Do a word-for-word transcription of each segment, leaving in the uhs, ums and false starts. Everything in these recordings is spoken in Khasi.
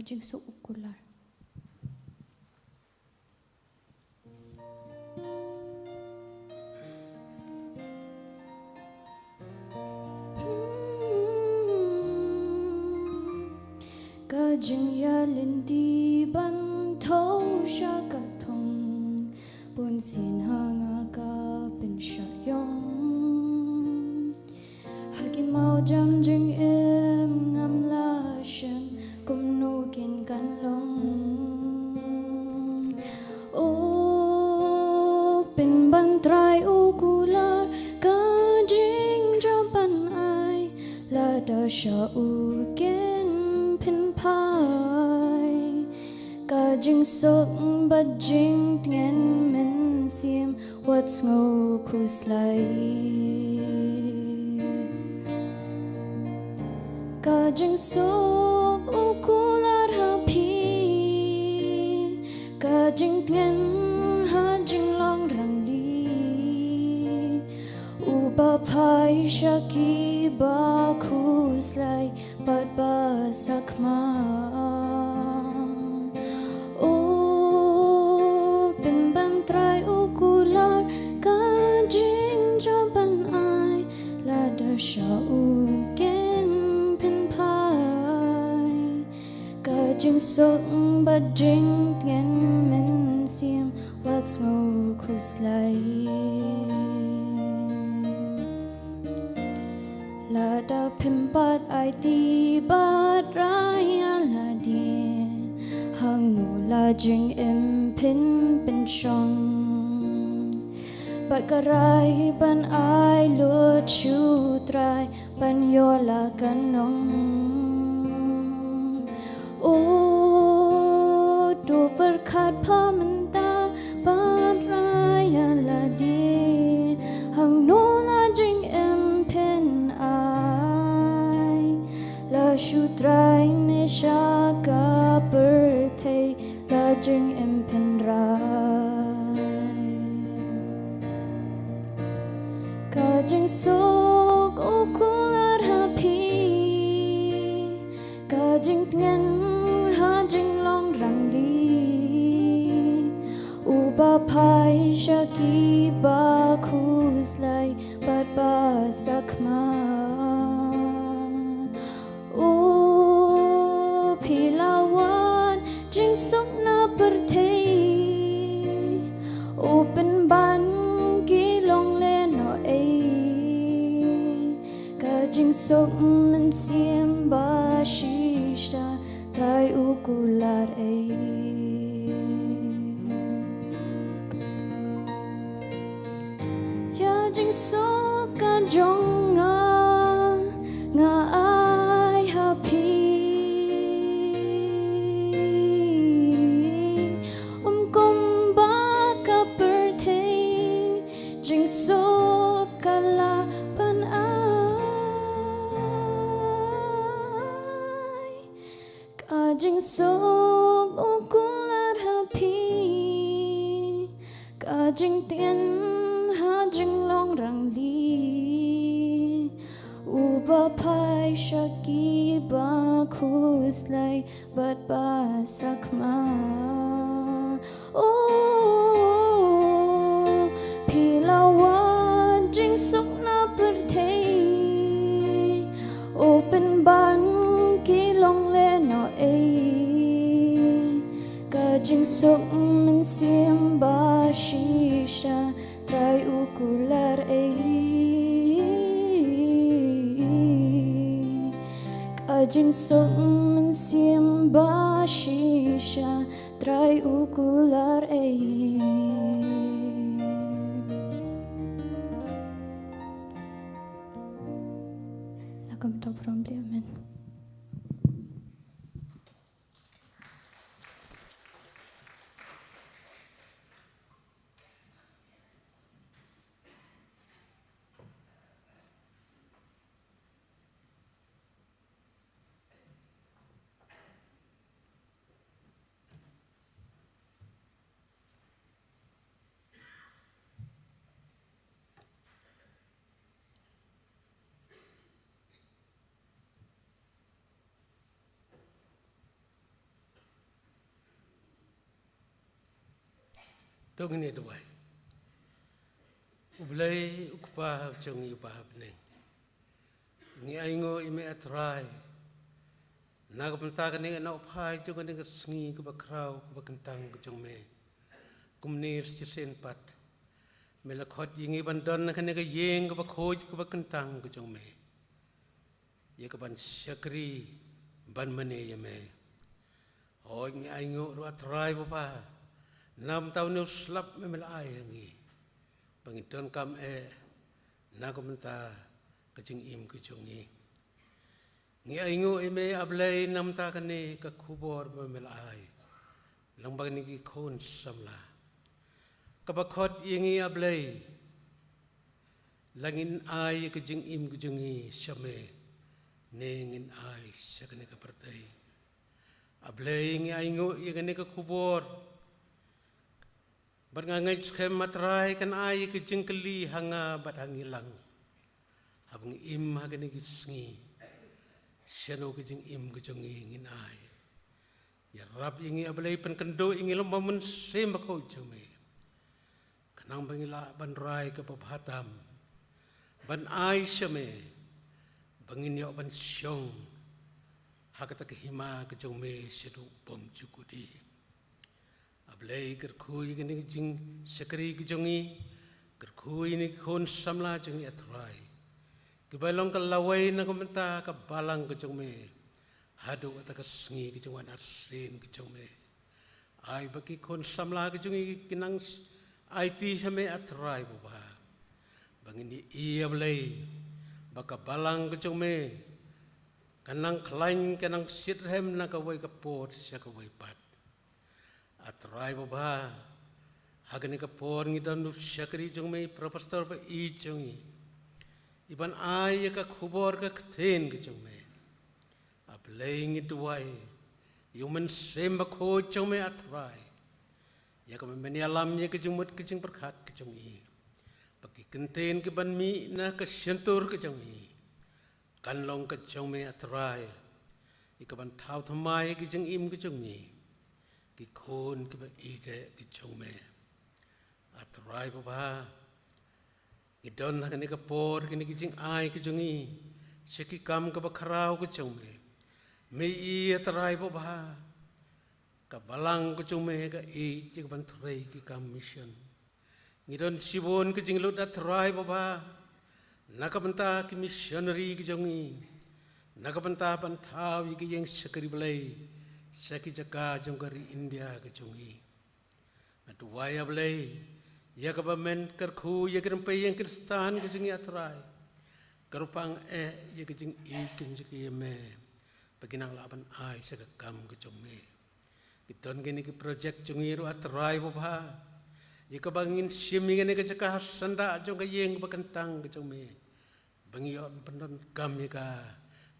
Jingsuk u kular. Ka jingïalynti ban thew sha ka thong, bun sien ha nga ka pynshah ïong. Ha ki mawjam jingim ngam lah shem, kumno kin kan long. O Pynban Trai u kular, ka jingjop ban ai, lada sha u kin pynphai. Ka jingsuk bad jingtngen mynsiem, wat sngew khuslai. Ka jingsuk u kular ha phi, ka jingtngen ha jinglong rangli. Uba phai sha ki ba khuslai bad ba sakhmat. O Pynban Trai u kular, ka jingjop ban ai, lada sha u kin pynphai. Ka jingsuk bad jingtngen mynsiem, wat sngew khuslai. Lada phim pat aiti bad rai ïa lade, hangno la jingim phin pynshong? Bad ka rai ban ai lut sha u Trai, ban ïoh la ka nong. O, to pyrkhat pha mynta bad rai ïa lade, hangno la jingim phin ai? La sha u Trai ne sha ka pyrthei la jingim phin rai? Ka jingsuk u kular ha phi, ka jingtngen ha jinglong rangli. Uba phai sha ki ba khuslai bad ba sakhmat. O, phi la wan jingsuk na pyrthei, u pynban ki long lehnohei. Ka jingsuk mynsiem ba shisha, Trai u kular ei. Ïa jingsuk ka jong nga, nga ai ha phi. Ym kumba ka pyrthei, jingsuk ka lah ban ai. Ka jingsuk u kular ha phi, ka jingtngen ha jinglong rangli. Uba phai sha ki ba khuslai bad ba sakhmat. O, phi la wan jingsuk na pyrthei, u pynban ki long lehnohei. Ka jingsuk mynsiem ba shisha, Trai u kular ei. Ka jingsuk mynsiem ba shisha, Trai u kular ei. Na ka bynta u Trai, amen. To ngin ïa duwai. U Blei u Kpa jong ngi uba ha bneng, ngi ainguh ïa me A Trai na ka bynta kane ka nongphai jong kane ka sngi kaba khraw kaba kyntang ka jong me. Kumne shisien pat me la khot ïa ngi ban don ha kane ka ïing kaba khuid kaba kyntang ka jong me, ïa kaban shakri ban mane ïa me. Hooid, ngi ainguh ruh A Trai Baba, na bynta une u slap me me la ai ha ngi ba ngin donkam eh na ka bynta ka jingim ka jong ngi. Ngi ainguh ïa me A Blei na bynta kane ka khubor ba me la ai lyngba kine ki khun samla, kaba khot ïa ngi A Blei, la ngin ai ka jingim ka jong ngi sha me ne ngin ai sha kane ka pyrthei. A Blei, ngi ainguh ïa kane ka khubor bad nga ngeit skhem A Trai kan ai ka jingkylli ha nga bad ha ngi lang, haba ngi im ha kane ki sngi, shano ka jingim ka jong ngi ngin ai. Ïarap ïa ngi A Blei, pynkynduh ïa ngi lyngba u Mynsiem Bakhuid jong me, khnang ba ngin lah ban rai kaba bha tam ban ai sha me, ba ngin ïoh ban shong ha kata ka hima ka jong me shaduh bymjukut. A Blei, kyrkhu ïa kine ki jingshakri ki jong ngi, kyrkhu ïa kine ki khun samla jong ngi A Trai, kiba long ka lawei na ka bynta ka balang ka jong me haduh kata ka sngi ka jingwan arsien ka jong me. Ai ba ki khun samla ki jong ngi ki nang aiti sha me A Trai Baba, ba ngin ïohi A Blei ba ka balang ka jong me ka nang khlaiñ, ka nang shitrhem na kawei ka por sha kawei pat. A Trai Baba, ha kane ka por ngi don u shakri jong me, Professor ba i jong ngi, iban ai ïa ka khubor ka ktien ka jong me. A Blei, ngi duwai ïa u Mynsiem Bakhuid jong me A Trai, ïa kaba men ïalam ïa ka jingmut ka jingpyrkhat ka jong i, ba ki ktien kiban mih na ka shyntur ka jong i kan long ka jong me A Trai, ïa kaban thaw thymmai ïa ka jingim ka jong ngi, ki khun kiba ïeit ki jong me. A Trai Baba, ngi don ha kane ka por, kine ki jingai ki jong ngi sha ki kam kaba khraw ki jong me. Me i A Trai Baba, ka balang ki jong me ka ïeit ïa kaban trei ki kam mission. Ngi don shibun ki jinglut A Trai Baba, na ka bynta ki missionary ki jong ngi, na ka bynta ban thaw ïa ki ïing shakri Blei sha ki jaka jong ka ri India ki jong ngi. Nga duwai A Blei, ïa kaba men kyrkhu ïa ki rympei ïing Khristan ki jong ngi A Trai, kyrpang eh ïa ki jingïeit ki jong ki ïa me, ba kin nang lah ban ai sha ka kam ki jong me. Ki don kine ki project jong ngi ruh A Trai Baba, ïa kaba ngin shim ïa kane ka jaka ha syndah jong ka ïing ba kyntang ka jong me, ba ngi ïoh ban pyndonkam ïa ka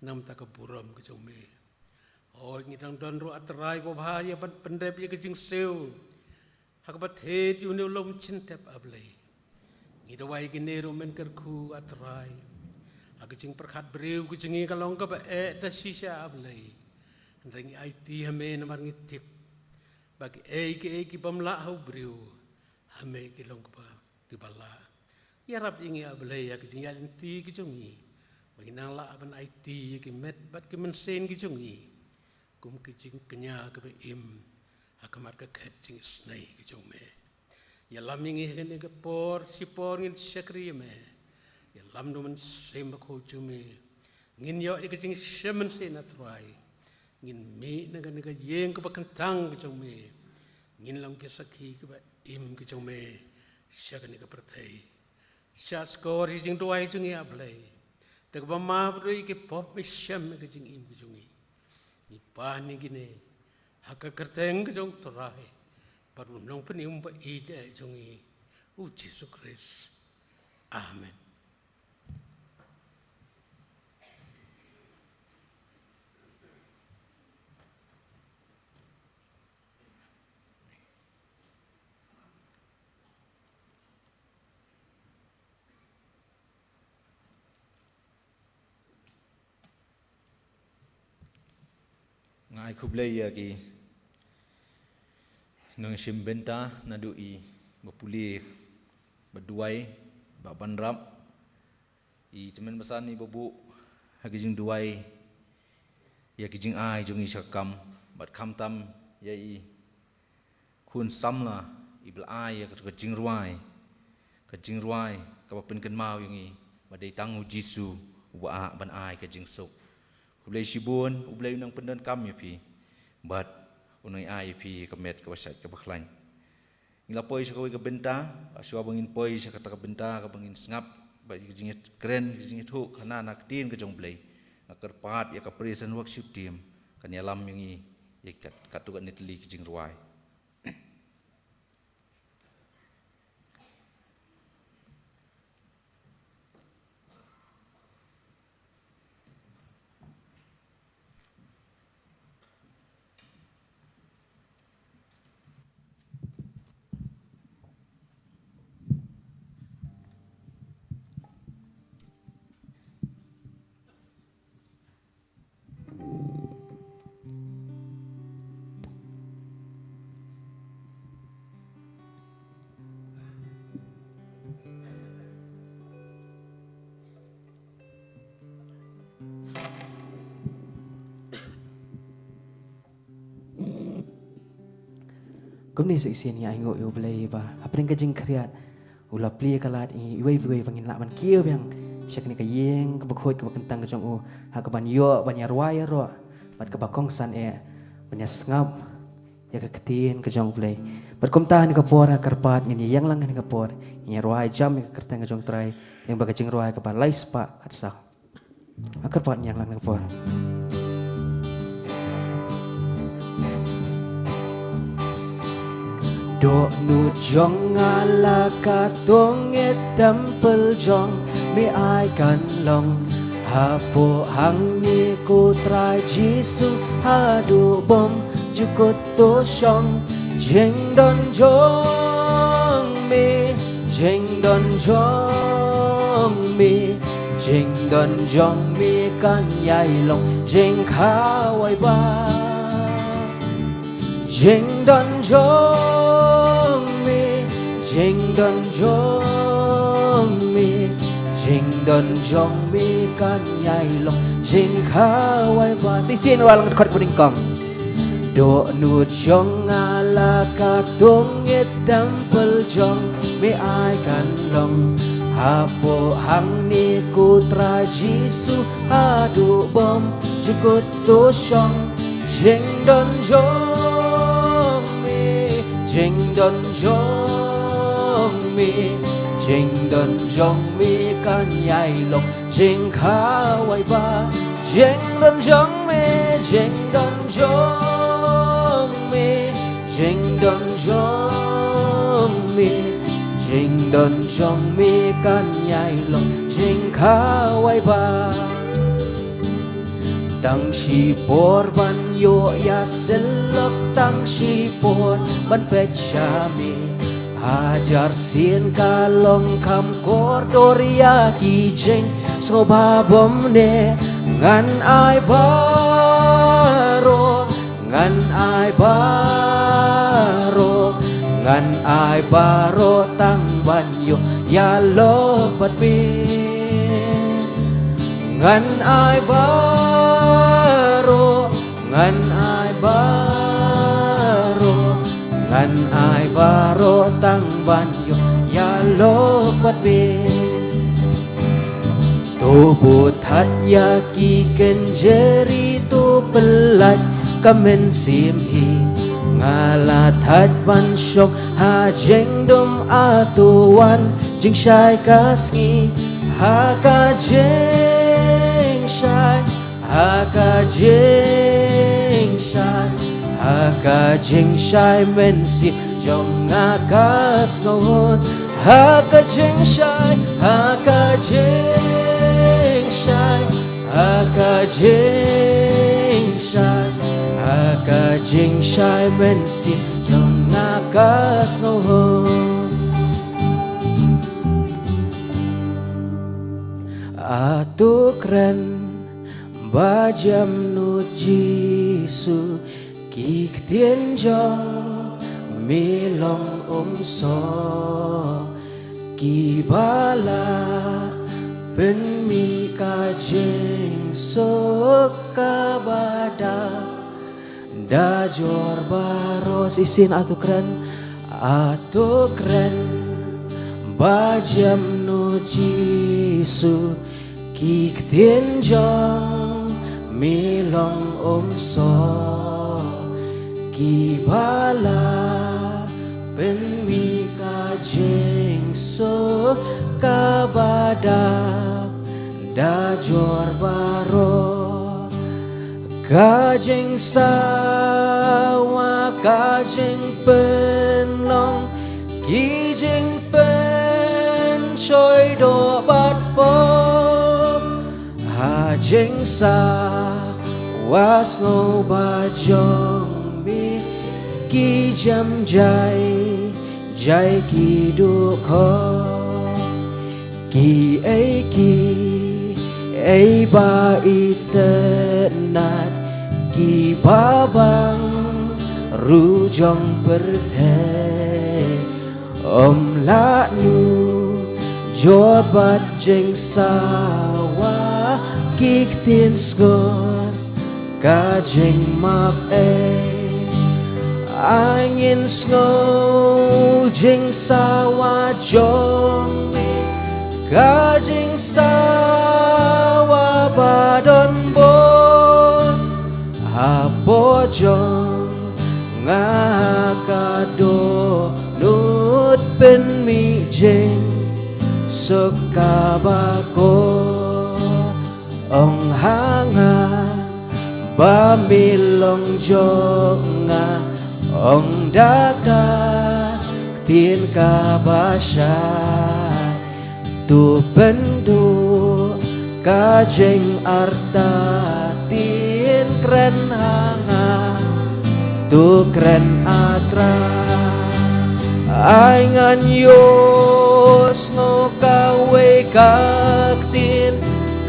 na ka bynta ka burom ka jong me. Hooid, ngi dang don ruh A Trai Baba, ïa ban pyndep ïa ka jingsiew ha kaba thied ïa une u lum jingtep A Blei. Ngi duwai kine ruh men kyrkhu A Trai, ha ka jingpyrkhat briew ka jong ngi ka long kaba eh da shisha A Blei. Hynrei ngi aiti ha me namar ngi tip ba kiei kiei ki bym lah ha u briew, ha me ki long kiba, kiba lah. Ïarap ïa ngi A Blei, ïa ka jingïaid-lynti ki jong ngi, ba ngin nang lah ban aiti ïa ki met bad ki mynsiem ki jong ngi kum ki jingkñia kiba im ha khmat ka khet jingisynei ki jong me. Ïalam ïa ngi ha kane ka por, shipor ngin shakri ïa me. Ïalam da u Mynsiem Bakhuid jong me, ngin ïoh ïa ka jingshem mynsiem A Trai, ngin mih na kane ka ïing kaba kyntang ka jong me, ngin long ki sakhi kiba im ki jong me sha kane ka pyrthei. Sha skor ïa ki jingduwai jong ngi A Blei, da kaba map ruh ïa ki pop, me shem ïa ka jingim ka jong ngi. Ngi pan ïa kine ha ka kyrteng ka jong U Trai bad U Nongpynim ba ïeit jong ngi, U Jisu Khrist. Amen. Nga ai khublei ïa ki nongshim bynta naduh i ba pule, ba duwai, ba ban rap. I tymmen basan i ba buh ha ki jingduwai ïa ki jingai jong ngi sha ka kam, bad khamtam ïa i khun samla i ba la ai ïa ka jingrwai, ka jingrwai kaba pynkynmaw ïa ngi ba dei tang U Jisu uba ah ban ai ka jingsuk. Khublei shibun, U Blei un nang pyndonkam ïa phi bad un nang ai ïa phi ka met kaba shait kaba khlaiñ. Ngi la poi sha kawei ka bynta, shuwa ba ngin poi sha kata ka bynta kaba ngin sngap bad ka jingkren, ka jingïathuh khana na ka ktien ka jong U Blei, nga kyrpad ïa ka praise and worship team kan ïalam ïa ngi ïa kat, katto katne tylli ki jingrwai. Kumne sa shisien ngi ainguh ïa U Blei ba hapdeng ka jingkhriat u la plie ka lad ïa ngi iwei pa iwei ba ngin lah ban kiew biang sha kane ka ïing kaba khuid kaba kyntang ka jong u, ha kaban ïoh ban ïarwai ïaroh bad kaba kongsan eh ban ïasngap ïa ka ktien ka jong U Blei. Bad kumta ha kane ka por nga kyrpad ngin ïeng lang ha kane ka por, ngin ïarwai jam ïa ka kyrteng ka jong U Trai lyngba ka jingrwai kaba lai spah khatsaw. Nga kyrpad ngin ïeng lang ha kane ka por. Dohnud jong nga la katto ngi, templ jong me ai kan long. Hapoh hangne ko Trai Jisu haduh bym jukut to shong. Jingdon jong me, jingdon jong me, jingdon jong me kan ïai long jingkhawai bha. Jingdon jong me, jingdon jong me, jingdon jong me kan ïai long jingkhawai bha. Shisien, wan lang khot banyngkong. Dohnud jong nga la katto ngi, templ jong me ai kan long. Hapoh hangne ko Trai Jisu haduh bym jukut to shong. Jingdon jong me, jingdon jong me, jingdon jong me kan ïai long jingkhawai bha. Jingdon jong me, jingdon jong me, jingdon jong me, jingdon jong me kan ïai long jingkhawai bha. Tang shipor ban ïoh ïasyllok, tang shipor ban peit sha me. Hajar sien ka long kham kordor ïa ki jingsngewbha bymneh. Ngan ai baroh, ngan ai baroh, ngan ai baroh tang ban ïoh ïalok bad me. Ngan ai baroh, ngan ai baroh, ngan ai baroh tang ban ïoh ïalok bad me. To buh thait ïa ki kynjri, to pyllait ka mynsiem hi. Nga la thait ban shong ha jingdum, a to wan jingshai ka sngi. Ha ka jingshai, ha ka jingshai, ha ka jingshai mynsiem jong nga ka sngewhun. Ha ka jingshai, ha ka jingshai, ha ka jingshai, ha ka jingshai mynsiem jong nga ka sngewhun. A to kren ba jemnud Jisu, ki ktien jong Mi long umso ki ba la pynmih ka jingsuk ka ba da da jor baroh. Shisien, ato kren, ato kren ba jem nu Jisu. Ki ktien jong mi long umso ki ba la pynmih ka jingsuk ka ba da da jor baroh. Ka jingsawa, ka jingpynlong, ki jingpynshoi doh bad pop. Ha jingsawa sngewbha jong mi, ki jem jai jai ki duh khop. Ki ei ki ei ba itynnad, ki ba bang ruh jong pyrthei. Ym lah nu jot bad jingsawa, ki ktien sngewbha ka jingmap ei. Ai ngin sngew jingsawa jong me, ka jingsawa ba don bor. Hapoh jong nga ka dohnud pynmih jingsuk ka ba kor. Ong ha nga ba mi long jong nga, ong da ka ktien ka ba shai. To pynduh ka jingartatien, kren ha nga, to kren, A Trai. Ai ngan ïohsngew kawei ka ktien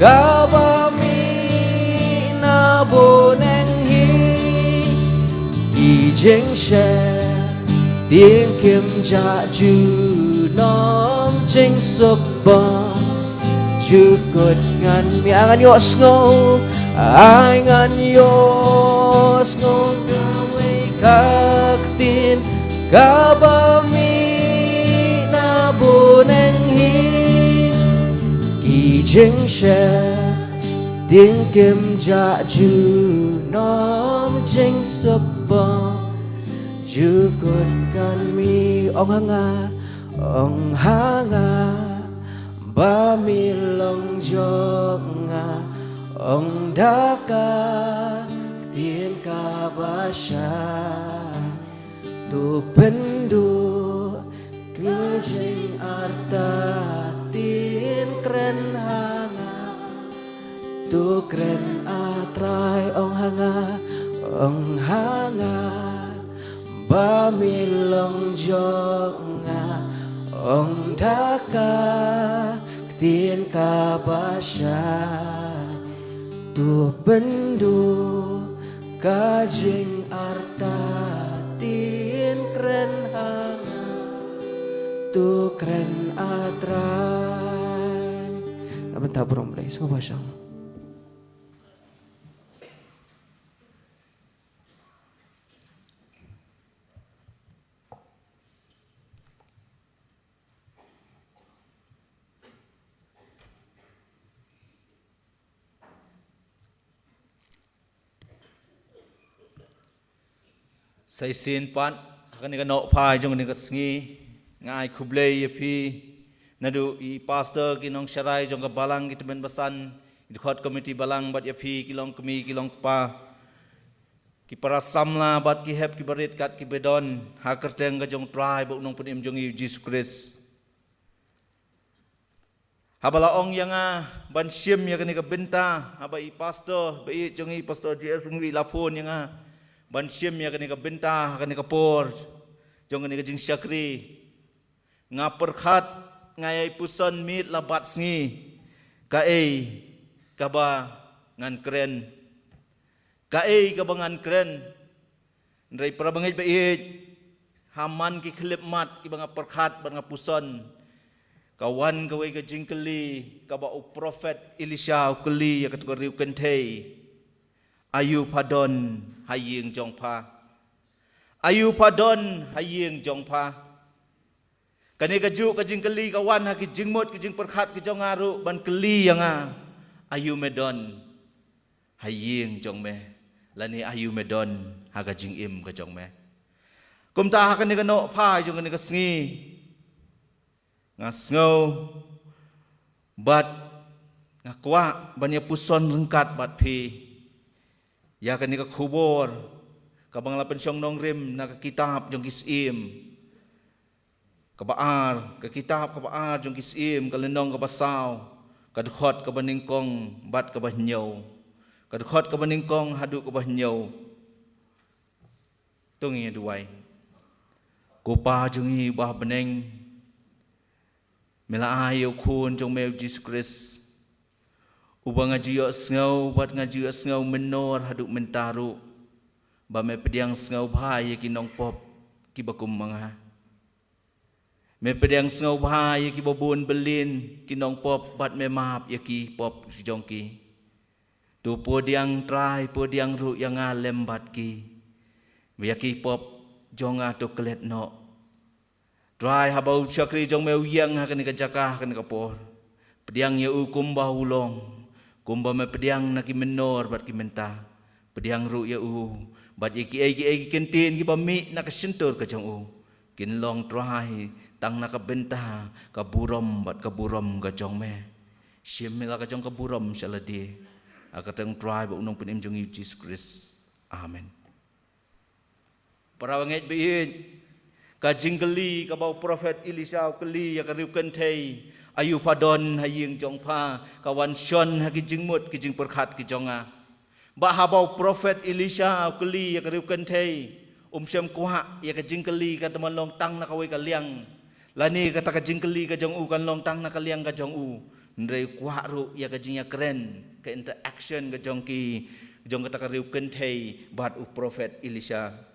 ka ba mih na bneng hi. Ki jingsheptieng kim jah junom, jingsuk bor jukut ngan mih. Ai ngan ïohsngew, ai ngan ïohsngew kawei ka ktien ka ba mih na bneng hi. Ki jingsheptieng kim jah junom, jingsuk bor jukut ngan mih. Ong ha nga, ong ha nga ba mi long jong nga, ong da ka ktien ka ba shai. To pynduh ka jingartatien, kren ha nga, to kren, A Trai. Ong ha nga, ong ha nga ba mi long jong nga, ong da ka ktien ka ba shai. To pynduh ka jingartatien, kren ha nga, to kren, A Trai. Na bynta burom Blei, sngewbha shong. Sa shisien pat, ha kane ka nohphai jong kane ka sngi, nga ai khublei ïa phi, naduh i pastor, ki nongsharai jong ka balang, ki tymmen basan, ki dkhot komiti balang, bad ïa phi ki long kmie, ki long kpa, ki para samla bad ki hep ki barit kat ki badon ha kyrteng ka jong U Trai bad U Nongpynim jong ngi U Jisu Khrist. Haba la ong ïa nga ban shim ïa kane ka bynta, haba i pastor ba ïeit jong ngi, Pastor J S Hungwi, la phone ïa nga ban shim ïa kane ka bynta ha kane ka por jong kane ka jingshakri, nga pyrkhat, nga ïai puson miet la bat sngi, kaei kaba ngan kren. Kaei kaba ngan kren. Hynrei para bangeit ba ïeit, ha man ki khyllipmat kiba nga pyrkhat bad nga puson, ka wan kawei ka jingkylli kaba u prophet Elisha u kylli ïa kato ka riewkynthei: Aïu pha don ha ïing jong pha? Aïu pha don ha ïing jong pha? Kane kajuh ka jingkylli ka wan ha ki jingmut ki jingpyrkhat ki jong nga ruh ban kylli ïa nga: Aïu me don ha ïing jong me, lane aïu me don ha ka jingim ka jong me? Kumta ha kane ka nohphai jong kane ka sngi, nga sngew bad nga kwah ban ïa puson ryngkat bad phi ïa kane ka khubor kaba nga la pynshong nongrim na ka kitab jong ki Syiem kaba ar, ka kitab kaba ar jong ki Syiem, ka lynnong kaba saw, ka dkhot kaba nyngkong bad kaba hynñiew. Ka dkhot kaba nyngkong haduh kaba hynñiew. To ngin ïa duwai. Ko Pa jong ngi uba ha bneng, me la ai ïa u Khun jong me u Jisu Khrist, uba nga ju ïohsngew bad nga ju ïohsngew mynnor haduh mynta ruh, ba me pdiang sngewbha ïa ki nongpop kiba kum ma nga. Me pdiang sngewbha ïa kiba bun byllien ki nongpop bad me map ïa ki pop jong ki. To pdiang Trai, pdiang ruh ïa nga lem bad ki. Ïa ki pop jong nga to klet noh. Trai, haba u shakri jong me u ïeng ha kane ka jaka ha kane ka por, pdiang ïa u kumba u long, kumba me pdiang na ki mynnor bad ki mynta. Pdiang ruh ïa u bad ïa kiei kiei ki kyntien kiba mih na ka shyntur ka jong u, kin long Trai tang na ka bynta ka burom bad ka burom ka jong me. Shim ïa la ka jong ka burom sha lade. Ha ka kyrteng Trai bad u Nongpynim jong ngi u Jisu Khrist. Amen. Para bangeit ba ïeit, ka jingkylli kaba u prophet Elisha u kylli ïa ka riewkynthei: Aïu pha don ha ïing jong pha? Ka wan shon ha ki jingmut ki jingpyrkhat ki jong nga. Ba haba u prophet Elisha u kylli ïa ka riewkynthei, um shym kwah ïa ka jingkylli kata ban long tang na kawei ka liang, lane kata ka jingkylli ka jong u kan long tang na ka liang ka jong u. Hynrei u kwah ruh ïa ka jingïakren, ka interaction ka jong ki, jong kata ka riewkynthei bad u prophet Elisha.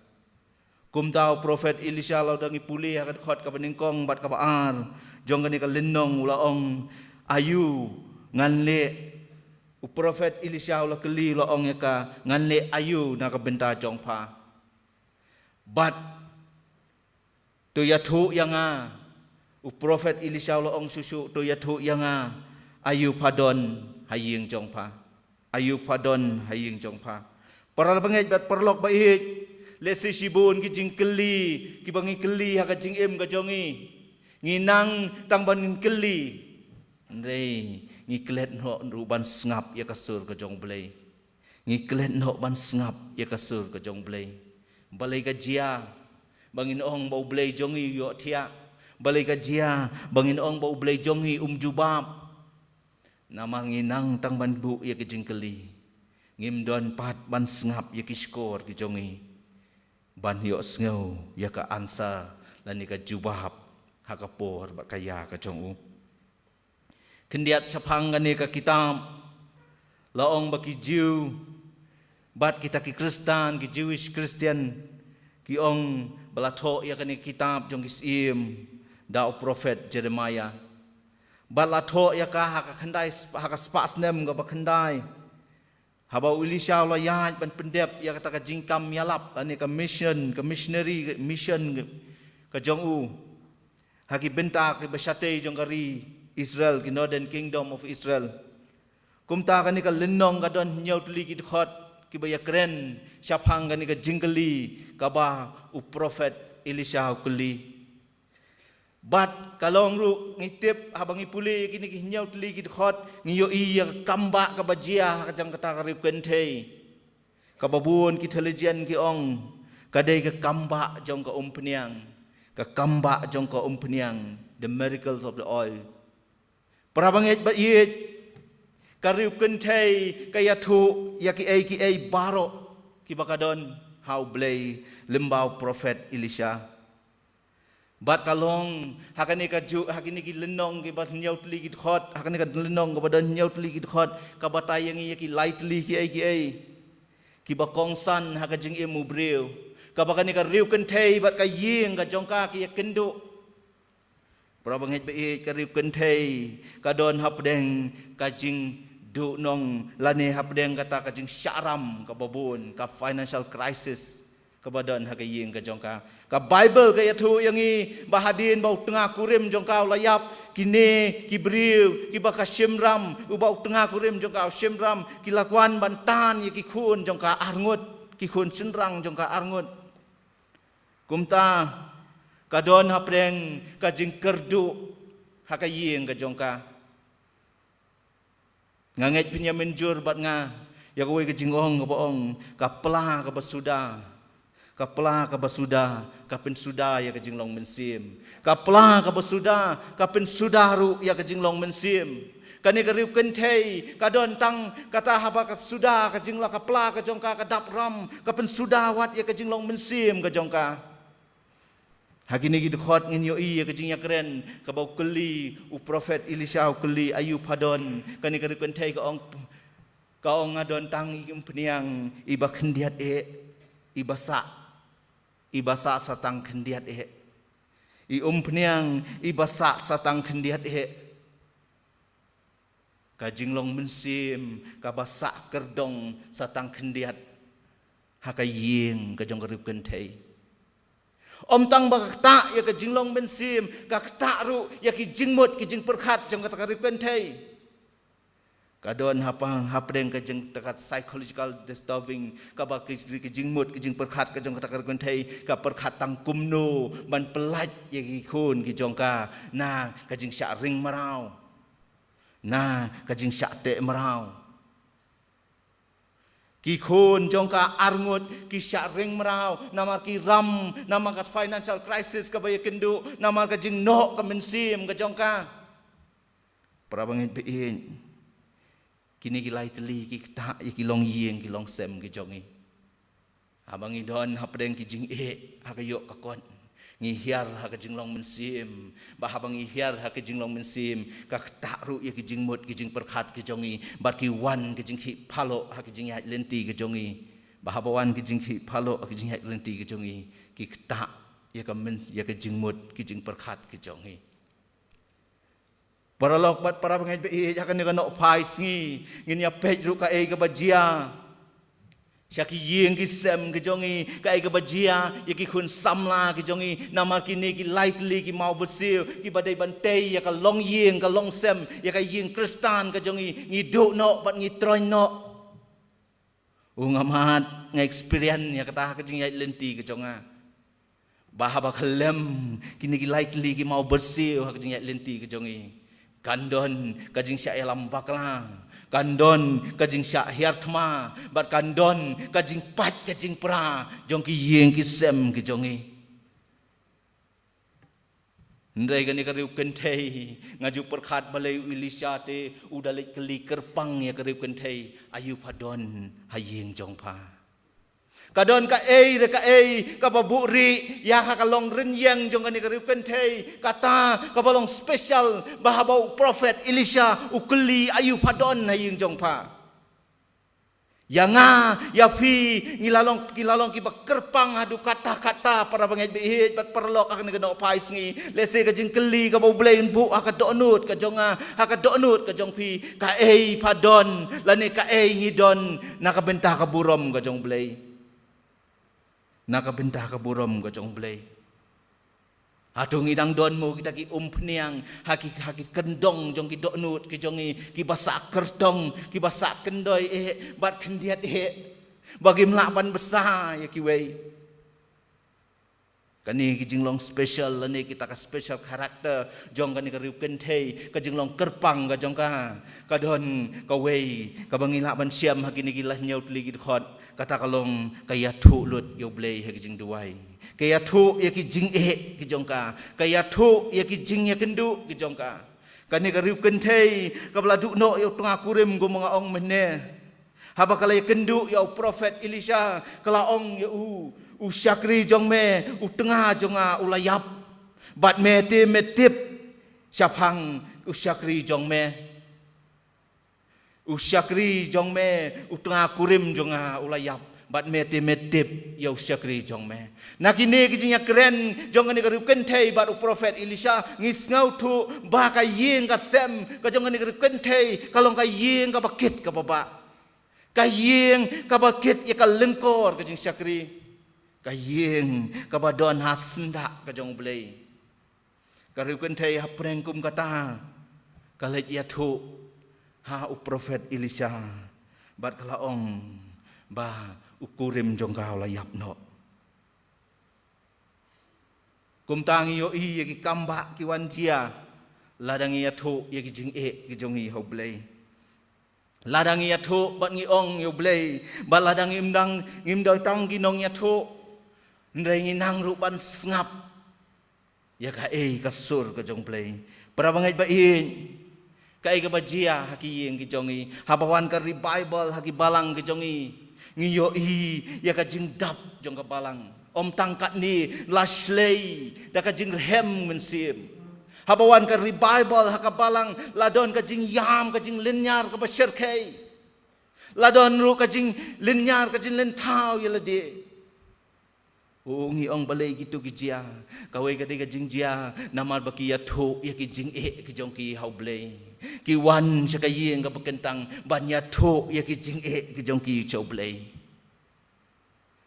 Kumta u prophet Elisha, lada ngi pule ha ka dkhot kaba nyngkong bad kaba ar jong kane ka lynnong, u la ong: Aïu ngan leh? U prophet Elisha u la kylli, u la ong ïa ka: Ngan leh aïu na ka bynta jong pha? Bad to ïathuh ïa nga. U prophet Elisha u la ong shuh shuh: To ïathuh ïa nga, aïu pha don ha ïing jong pha? Aïu pha don ha ïing jong pha? Para bangeit bad paralok ba ïeit, lehse shibun ki jingkylli kiba ngi kylli ha ka jingim ka jong ngi, ngi nang tang ban kylli, hynrei ngi klet noh ruh ban sngap ïa ka sur ka jong U Blei. Ngi klet noh ban sngap ïa ka sur ka jong U Blei. Balei ka jia ba ngin ong ba U Blei jong ngi u ïohthiah? Balei ka jia ba ngin ong ba U Blei jong ngi um jubab? Namar ngi nang tang ban buh ïa ka jingkylli, ngim don pat ban sngap ïa ki shkor ki jong ngi ban ïohsngew ïa ka answer lane ka jubab ha ka por bad ka ïa ka jong u. Khyndiat shaphang kane ka kitab, la ong ba ki Jiw bad kita ki Khristan, ki Jewish Christian, ki ong ba la thoh ïa kane ka kitab jong ki Syiem da u prophet Jeremiah. Bad la thoh ïa ka ha ka khyndai, ha ka spah snem kaba khyndai, haba u Elisha u la ïaid ban pyndep ïa kata ka jingkam ïalap lane ka mission, ka missionary mission ka jong u ha ki bynta kiba shatei jong ka ri Israel, ki Northern Kingdom of Israel. Kumta kane ka lynnong ka don hynñiew tylli ki dkhot kiba ïakren shaphang kane ka jingkylli kaba u prophet Elisha u kylli. Bad ka long ruh, ngi tip, haba ngi pule ïa kine ki hynñiew tylli ki dkhot, ngi ïohi ïa ka kambah kaba jia ha ka jong kata ka riewkynthei, kaba bun ki theologian ki ong ka dei ka kambah jong ka umphniang. Ka kambah jong ka umphniang, the miracles of the oil. Para bangeit ba ïeit, ka riewkynthei ka ïathuh ïa kiei kiei baroh kiba ka don ha U Blei lyngba u prophet Elisha. Bad ka long ha kane ka juh, ha kine ki lynnong kiba hynñiew tylli ki dkhot, ha kane ka lynnong kaba don hynñiew tylli ki dkhot, ka batai ïa ngi ïa ki lai tylli kiei kiei kiba kongsan ha ka jingim u briew. Kaba kane ka riewkynthei bad ka ïing ka jong ka ki ïakynduh. Para bangeit ba ïeit, ka riewkynthei ka don hapdeng ka jingduhnong lane hapdeng kata ka jingshah ram kaba bun, ka financial crisis kaba don ha ka ïing ka jong ka. Ka Baibl ka ïathuh ïa ngi ba hadien ba u tnga kurim jong ka u la ïap, kine ki briew kiba ka shim ram, uba u tnga kurim jong ka u shim ram, ki la kwah ban tan ïa ki khun jong ka arngut, ki khun shynrang jong ka arngut. Kumta ka don hapdeng ka jingkyrduh ha ka ïing ka jong ka. Nga ngeit phin ïa mynjur bad nga ïa kawei ka jingong kaba ong, ka pla kaba suda, ka pla kaba suda ka pynsuda ïa ka jinglong mynsiem. Ka pla kaba suda ka pynsuda ruh ïa ka jinglong mynsiem. Kane ka riewkynthei ka don tang kata, haba ka suda ka jingla ka pla ka jong ka, ka dap ram, ka pynsuda wat ïa ka jinglong mynsiem ka jong ka. Ha kine ki dkhot ngin ïohi ïa ka jingïakren kaba u kylli, u prophet Elisha u kylli, aïu pha don. Kane ka riewkynthei ka ong, ka ong, nga don tang i umphniang iba khyndiat eh, iba sah, iba sah sa tang khyndiat eh. I umphniang iba sah sa tang khyndiat eh. Ka jinglong mynsiem kaba sah kyrdong sa tang khyndiat ha ka ïing ka jong ka riewkynthei. Ym tang ba ka ktah ïa ka jinglong mynsiem, ka ktah ruh ïa ki jingmut ki jingpyrkhat jong kata ka riewkynthei. Ka don hapang hapdeng ka jing, kata ka psychological disturbing, kaba ki, ki jingmut ki jingpyrkhat ka jong kata ka riewkynthei ka pyrkhat tang kumno ban pyllait ïa ki khun ki jong ka na ka jingshah ring mraw, na ka jingshah teh mraw. Ki khun jong ka arngut ki shah ring mraw namar ki ram, namar ka financial crisis kaba ïakynduh, namar ka jingnoh ka mynsiem ka jong ka. Para bangeit ba ïeit, kine ki lai tylli ki ktah ïa ki longïing ki longsem ki jong ngi. Haba ngi don hapdeng ki jingeh ha ka ïoh ka kot, ngi hiar ha ka jinglong mynsiem. Ba haba ngi hiar ha ka jinglong mynsiem, ka ktah ruh ïa ki jingmut ki jingpyrkhat ki jong ngi, bad ki wan ki jingkhih phaloh ha ki jingïaid lynti ki jong ngi. Ba haba wan ki jingkhih phaloh ha ki jingïaid lynti ki jong ngi, ki ktah ïa ka myn, ïa ka jingmut ki jingpyrkhat ki jong ngi. Paralok bad para bangeit ba ïeit, ha kane ka nohphai sngi ngin ïa peit ruh kaei kaba jia sha ki ïing ki sem ki jong ngi, kaei kaba jia ïa ki khun samla ki jong ngi, namar kine ki lai tylli ki mawbyrsiew kiba dei ban tei ïa ka longïing ka longsem, ïa ka ïing Khristan ka jong ngi, ngi duh noh bad ngi troiñ noh. U nga mad, nga experience ïa kata ha ka jingïaid lynti ka jong nga. Ba haba khlem kine ki lai tylli ki mawbyrsiew ha ka jingïaid lynti ka jong ngi, kan don ka jingshah ïalam bakla, kan don ka jingshah hiar thma, bad kan don ka jingpait ka jingpra jong ki ïing ki sem ki jong ngi. Hynrei kane ka riewkynthei, nga ju pyrkhat balei u Elisha te u da leit kylli kyrpang ïa ka riewkynthei, aïu pha don ha ïing jong pha. Ka don kaei re kaei kaba buhrieh ïa ka, ka long rynïeng jong kane ka riewkynthei, kata kaba long special ba haba u prophet Elisha u kylli, aïu pha don ha ïing jong pha. Ïa nga, ïa phi, ngi la long, ngi la long kiba kyrpang haduh katta katta, para bangeit ba ïeit bad paralok ha kane ka nohphai sngi. Lehse ka jingkylli kaba U Blei un buh ha ka dohnud ka jong nga, ha ka dohnud ka jong phi, kaei pha don lane kaei ngi don na ka bynta ka burom ka jong U Blei. Na ka bynta ka burom ka jong U Blei. Hato ngi dang don mo kita ki umphniang ha ki, ha ki kyndong jong ki dohnud ki jong ngi, kiba sah kyrtong, kiba sah kyndoi eh bad khyndiat eh, ba kim lah ban bsa ïa kiwei. Kane ki jinglong special lane kita ka special character jong kane ka riewkynthei, ka jinglong kyrpang ka jong ka. Ka don kawei kaba ngi lah ban shem ha kine ki laiphew tylli ki dkhot. Kata ka long ka ïathuh lut ïa U Blei ha ki jingduwai. Ka ïathuh ïa ki jingeh ki jong ka. Ka ïathuh ïa ki jingïakynduh ki jong ka. Kane ka riewkynthei kaba la duh noh ïa u tnga kurim, kumba nga ong mynne. Haba ka la ïakynduh ïa u prophet Elisha, ka la ong ïa u, u shakri jong me, u tnga jong nga u la ïap. Bad me te me tip shaphang u shakri jong me. U shakri jong me, u tnga kurim jong nga u la ïap. Bad me te me tip ïa u shakri jong me. Na kine ki jingïakren jong kane ka riew kynthei bad u prophet Elisha, ngi sngewthuh ba ka ïing ka sem ka jong kane ka riew kynthei ka long ka ïing kaba kit kaba bah. Ka ïing kaba kit ïa ka lyngkor ka jingshakri. Ka ïing kaba don ha syndah ka jong U Blei. Ka riew kynthei hapdeng kum kata ka leit ïathuh ha u prophet Elisha bad ka la ong ba u kurim jong ka u la ïap noh. Kumta ngi ïohi ïa ki kambah ki wan jia lada ngi ïathuh ïa ki jingeh ki jong ngi ha U Blei. Lada ngi ïathuh bad ngi ong ïa U Blei, bad lada ngim dang, ngim dang tang ki nongïathuh, hynrei ngi nang ruh ban sngap ïa kaei ka sur ka jong U Blei. Para bangeit ba ïeit, kaei kaba jia ha ki ïing ki jong ngi, haba wan ka revival ha ki balang ki jong ngi, ngi ïohi ïa ka jingdap jong ka balang. Ym tang katne, la shlei da ka jingrhem mynsiem. Haba wan ka revival ha ka balang, la don ka jingïam, ka jinglynñiar kaba shyrkhei. La don ruh ka jinglynñiar, ka jinglynñiar ïa lade. O, ngi ong balei kito ki jia. Kawei ka dei ka jingjia namar ba ki ïathuh ïa ki jingeh ki jong ki ha U Blei. Ki wan sha ka ïing kaba kyntang ban ïathuh ïa ki jingeh ki jong ki sha U Blei.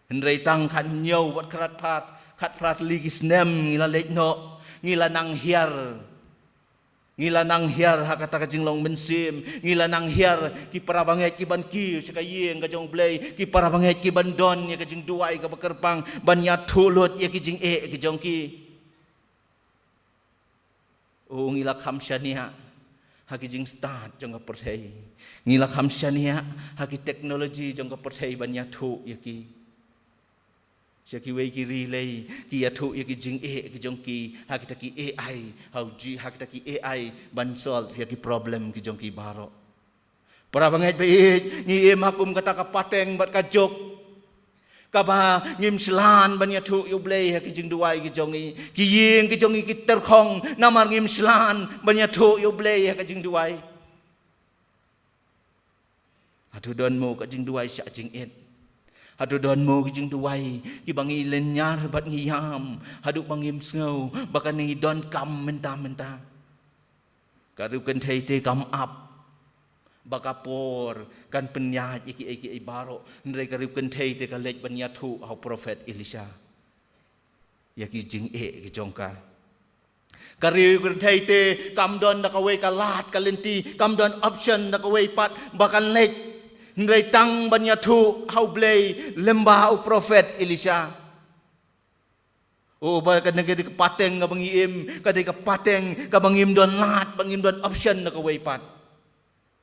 Hynrei tang khathynñiew bad khatphra, khatphra tylli ki snem ngi la leit noh, ngi la nang hiar. Ngi la nang hiar ha kata ka jinglong mynsiem, ngi la nang hiar ki para bangeit ki ban kiew sha ka ïing ka jong U Blei, ki para bangeit ki ban don ïa ka jingduwai kaba kyrpang, ban ïathuh lut ïa ki jingeh ki jong ki. O, ngi la kham shaniah ha ki jingstad jong ka pyrthei. Ngi la kham shaniah ha ki teknoloji jong ka pyrthei ban ïathuh ïa ki. Sha kiwei ki ri lei, ki ïathuh ïa ki jingeh ki jong ki ha kita ki A I, ha u ji, ha kita ki A I ban solve ïa ki problem ki jong ki baroh. Para bangeit ba ïeit, ngi im ha kum kata ka pateng bad ka juk kaba ngim shlei ban ïathuh ïa U Blei ha ki jingduwai ki jong ngi. Ki ïing ki jong ngi ki tyrkhong namar ngim shlei ban ïathuh ïa U Blei ha ka jingduwai. Haduh don mo ka jingduwai shah jingit. Haduh don mo ka jingduwai kiba ngi lynñiar bad ngi ïam. Haduh ba ngim sngew ba kan ngi donkam mynta mynta. Ka riew kynthei te kam ap ba ka por kan pynïaid ïa kiei kiei baroh. Hynrei ka riew kynthei te ka leit ban ïathuh ha u prophet Elisha ïa ki jingeh ki jong ka. Ka riew kynthei te kam don da kawei ka lad ka lynti, kam don option da kawei pat ba kan leit. Hynrei tang ban ïathuh ha U Blei lyngba u prophet Elisha. O, ba ka dei ka pateng kaba ngi im, ka dei ka pateng kaba ngim don lad, ba ngim don option da kawei pat.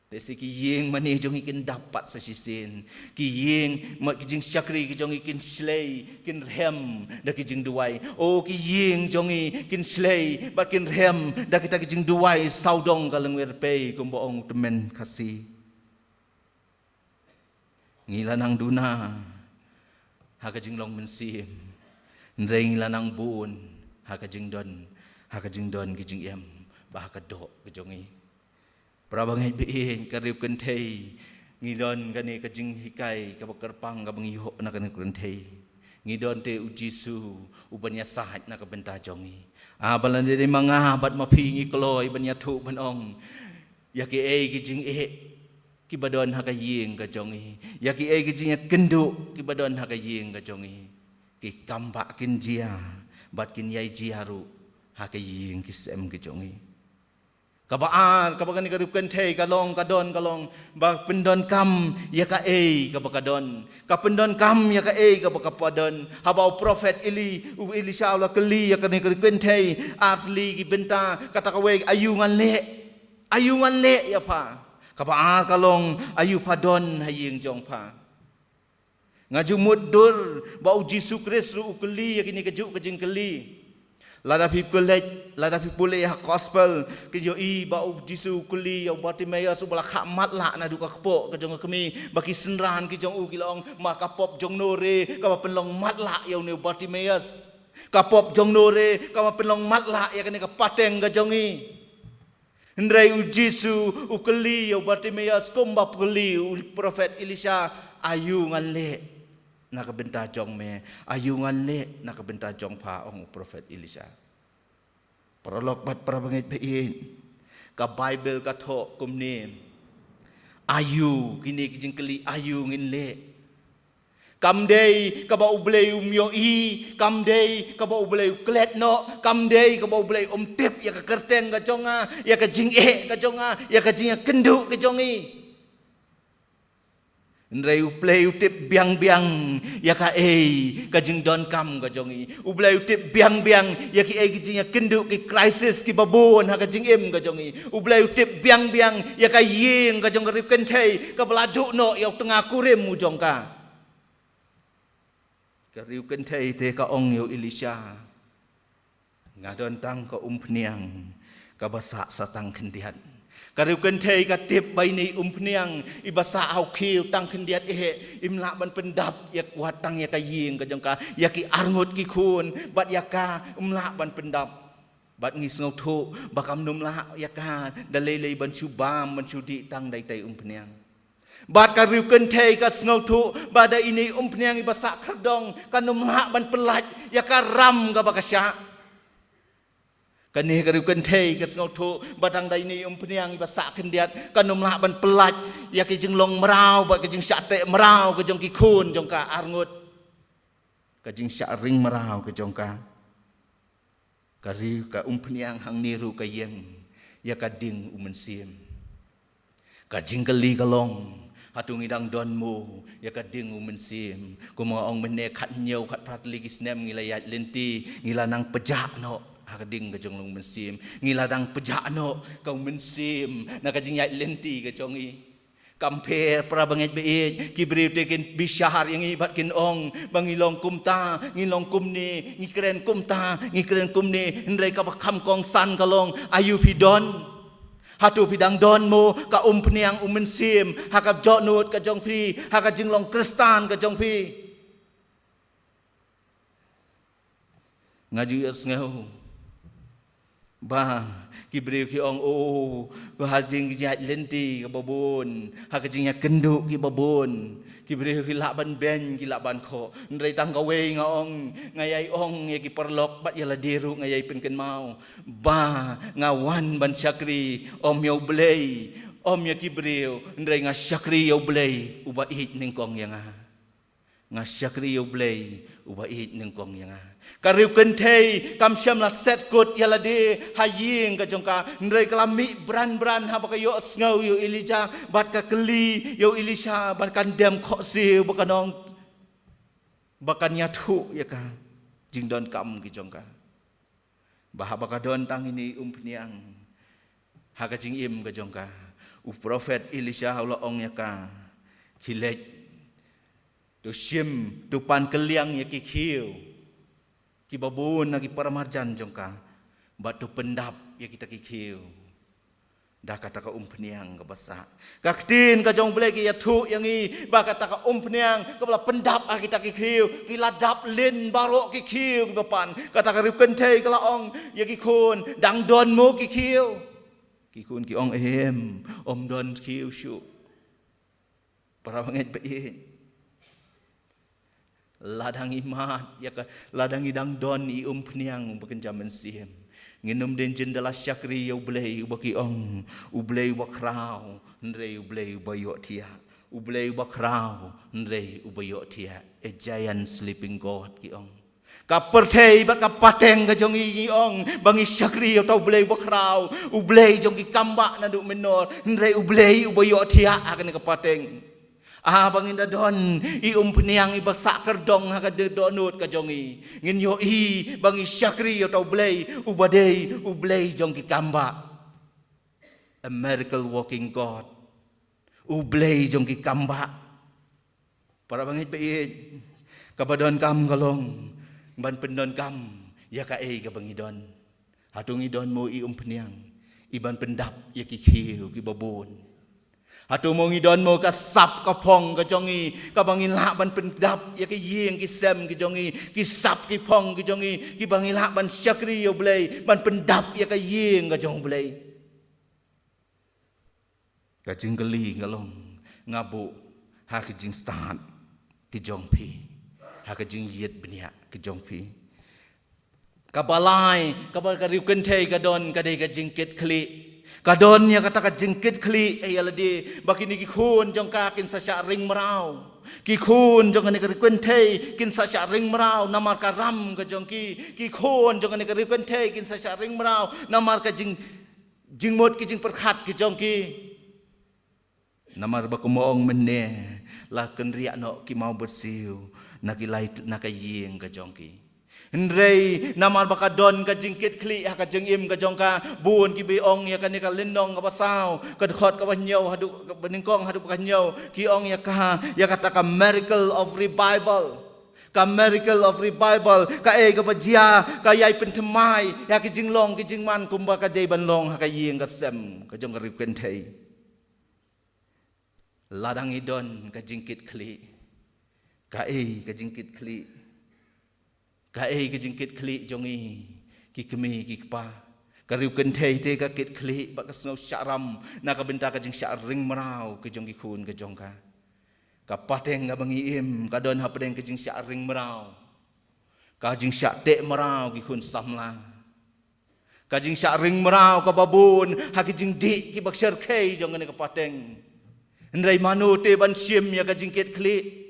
Te shi ki ïing mane jong ngi kin dap pat sa shisien. Ki ïing, ma ki jingshakri ki jong ngi kin shlei, kin rhem da ki jingduwai. O, ki ïing jong ngi kin shlei bad kin rhem da kita ki jingduwai sawdong ka lyngngoh pei, kumba ong u tymmen Khasi. Ngi la nang duna ha ka jinglong mynsiem, hynrei ngi la nang bun ha ka jingdon, ha ka jingdon ki jingim, ba ha ka doh ka jong ngi. Para bangeit ba ïeit, ka riew kynthei, ngi don kane ka jinghikai kaba kyrpang kaba ngi ïoh na kane ka kynthei. Ngi don te u Jisu uban ïasaid na ka bynta jong ngi. Ah, ba lada dei ma nga bad ma phi ngi kloi ban ïathuh ban ong ïa kiei ki jingeh kiba don ha ka ïing ka jong ngi, ïa kiei ki jingïakynduh kiba don ha ka ïing ka jong ngi, ki kam ba kin jia bad kin ïai jia ruh ha ka ïing ki sem ki jong ngi. Kaba ar, kaba kane ka riew kynthei ka long, ka don, ka long ba pyndonkam ïa kaei kaba ka don. Ka pyndonkam ïa kaei kaba ka pa don. Haba u prophet Eli, u Elisha u la kylli ïa kane ka riew kynthei ar tylli ki bynta, kata kawei, aïu ngan leh? Aïu ngan leh ïa pha? Kaba ar ka long, aïu pha don ha ïing jong pha? Nga ju mutdur ba u Jisu Khrist ruh u kylli ïa kine kajuh ka jingkylli. Lada phi pule, lada phi pule ha gospel, ki ïohi ba u Jisu u kylli ïa u Bartimaeus uba la khah matlah naduh ka kpoh ka jong ka kmie, ba ki synran ki jong u ki la ong, ma ka pop jong no re kaba pynlong matlah ïa une u Bartimaeus? Ka pop jong no re kaba pynlong matlah ïa kane ka pateng ka jong ngi? Hynrei u Jisu u kylli ïa u Bartimaeus kumba u kylli u prophet Elisha, aïu ngan leh? na ka bynta jong me, aïu ngan leh na ka bynta jong pha, ong u prophet Elisha. Paralok bad parabangeit ba ïeit, ka Baibl ka thoh kumne: aïu, kine ki jingkylli aïu ngin leh. Kam dei kaba U Blei um ïohi, kam dei kaba U Blei u klet noh, kam dei kaba U Blei um tip ïa ka kyrteng ka jong nga, ïa ka jingeh ka jong nga, ïa ka jingïakynduh ka jong i. Hynrei U Blei u tip biang biang ïa kaei ka jingdonkam ka jong i. U Blei u tip biang biang ïa kiei ki jingïakynduh, ki crisis kiba bun ha ka jingim ka jong i. U Blei u tip biang biang ïa ka ïing ka jong ka riewkynthei kaba la duh noh ïa u tnga kurim u jong ka. Ka riewkynthei te ka ong ïa u Elisha: Nga don tang ka umphniang kaba sah sa tang khyndiat. Ka riewkynthei ka tip ba ine i umphniang iba sah ha u khiew tang khyndiat eh, im lah ban pyndap ïa wat tang ïa ka ïing ka jong ka, ïa ki arngut ki khun bad ïa ka im lah ban pyndap. Bad ngi sngewthuh ba kam nym lah ïa ka da lei lei ban shu bam, ban shu dih tang da itei i umphniang. Bad ka riewkynthei ka sngewthuh ba da ine i umphniang iba sah khyrdong kan nym lah ban pyllait ïa ka ram kaba ka shah. Kane ka riewkynthei ka sngewthuh ba tang da ine i umphniang iba sah khyndiat kan nym lah ban pyllait ïa ki jinglong mraw bad ki jingshah teh mraw ka jong ki khun jong ka arngut, ka jingshah ring mraw ka jong ka. Ka riew, ka umphniang hangne ruh ka ïeng ïa ka ding u mynsiem. Ka jingkylli ka long, hato ngi dang don mo ïa ka ding u mynsiem? Kumba nga ong mynne, khathynñiew khatphra tylli ki snem ngi la ïaid lynti, ngi la nang pjah noh ha ka ding ka jong u mynsiem. Ngi la dang pjah noh ka u mynsiem na ka jingïaid lynti ka jong ngi. Kam pher, parabangeit ba ïeit, ki briew te kin bishar ïa ngi bad kin ong ba ngi long kumta, ngi long kumne, ngi kren kumta, ngi kren kumne. Hynrei kaba kham kongsan ka long, aïu phi don? Hato phi dang don mo ka umphniang u mynsiem ha ka dohnud ka jong phi, ha ka jinglong Khristan ka jong phi? Nga ju ïohsngew ba ki briew ki ong, o, ha ka jingïaid lynti kaba bun, ha ka jingïakynduh kiba bun, ki briew ki lah ban beiñ, ki lah ban khoh. Hynrei tang kawei nga ong, nga ïai ong ïa ki paralok bad ïa lade ruh nga ïai pynkynmaw ba nga wan ban shakri, ym ïa U Blei, ym ïa ki briew, hynrei nga shakri ïa U Blei uba ïeit nyngkong ïa nga. Nga shakri ïa U Blei uba ïeit nyngkong ïa nga. Ka riewkynthei kam shym la set kut ïa lade ha ïing ka jong ka, hynrei ka la mih bran bran haba ka ïohsngew ïa u Elijah bad ka kylli ïa u Elisha bad kan dem khohsiew ba kan ong ba kan ïathuh ïa ka jingdonkam ki jong ka. Ba haba ka don tang ine i umphniang ha ka jingim ka jong ka, u prophet Elisha u la ong ïa ka, khie leit, to shim, to pan kylliang ïa ki khiew kiba bun na ki paramarjan jong ka, bad to pyndap ïa kita ki khiew da kata ka umphniang kaba sah. Ka ktien ka jong U Blei ka ïathuh ïa ngi ba kata ka umphniang kaba la pyndap ha kita ki khiew, ki la dap lin baroh ki khiew kiba pan. Kata ka riewkynthei ka la ong ïa ki khun, dang don mo ki khiew? Ki khun ki ong, em, ym don khiew shuh. Parabangeit ba ïeit, lada ngi mad ïa ka, lada ngi dang don i umphniang uba kynja mynsiem, ngin ym dei jin da la shakri ïa U Blei uba ki ong U Blei uba khraw, hynrei U Blei uba ïohthiah. U Blei uba khraw, hynrei uba ïohthiah. A giant sleeping God, ki ong. Ka pyrthei bad ka pateng ka jong ngi ngi ong ba ngi shakri ïa uta U Blei uba khraw, U Blei jong ki kambah naduh mynnor, hynrei U Blei uba ïohthiah ha kane ka pateng. Ah, ba ngin da don i umphniang iba sah khyrdong ha ka dohnud ka jong ngi, ngin ïohi ba ngi shakri ïa uta U Blei uba dei U Blei jong ki kambah. A miracle working God. U Blei jong ki kambah. Parabangeit ba ïeit, kaba donkam ka long ban pyndonkam ïa kaei kaba ngi don. Hato ngi don mo i umphniang iban pyndap ïa ki khiew kiba bun? Hato mo ngi don mo ka sap ka phong ka jong ngi kaba ngi lah ban pyndap ïa ki ïing ki sem ki jong ngi, ki sap ki phong ki jong ngi, kiba ngi lah ban shakri ïa U Blei, ban pyndap ïa ka ïing ka jong U Blei? Ka jingkylli ka long, nga buh ha ki jingstad ki jong phi. ha ka jingïit bniah ka jong phi. Kaba lai, kaba ka riewkynthei ka don, ka dei ka jingkitkhlieh. Ka don ïa kata ka jingkitkhlieh ïa lade, ba kine ki khun jong ka kin sa shah ring mraw. Ki khun jong kane ka riewkynthei kin sa shah ring mraw namar ka ram ka jong ki. Ki khun jong kane ka riewkynthei kin sa shah ring mraw namar ka jing, jingmut ki jingpyrkhat ki jong ki. Namar ba kumba ong mynne, la kynriah noh ki maw bad siew na ki lai, na ka ïing ka jong ki. Hynrei namar ba ka don ka jingkitkhlieh ha ka jingim ka jong ka, bun kiba ong ïa kane ka lynnong kaba saw, ka dkhot kaba hynñiew haduh, kaba nyngkong haduh kaba hynñiew, ki ong ïa ka, ïa kata ka miracle of revival. Ka miracle of revival, kaei kaba jia, ka ïai pynthymmai ïa ki jinglong ki jingman kumba ka dei ban long ha ka ïing ka sem ka jong ka riewkynthei. Lada ngi don ka jingkitkhlieh. Kaei ka jingkitkhlieh? Kaei ka jingkitkhlieh jong ngi, ki kmie ki kpa? Ka riewkynthei te ka kitkhlieh bad ka sngew shah ram na ka bynta ka jingshah ring mraw ka jong ki khun ka jong ka. Ka pateng kaba ngi im ka don hapdeng ka jingshah ring mraw, ka jingshah teh mraw ki khun samla. Ka jingshah ring mraw kaba bun ha ki jingdih kiba shyrkhei jong kane ka pateng. Hynrei mano te ban shim ïa ka jingkitkhlieh?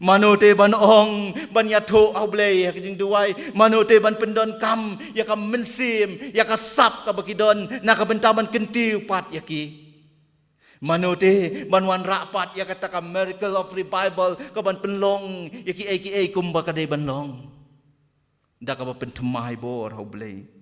Mano te ban ong, ban ïathuh ha U Blei ha ka jingduwai? Mano te ban pyndonkam ïa ka mynsiem, ïa ka sap kaba ki don na ka bynta ban kyntiew pat ïa ki? Mano te ban wanrah pat ïa kata ka miracle of revival, ka ban pynlong ïa kiei kiei kumba ka dei ban long, da kaba pynthymmai bor ha U Blei?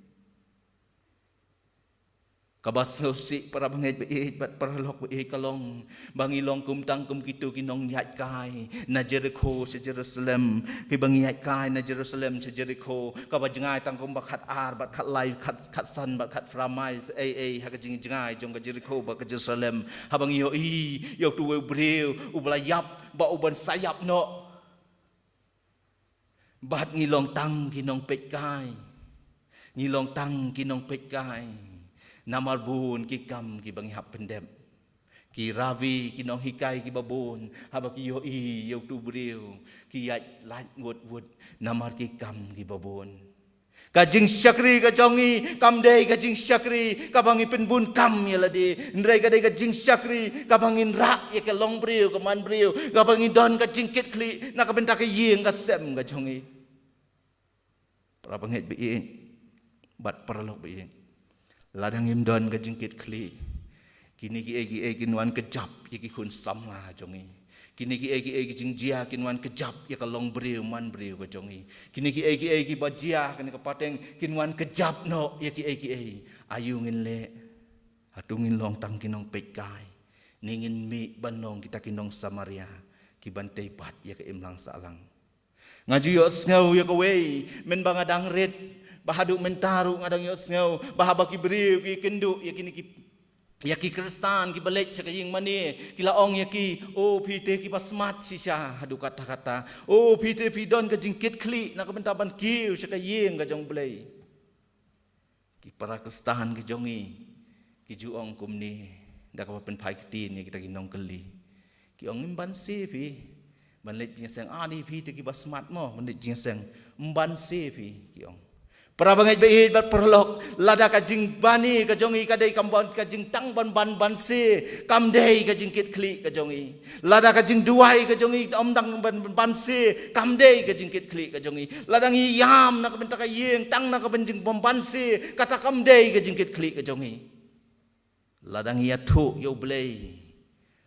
Kaba sngewsih, para bangeit ba ïeit bad paralok ba ïeit, ka long ba ngi long kum tang kum kito ki nongïaid kai na Jerikho sha Jerusalem. Kiba ngi ïaid kai na Jerusalem sha Jerikho, kaba jngai tang kumba khatar bad khatlai, khat, khatsan bad khatphra mail ei ei ha ka jingjngai jong ka Jerikho bad ka Jerusalem. Haba ngi ïohi ïa uto uwei u briew uba la ïap bad uban sa ïap noh. Bad ngi long tang ki nongpeitkai. Ngi long tang ki nongpeitkai namar bun ki kam kiba ngi hap pyndep. Ki rabbi, ki nonghikai kiba bun, haba ki ïohi ïa uto u briew, ki ïaid lait ngut wut namar ki kam kiba bun. Ka jingshakri ka jong ngi kam dei ka jingshakri kaba ngi pynbun kam ïa lade, hynrei ka dei ka jingshakri kaba ngin rah ïa ka longbriew ka manbriew, kaba ngi don ka jingkitkhlieh na ka bynta ka ïing ka sem ka jong ngi. Para bangeit ba ïeit bad paralok ba ïeit, lada ngim don ka jingkitkhlieh, kine kiei kiei kin wan kjap ïa ki khun samla jong ngi. Kine kiei kiei ki jingjia kin wan kjap ïa ka longbriew manbriew ka jong ngi. Kine kiei kiei kiba jia ha kane ka pateng kin wan kjap noh ïa kiei kiei. Aïu ngin leh? Hato ngin long tang ki nongpeitkai, ne ngin mih ban long kita ki nong Samaria kiban tei bat ïa ka imlang sahlang? Nga ju ïohsngew ïa kawei, mynba nga dang rit, bad haduh mynta ruh nga dang ïohsngew ba haba ki briew ki kynduh ïa kine ki, ïa ki Khristan kiba leit sha ka ïing mane, ki la ong ïa ki, "O phi te kiba smat shisha haduh katta katta. O phi te phi don ka jingkitkhlieh na ka bynta ban kiew sha ka ïing ka jong U Blei." Ki para Khristan ki jong ngi ki ju ong kumne, da kaba pynphai ktien ïa kita ki nongkylli. Ki ong, "Ym banse phi ban leit jingïaseng, ani phi te kiba smat mo ban leit jingïaseng, ym banse phi," ki ong. Para bangeit ba ïeit bad paralok, lada ka jingmane ka jong ngi ka dei kam ban, ka jingtang ban ban banse, kam dei ka jingkitkhlieh ka jong ngi. Lada ka jingduwai ka jong ngi ym tang ban, ban banse, kam dei ka jingkitkhlieh ka jong ngi. Lada ngi ïam na ka bynta ka ïing tang na ka bynta jingbanse, kata kam dei ka jingkitkhlieh ka jong ngi. Lada ngi ïathuh ïa U Blei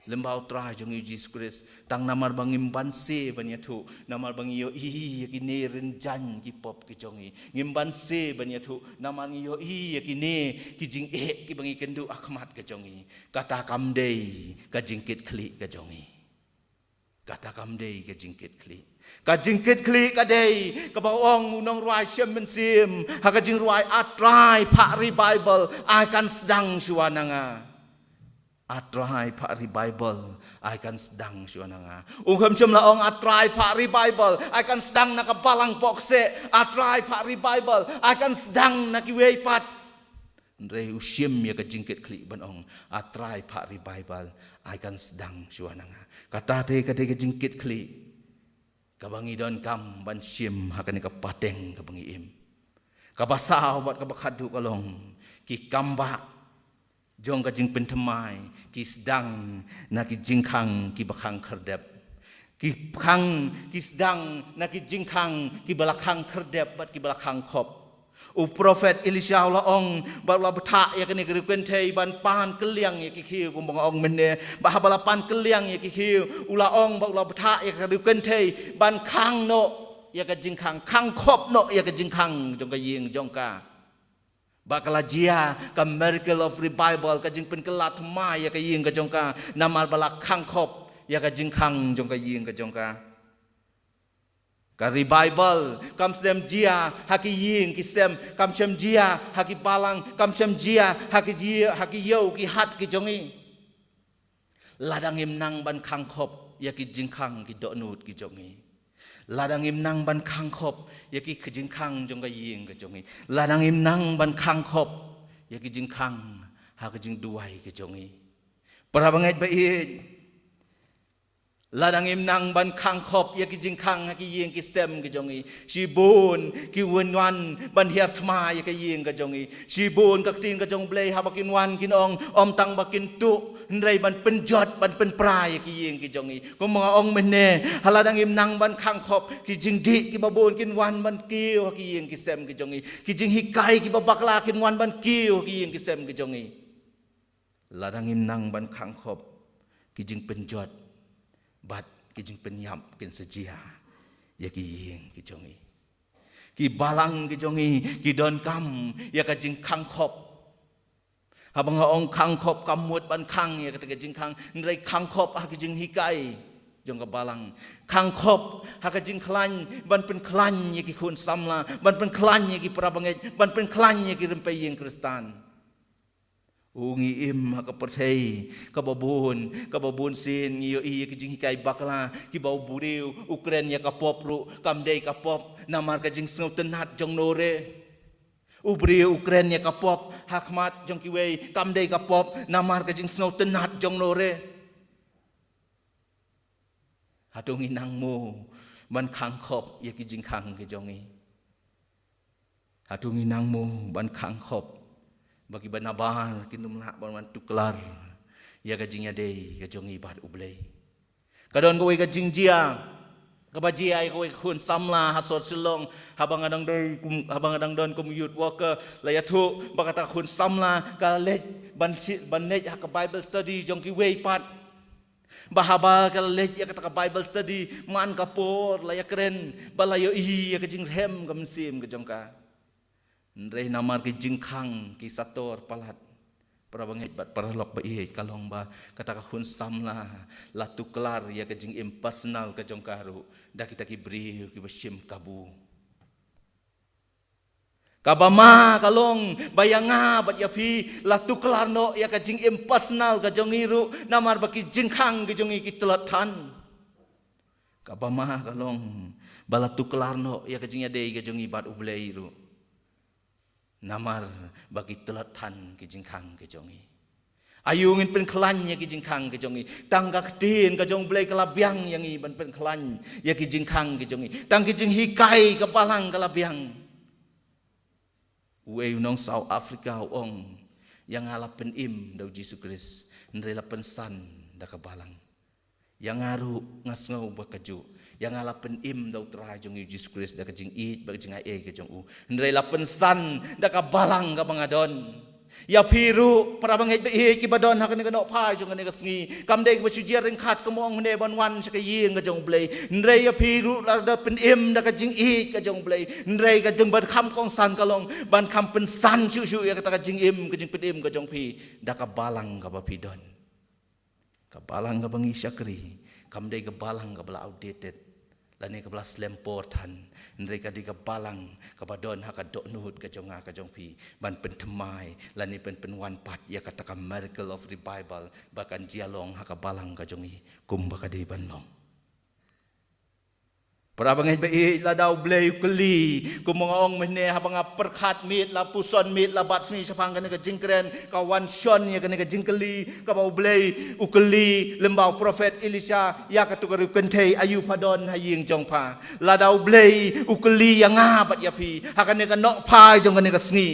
lem bad U Trai jong ngi Jisu Khrist tang namar ba ngim banse ban ïathuh, namar ba ngi ïohi ïa kine rynjang ki pop ki jong ngi. Ngim banse ban ïathuh namar ngi ïohi ïa kine ki jingeh kiba ngi kynduh ha khmat ka jong ngi. Kata kam dei ka jingkitkhlieh ka jong ngi. Kata kam dei ka jingkitkhlieh. Ka jingkitkhlieh ka dei kaba ong u nongrwai Shem Mynsiem ha ka jingrwai, "A Trai, phah revival, ai kan sdang shuwa na nga. A Trai, phah revival, ai kan sdang shuwa na nga." U Kham Shem la ong, "A Trai, phah revival, ai kan sdang na ka balang pohkseh. A Trai, phah revival, ai kan sdang na kiwei pat." Hynrei u shim ïa ka jingkitkhlieh ban ong, "A Trai, phah revival, ai kan sdang shuwa na nga." Kata te ka dei ka jingkitkhlieh. Kaba ngi donkam ban shim ha kane ka pateng kaba ngi im. Kaba saw bad kaba khatduh ka long, ki kambah jong ka jingpynthymmai ki sdang na ki jingkhang kiba khang khyrdep. Ki khang, ki sdang na ki jingkhang kiba la khang khyrdep bad kiba la khang khop. U prophet Elisha u la ong bad u la bthah ïa kane ka riew kynthei ban pan kylliang ïa ki khiew, kumba nga ong mynne, bad haba la pan kylliang ïa ki khiew, u la ong bad u la bthah ïa ka riew kynthei ban khang noh ïa ka jingkhang, khang khop noh ïa ka jingkhang jong ka ïing jong ka. Bad ka la jia ka miracle of revival, ka jingpynkylla thymmai ïa ka ïing ka jong ka, namar ba la khang khop ïa ka jingkhang jong ka ïing ka jong ka. Ka revival kam shym jia ha ki ïing ki sem, kam shym jia ha ki balang, kam shym jia ha ki jia, ha ki ïew ki hat ki jong ngi. Lada ngim nang ban khang khop ïa ki jingkhang ki dohnud ki jong ngi. Lada ngim nang ban khang khop ïa ki jingkhang jong ka ïing ka jong ngi. Lada ngim nang ban khang khop ïa ki jingkhang ha ka jingduwai ka jong ngi. Para bangeit ba ïeit, lada ngim nang ban khang khop ïa ki jingkhang ha ki ïing ki sem ki jong ngi, shibun ki wan wan ban hiar thma ïa ka ïing ka jong ngi. Shibun ka ktien ka jong U Blei haba kin wan kin ong, ym tang ba kin tuh, hynrei ban pynjot, ban pynpra ïa ki ïing ki jong ngi. Kumba nga ong mynne, ha lada ngim nang ban khang khop, ki jingdih kiba bun kin wan ban kiew ha ki ïing ki sem ki jong ngi. Ki jinghikai kiba bakla kin wan ban kiew ha ki ïing ki sem ki jong ngi. Lada ngim nang ban khang khop, ki jingpynjot bad ki jingpynïap kin sa jia ïa ki ïing ki jong ngi. Ki balang ki jong ngi ki donkam ïa ka jingkhang khop. Haba nga ong khang khop, kam mut ban khang ïa kata ka jingkhang, hynrei khang khop ha ka jinghikai jong ka balang. Khang khop ha ka jingkhlaiñ, ban pynkhlaiñ ïa ki khun samla, ban pynkhlaiñ ïa ki para bangeit, ban pynkhlaiñ ïa ki rympei ïing Khristan. U ngi im ha ka pyrthei kaba bun, kaba bun sien ngi ïohi ïa ki jinghikai bakla, kiba u briew u kren ïa ka pop ruh kam dei ka pop namar ka jingsngewtynnat jong u re. U briew u kren ïa ka pop ha khmat jong kiwei kam dei ka pop namar ka jingsngewtynnat jong u re. Hato ngi nang mo ban khang khop ïa ki jingkhang ki jong ngi? Hato ngi nang mo ban khang khop ba kiba nabar kin ym lah ban wan tuklar ïa ka jingïadei ka jong ngi bad U Blei? Ka don kawei ka jingjia kaba jia ïa kawei ka khun samla ha sor Shillong, haba nga dang dei kum, haba nga dang don kum youth worker, la ïathuh ba kata ka khun samla ka leit ban shi-, ban leit ha ka Bible study jong kiwei pat. Ba haba ka la leit ïa kata ka Bible study, man ka por la ïakren, ba la ïohi ïa ka jingrhem ka mynsiem ka jong ka. Hynrei namar ki jingkhang ki sator palat, para bangeit bad para lok ba ïeit, ka long ba kata ka khun samla la tuklar ïa ka jingim personal ka jong ka ruh da kita ki briew kiba shim kabu. Kaba ma ka long ba ïa nga bad ïa phi la tuklar noh ïa ka jingim personal ka jong ngi ruh, namar ba ki jingkhang ki jong ngi ki tlot than. Kaba ma ka long ba la tuklar noh ïa ka jingïadei ka jong ngi bad U Blei ruh, namar ba ki tlot than ki jingkhang ki jong ngi. Aïu ngin pynkhlaiñ ïa ki jingkhang ki jong ngi? Tang ka ktien ka jong U Blei ka la biang ïa ngi ban pynkhlaiñ ïa ki jingkhang ki jong ngi. Tang ki jinghikai ka balang ka la biang. Uwei u nong South Africa u ong, ïa nga la pynim da U Jisu Khrist, hynrei la pynsan da ka balang. Ïa nga ruh nga sngew ba kajuh. Ïa nga la pynim da U Trai jong ngi U Jisu Khrist da ka jingïeit bad ka jingai ei ka jong u, hynrei la pynsan da ka balang kaba nga don. Ïa phi ruh para bangeit ba ïeit kiba don ha kane ka nohphai jong kane ka sngi, kam dei kaba shu jia ryngkat, kumba ong mynne, ban wan sha ka ïing ka jong U Blei. Hynrei ïa phi ruh la da pynim da ka jingïeit ka jong U Blei, hynrei ka jingban kham kongsan ka long ban kham pynsan shuh shuh ïa kata ka jingim, ka jingpynim ka jong phi da ka balang kaba phi don. Ka balang kaba ngi shakri kam dei ka balang kaba la outdated lane kaba la slem por than, hynrei ka dei ka balang kaba don ha ka dohnud ka jong nga ka jong phi, ban pynthymmai lane ban pynwan pat ïa kata ka miracle of revival ba kan jia long ha ka balang ka jong ngi, kumba ka dei ban long. Para bangeit ba ïeit, lada U Blei u kylli, kum nga ong mynne, haba nga pyrkhat miet la puson miet la bad sngi shaphang kane ka jingkren, ka wan shon ïa kane ka jingkylli, kaba U Blei u kylli lem bad u prophet Elisha ïa katto ka riewkynthei, aïu pha don ha ïing jong pha. Lada U Blei u kylli ïa nga bad ïa phi ha kane ka nohphai jong kane ka sngi,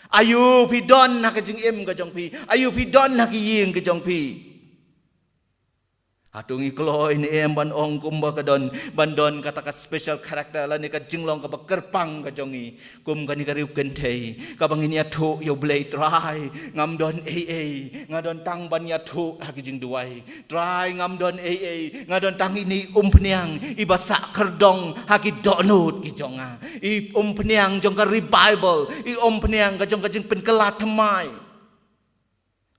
aïu phi don ha ka jingim ka jong phi, aïu phi don ha ka ïing ka jong phi. Hato ngi kloi ne em ban ong kumba ka don, ban don kata ka special character lane ka jinglong kaba kyrpang ka jong ngi kum kane ka riewkynthei, kaba ngin ïathuh ïa U Blei, Trai, ngam don ei ei, nga don tang ban ïathuh ha ki jingduwai. Trai, ngam don ei ei, nga don tang ine i umphniang iba sah kyrdong ha ki dohnud ki jong nga, i umphniang jong ka revival, i umphniang ka jong ka jingpynkylla thymmai.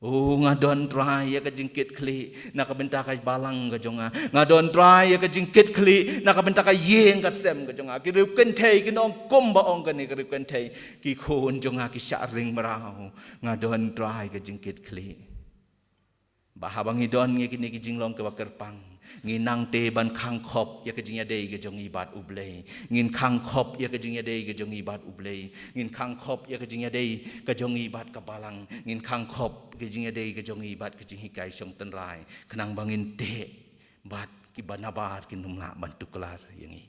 O, nga don, Trai, ïa ka jingkitkhlieh na ka bynta ka balang ka jong nga. Nga don, Trai, ïa ka jingkitkhlieh na ka bynta ka ïing ka sem ka jong nga. Ki riewkynthei kin ong kumba ong kane ka riewkynthei, ki khun jong nga ki shah ring mraw. Nga don, Trai, ka jingkitkhlieh. Bad haba ngi don ïa kine ki jinglong kiba kyrpang, ngin nang tei ban khang khop ïa ka jingïadei ka jong ngi bad U Blei. Ngin khang khop ïa ka jingïadei ka jong ngi bad U Blei. Ngin khang khop ïa ka jingïadei ka jong ngi bad ka balang. Ngin khang khop ka jingïadei ka jong ngi bad ka jinghikai shong tynrai, khnang ba ngin teh bad kiba nabar kin ym lah ban tuklar ïa ngi.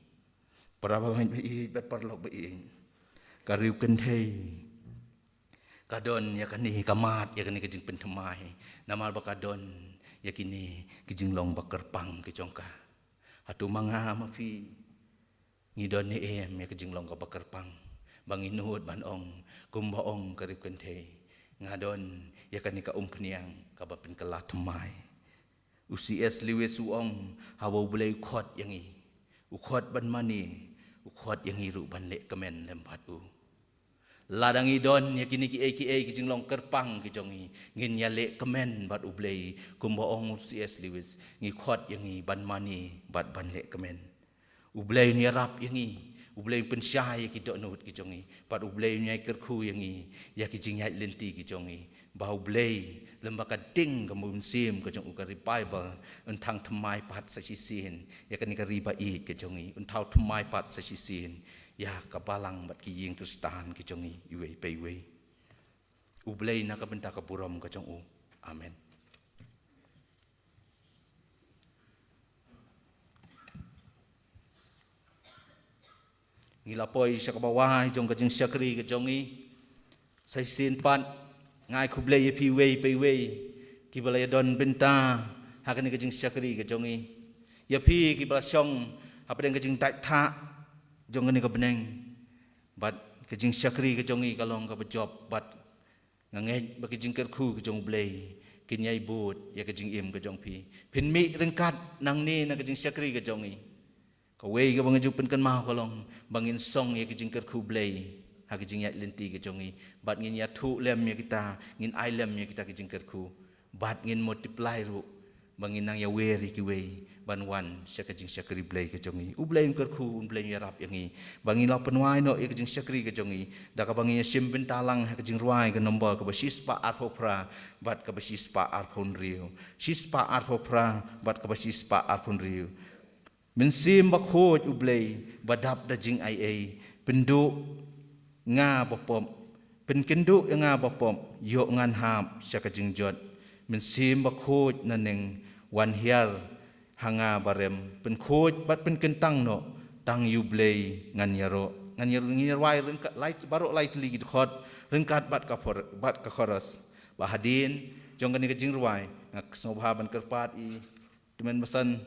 Para bangeit ba ïeit bad paralok ba ïeit, ka riewkynthei ka don ïa kane, ka mad ïa kane ka jingpynthymmai, namar ba ka don ïa kine ki jinglong ba kyrpang ki jong ka. Hato ma nga ma phi ngi don ne em ïa ka jinglong kaba kyrpang, ba ngi nud ban ong kumba ong ka riewkynthei, nga don ïa kane ka umphniang kaba pynkylla thymmai? U C S Lewis u ong, haba U Blei u khot ïa ngi, u khot ban mane, u khot ïa ngi ruh ban leh kmen lem bad u. Lada ngi don ïa kine kiei kiei ki jinglong kyrpang ki jong ngi, ngin ïaleh kmen bad U Blei, kumba ong u C S Lewis, ngi khot ïa ngi ban mane bad ban leh kmen. U Blei un ïarap ïa ngi, U Blei un pynshai ïa ki dohnud ki jong ngi, bad U Blei un ïai kyrkhu ïa ngi ïa ki jingïaid lynti ki jong ngi, ba U Blei lem bad ka ding ka mynsiem ka jong u, ka revival, un thang thymmai pat sa shisien ïa kane ka ri ba ïeit ka jong ngi, un thaw thymmai pat sa shisien ïa ka balang bad ki ïing Khristan ki jong ngi iwei pa iwei. U Blei na ka bynta ka burom ka jong u. Amen. Ngi la poi sha kaba wai jong ka jingshakri ka jong ngi. Sa shisien pat nga ai khublei ïa phi iwei pa iwei kiba la ïadon bynta ha kane ka jingshakri ka jong ngi. Ïa phi kiba la shong hapdeng ka jingdait thah jong kane ka bneng, bad ka jingshakri ka jong ngi ka long kaba jop, bad nga ngeit ba ki jingkyrkhu ki jong U Blei kin ïai bud ïa ka jingim ka jong phi. Phin mih ryngkat nangne na ka jingshakri ka jong ngi. Kawei kaba nga ju pynkynmaw ka long ba ngin song ïa ki jingkyrkhu Blei ha ki jingïaid lynti ki jong ngi, bad ngin ïathuh lem ïa kita, ngin ai lem ïa kita ki jingkyrkhu, bad ngin multiply ruh, ba ngin nang ïawer ïa kiwei ban wan sha ka jingshakri Blei ka jong ngi. U Blei un kyrkhu, U Blei un ïarap ïa ngi ba ngin la pynwai noh ïa ka jingshakri ka jong ngi da kaba ngin ïashim bynta lang ha ka jingrwai ka nombor kaba shispah arphew phra bad kaba shispah arphew hynriew. Shispah arphew phra bad kaba shispah arphew hynriew. Mynsiem Bakhuid U Blei ba dap da jingaiei, pynduh nga ba pop, pynkynduh ïa nga ba pop, ïoh ngan hap sha ka jingjot. Mynsiem Bakhuid naneng, wan hiar ha nga ba rem, pynkhuid bad pynkyntang noh, tang ïa U Blei ngan ïaroh. Ngan ïar-, ngan ïarwai ryngkat lai, baroh lai tylli ki dkhot ryngkat bad ka por-, bad ka chorus. Ba hadien jong kane ka jingrwai nga sngewbha ban kyrpad ïa i tymmen basan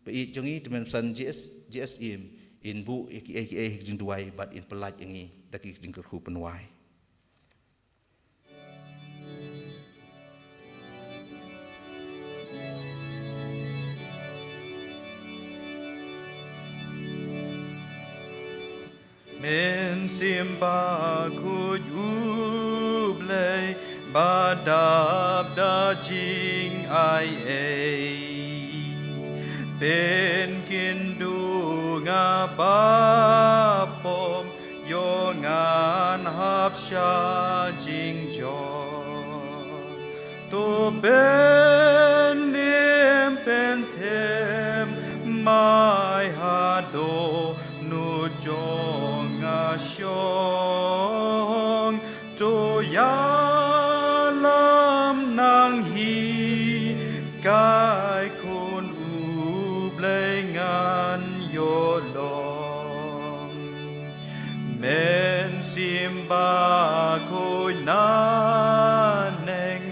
ba ïeit jong ngi, tymmen basan J S, J S Im, in buh ïa kiei kiei ki jingduwai bad in pyllait ïa ngi da ki jingkyrkhu pynwai. Mynsiem Bakhuid U Blei ba dap da jingaiei, pynkynduh nga ba pop, ïoh ngan hap sha jingjot. To pynim pynthymmai ha Ïalam nang hi, kai khun U Blei ngan ïoh long. Mynsiem Bakhuid naneng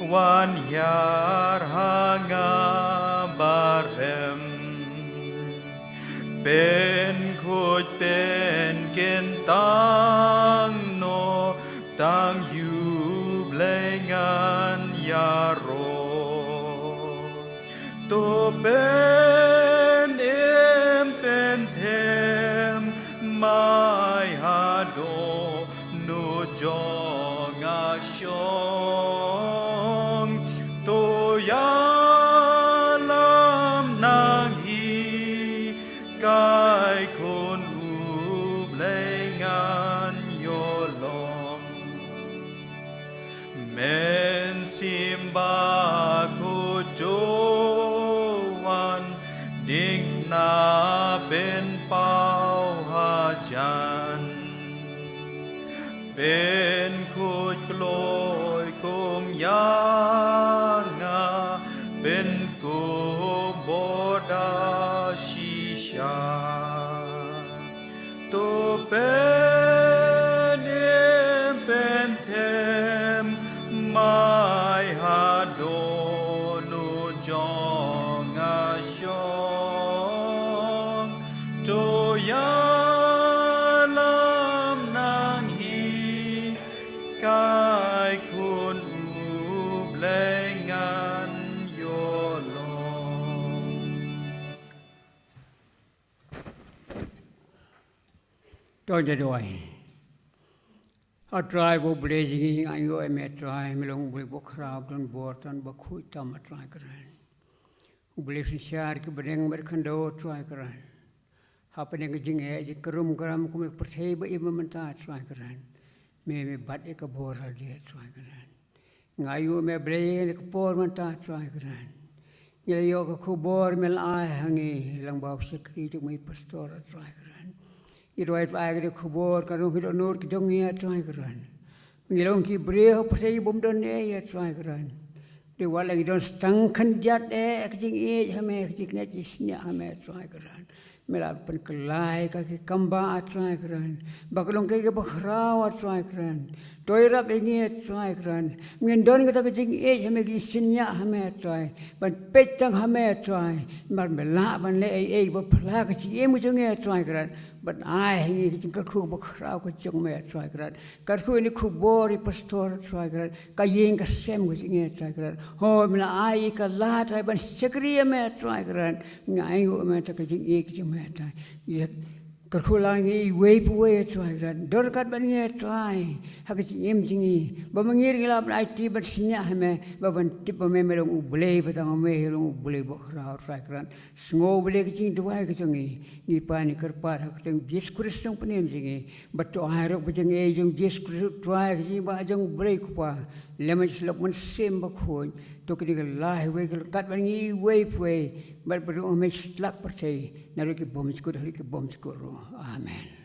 wan hiar ha nga barem. Pynkhuid pynkyntang noh, tang ïa U Blei ngan ïaroh. To pynim pynthem mai haduh nu jong nga shong. To ïalam nang hi, kai khun U Blei ngan ïoh long. Mynsiem Bakhuid to wan ding na pynpaw hajan. Pynkhuid kloi kum ïa nga, pynkup bor da shisha. To pynim pynthem mai haduh nu jong nga shong. To ïalam nang hi, kai khun U Blei ngan ïoh long. To ngin ïa duwai. A Trai ba U Blei jong ngi, ngi ainguh ïa me Trai, me long U Blei bakhraw, don bor, don bakhuid tam A Trai Kynrad. U Blei synshar ki bneng bad khyndew A Trai Kynrad. Hapdeng ka jingeh jingkrum kram kum ka pyrthei ba im mynta A Trai Kynrad, me me bat ïa ka bor ha lade A Trai Kynrad. Nga ainguh me Blei ïa ka por mynta A Trai Kynrad. Ngi la ïoh ka khubor me la ai ha ngi lyngba u shakri jong me pastor A Trai Kynrad. Ngi duwai to ai ka khubor ka rung hi dohnud ki jong ngi A Trai Kynrad. Ngi long ki briew ha pyrthei bym don ei A Trai Kynrad. Dei wat la ngi don tang khyndiat eh ka jingïeit ha me, ka jingngeit jingshaniah ha me A Trai Kynrad. Me la pynkylla ïa ka ki kam ba A Trai Kynrad, ba ka long kaei kaba khraw A Trai Kynrad. To ïarap ïa ngi A Trai Kynrad. Ngin don kata ka jingïeit ha me, ka jingshaniah ha me A Trai, ban peit tang ha me A Trai. Namar me lah ban leh ei ei ba phylla ka jingim ka jong ngi A Trai Kynrad, ban ai ha ngi ka jingkyrkhu ba khraw ka jong me A Trai Kynrad. Kyrkhu ïa kane ka khubor ïa pastor A Trai Kynrad, ka ïing ka sem ka jong ngi A Trai Kynrad. Hooid, me la ai ïa ka lad A Trai ban shakri ïa me A Trai Kynrad. Nga ainguh me ta ka jingïeit ka jong me A Trai. Ïa kyrkhu lang ïa ngi iwei pa iwei A Trai Kynrad. Don ryngkat bad ngi A Trai ha ka jingim jong ngi, ba ma ngi ruh ngi lah ban aiti ban shaniah ha me, ba ban tip ba me me long U Blei, ba tang ma me long U Blei bakhraw A Trai Kynrad. Sngew U Blei ka jingduwai ka jong ngi. Ngi pan ngi kyrpad ha ka kyrteng Jisu Khrist U Nongpynim jong ngi. Bad to ai ruh ba jingïeit jong Jisu Khrist U Trai, ka jingim jong U Blei U Kpa, lem bad U Mynsiem Bakhuid, to kine ki la iwei ki ryngkat bad ngi iwei pa iwei, bad ba ruh ha me sha tlak pyrthei, naduh ki bymjukut haduh ki bymjukut ruh. Amen.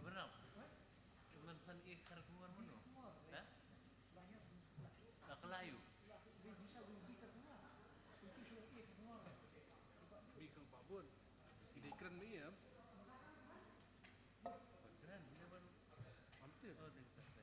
Bernam. Teman san ih kar keluar mano? Ha? Ka kelayu. Bi kang babun. Ide kren mi ya. Kren, dia baru. Am tip. Oh, dia kata.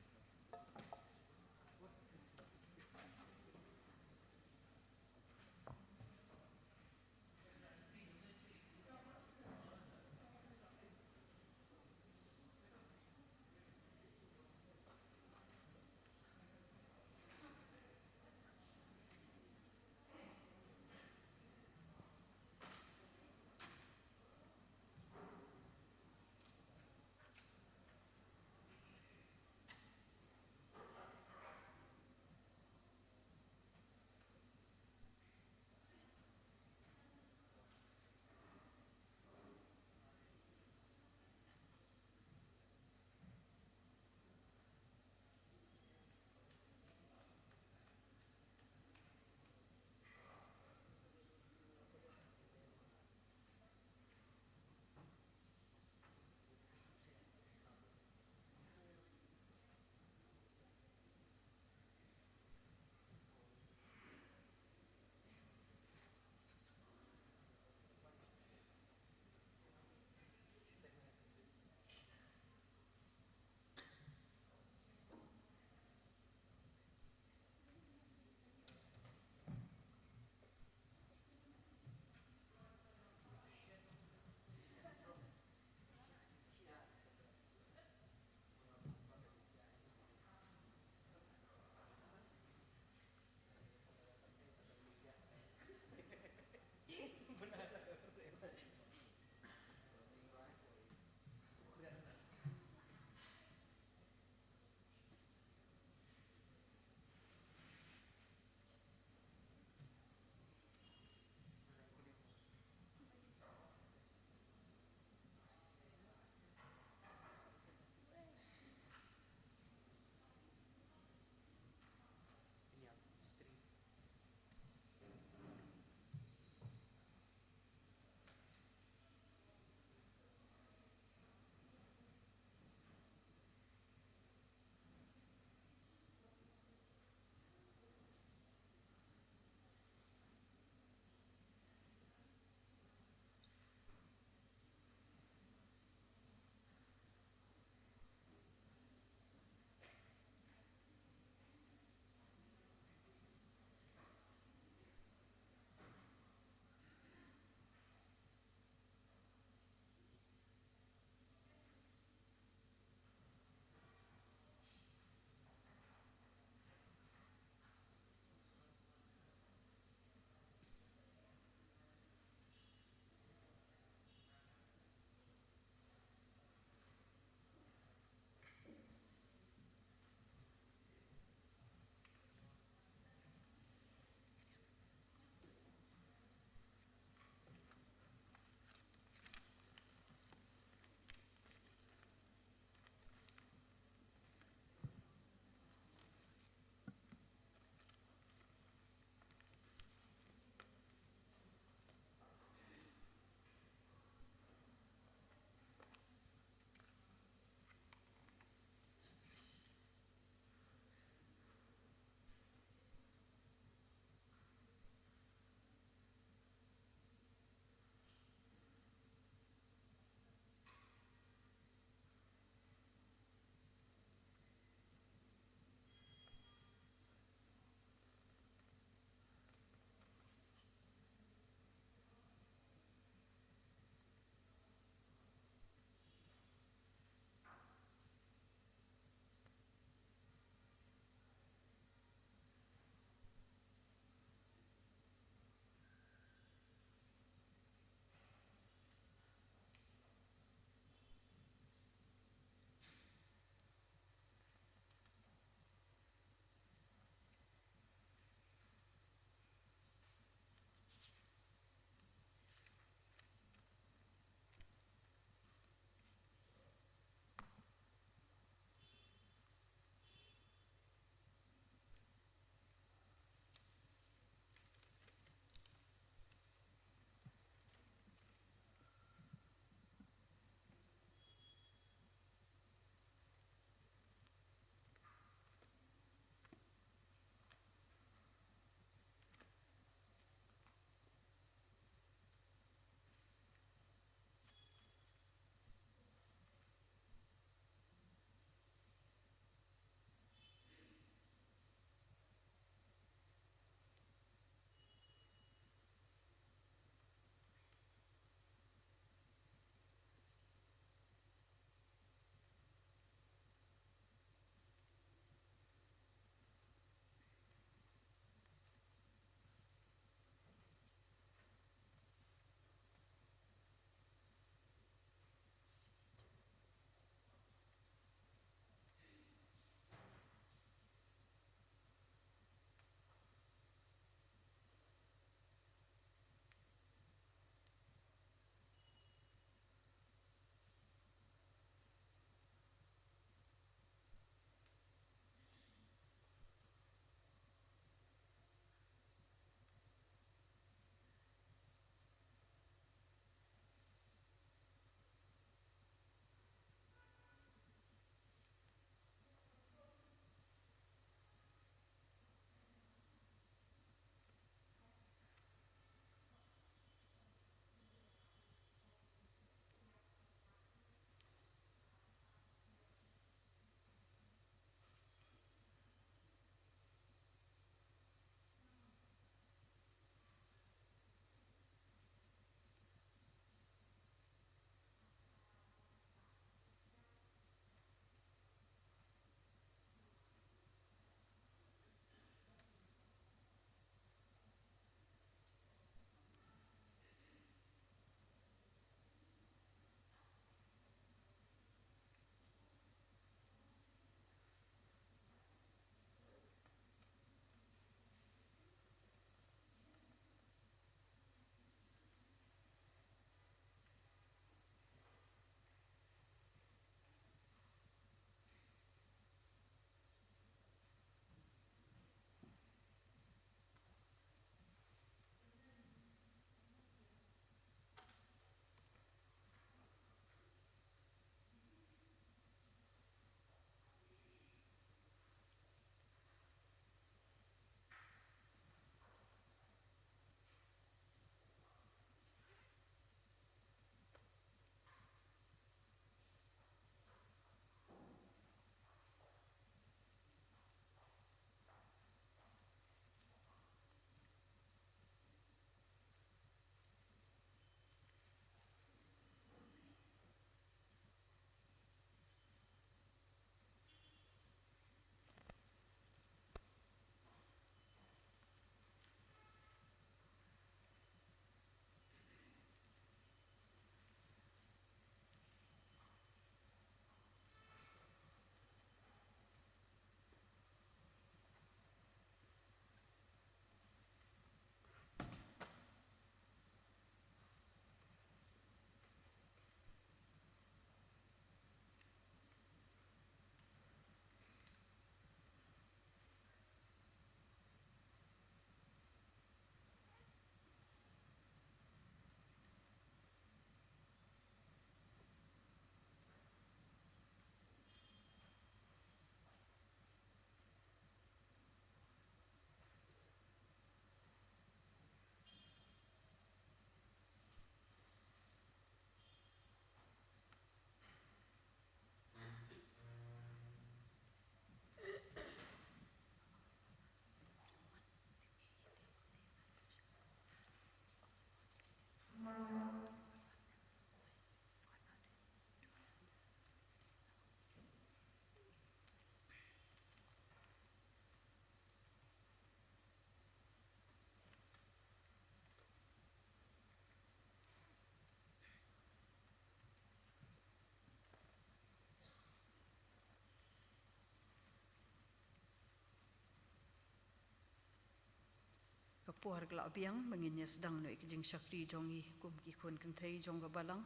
Ka por ka la biang ba ngin ïa sdang noh ïa ka jingshakri jong ngi kum ki khun kynthei jong ka balang.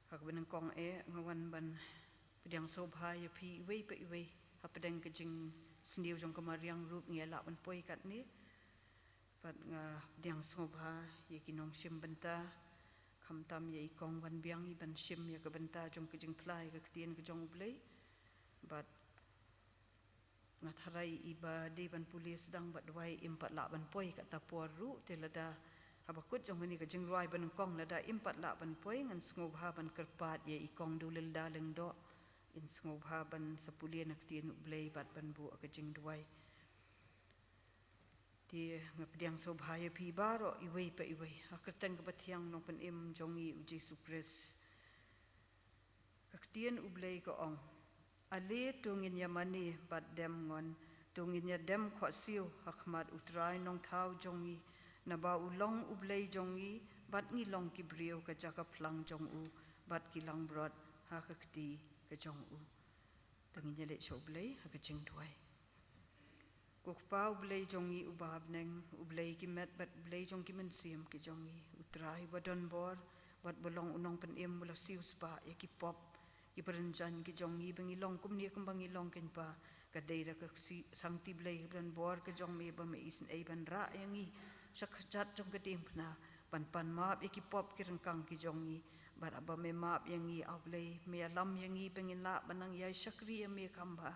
Ha kaba nyngkong eh nga wan ban pdiang sngewbha ïa phi iwei pa iwei hapdeng ka jingsniew jong ka mariang ruh ngi ïa lah ban poi katne. Bad nga pdiang sngewbha ïa ki nongshim bynta, khamtam ïa i Kong Wanbiang, i ban shim ïa ka bynta jong ka jingphla ïa ka ktien ka jong U Blei. Bad nga tharai i ba dei ban pule sdang bad duwai im pat lah ban poi kata por ruh, te lada haba kut jong kane ka jingrwai ba nyngkong lada im pat lah ban poi, ngan sngewbha ban kyrpad ïa i Kong Dulilda Lyngdoh, in sngewbha ban sa pule na ktien U Blei bad ban buh ka jingduwai. Te nga pdiang sngewbha ïa phi baroh iwei pa iwei ha kyrteng kaba thiang Nongpynim jong ngi U Jisu Khrist. Ka ktien U Blei ka ong, ale to ngin ïa mane bad dem ngon, to ngin ïa dem khohsiew ha khmat U Trai Nongthaw jong ngi, naba u long U Blei jong ngi bad ngi long ki briew ka jaka phlang jong u bad ki langbrot ha ka kti ka jong u. Te ngin ïa leit sha U Blei ha ka jingduwai. Ko Kpa U Blei jong ngi uba ha bneng, U Blei ki met bad U Blei jong ki mynsiem ki jong ngi, U Trai uba don bor bad uba long u Nongpynim, u la siew spah ïa ki pop ki pyrshah ki jong ngi ba ngi long kumne kumba ngi long kynpa. Ka dei da ka ksi-, sangti Blei kaba don bor ka jong me ba me isynei ban rah ïa ngi sha kjat jong ka diengphna ban pan map ïa ki pop ki ryngkang ki jong ngi. Bad haba me map ïa ngi, A Blei, me ïalam ïa ngi ba ngin lah ban nang ïai shakri ïa me kham bha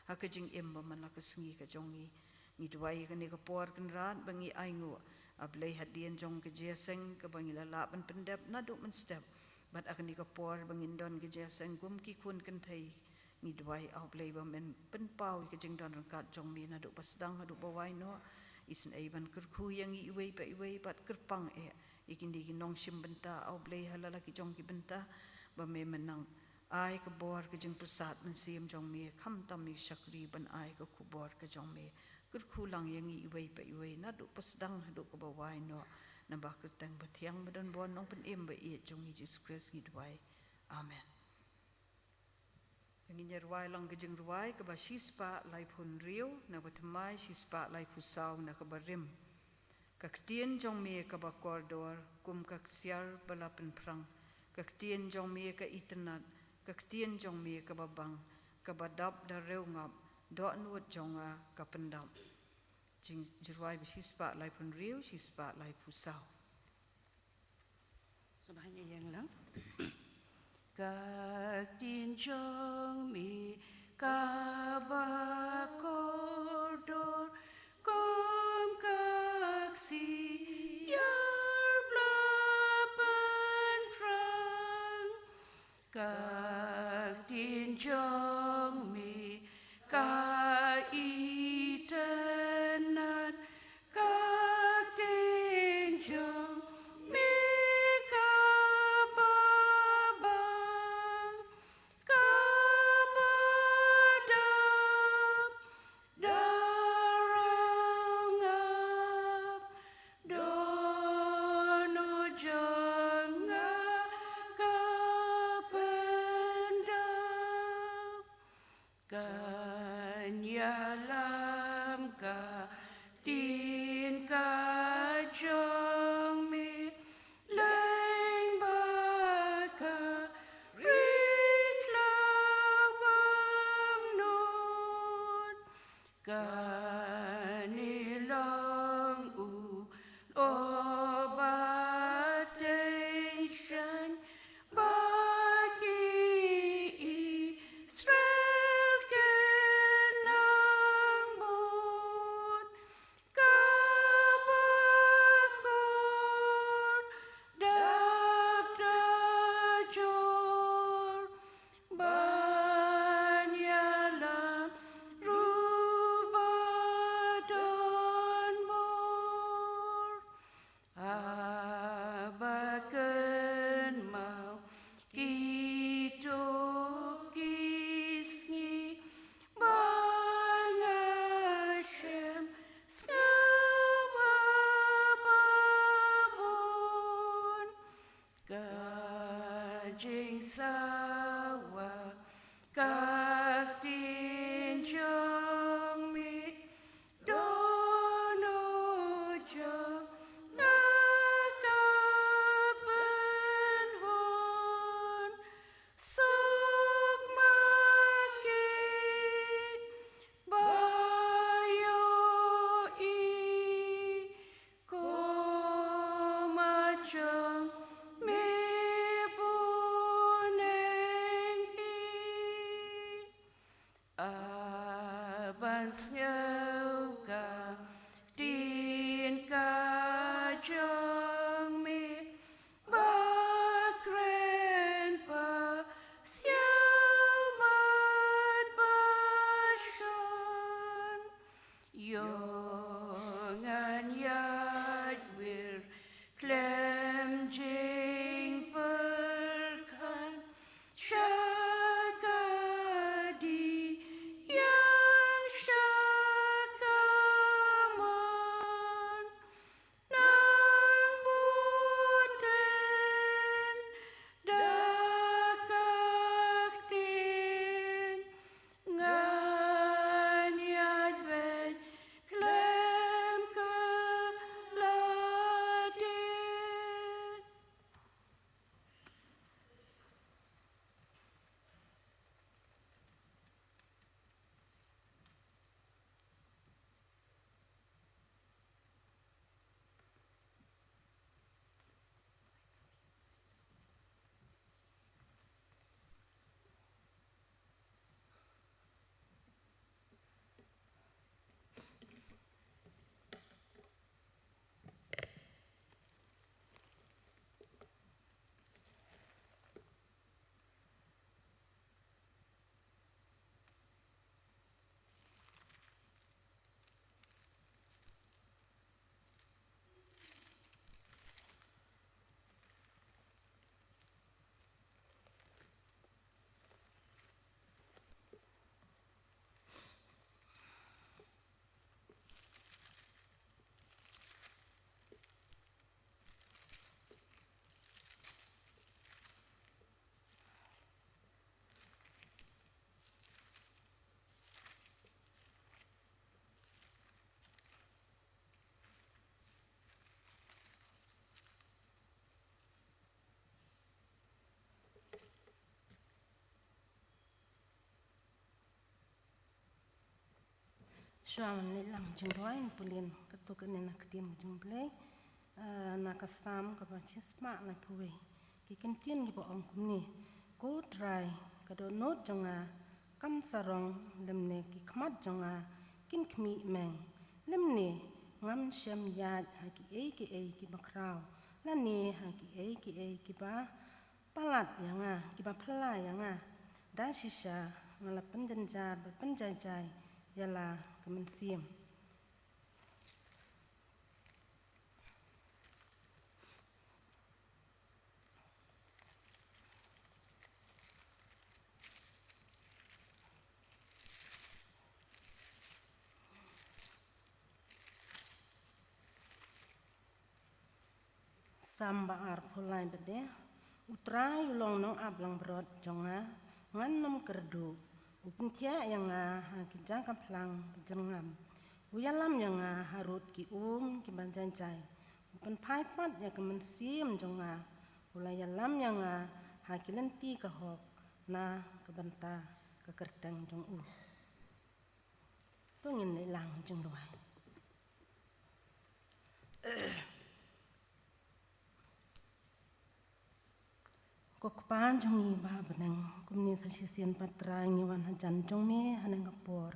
ha ka jingim ba man la ka sngi ka jong ngi. Ngi duwai ïa kane ka por Kynrad ba ngi ainguh, A Blei, hadien jong ka jingïaseng kaba ngi la lah ban pyndep naduh mynstep. Bad ha kane ka por ba ngin don ka jingïaseng kum ki khun kynthei, ngi duwai, A Blei, ba men pynpaw ïa ka jingdon ryngkat jong me naduh ba sdang haduh ba wai noh. Isynei ban kyrkhu ïa ngi iwei pa iwei bad kyrpang eh ïa kine ki nongshim bynta, A Blei, ha la la ki jong ki bynta, ba me men nang ai ka bor ka jingpyrsad mynsiem jong me, khamtam ïa ki shakri ban ai ka khubor ka jong me. Kyrkhu lang ïa ngi iwei pa iwei naduh ba sdang haduh kaba wai noh, naba kyrteng ba thiang ba don bor Nongpynim ba ïeit jong ngi Jisu Khrist ngi duwai. Amen. Ngin ïa rwai lang ka jingrwai kaba shispah laiphew hynriew na kaba thymmai shispah laiphew saw na kaba rim. Ka ktien jong me kaba kordor kum ka ksiar ba la pynphrang, ka ktien jong me ka itynnad, ka ktien jong me kaba bang, kaba dap da riewngap, dohnud jong nga ka pyndap. Jing-, jingrwai ba shispah laiphew hynriew shispah laiphew saw. Sngewbha ïa ïeng lang. Ka ktien jong me kaba kordor kum ka ksiar ba la pynphrang. Ka ktien jong me ka itynnad, ka ktien jong me kaba bang, kaba dap da riewngap, dohnud jong nga ka pyndap. Kan ïalam ka ktien ka jong me, lyngba ka ri khlaw bymnud. Kane long u lyoh ba tyngshaiñ ba ki Israel kin nang bud. Kaba kordor dap da jor, ban ïalam ruh ba don bor. Haba kynmaw kito ki sngi ba nga shem sngewbha ba bun, ka jingsawa ka ktien jong me, dohnud Shuwa ban leit lang jingduwai, ngan pule katto katne na ka ktien ka jong U Blei. Ah, na ka Salm kaba shispah laiphew wei. Ki kyntien kiba ong kumne: Ko Trai, ka dohnud jong nga kam sarong, lymne ki khmat jong nga kin khmih meng. Lymne ngam shym ïaid ha kiei kiei kiba khraw, lane ha kiei kiei kiba palat ïa nga, kiba phylla ïa nga. Da shisha nga la pynjynjar bad pynjaijai ïa la ka mynsiem. Salm ba arphew lai bad de. U Trai u long nongaplangbrot jong nga, ngan nym kyrduh. U pynthiah ïa nga ha ki jaka phlang ba jyrngam. U ïalam ïa nga harud ki um kiba jaijai. U pynphai pat ïa ka mynsiem jong nga. U la ïalam ïa nga ha ki lynti ka hok na ka bynta ka kyrteng jong u. To ngin leit lang jingduwai. Ko Kpa jong ngi ba ha bneng, kumne sa shisien pat Trai ngi wan hajan jong me haneng ka por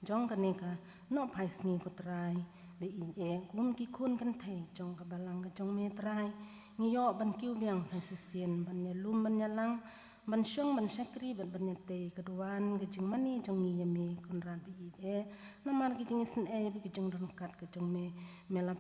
jong kane ka nohphai sngi ko Trai. Ba ïeit eh kum ki khun kynthei jong ka balang ka jong me Trai, ngi ïoh ban kiew biang sa shisien ban ïalum ban ïalang, ban shong ban shakri bad ban ïatei ka duwan ka jingmane jong ngi ïa me Kynrad ba ïeit eh. Namar ka jingisynei bad ka jingryngkat ka jong me, me la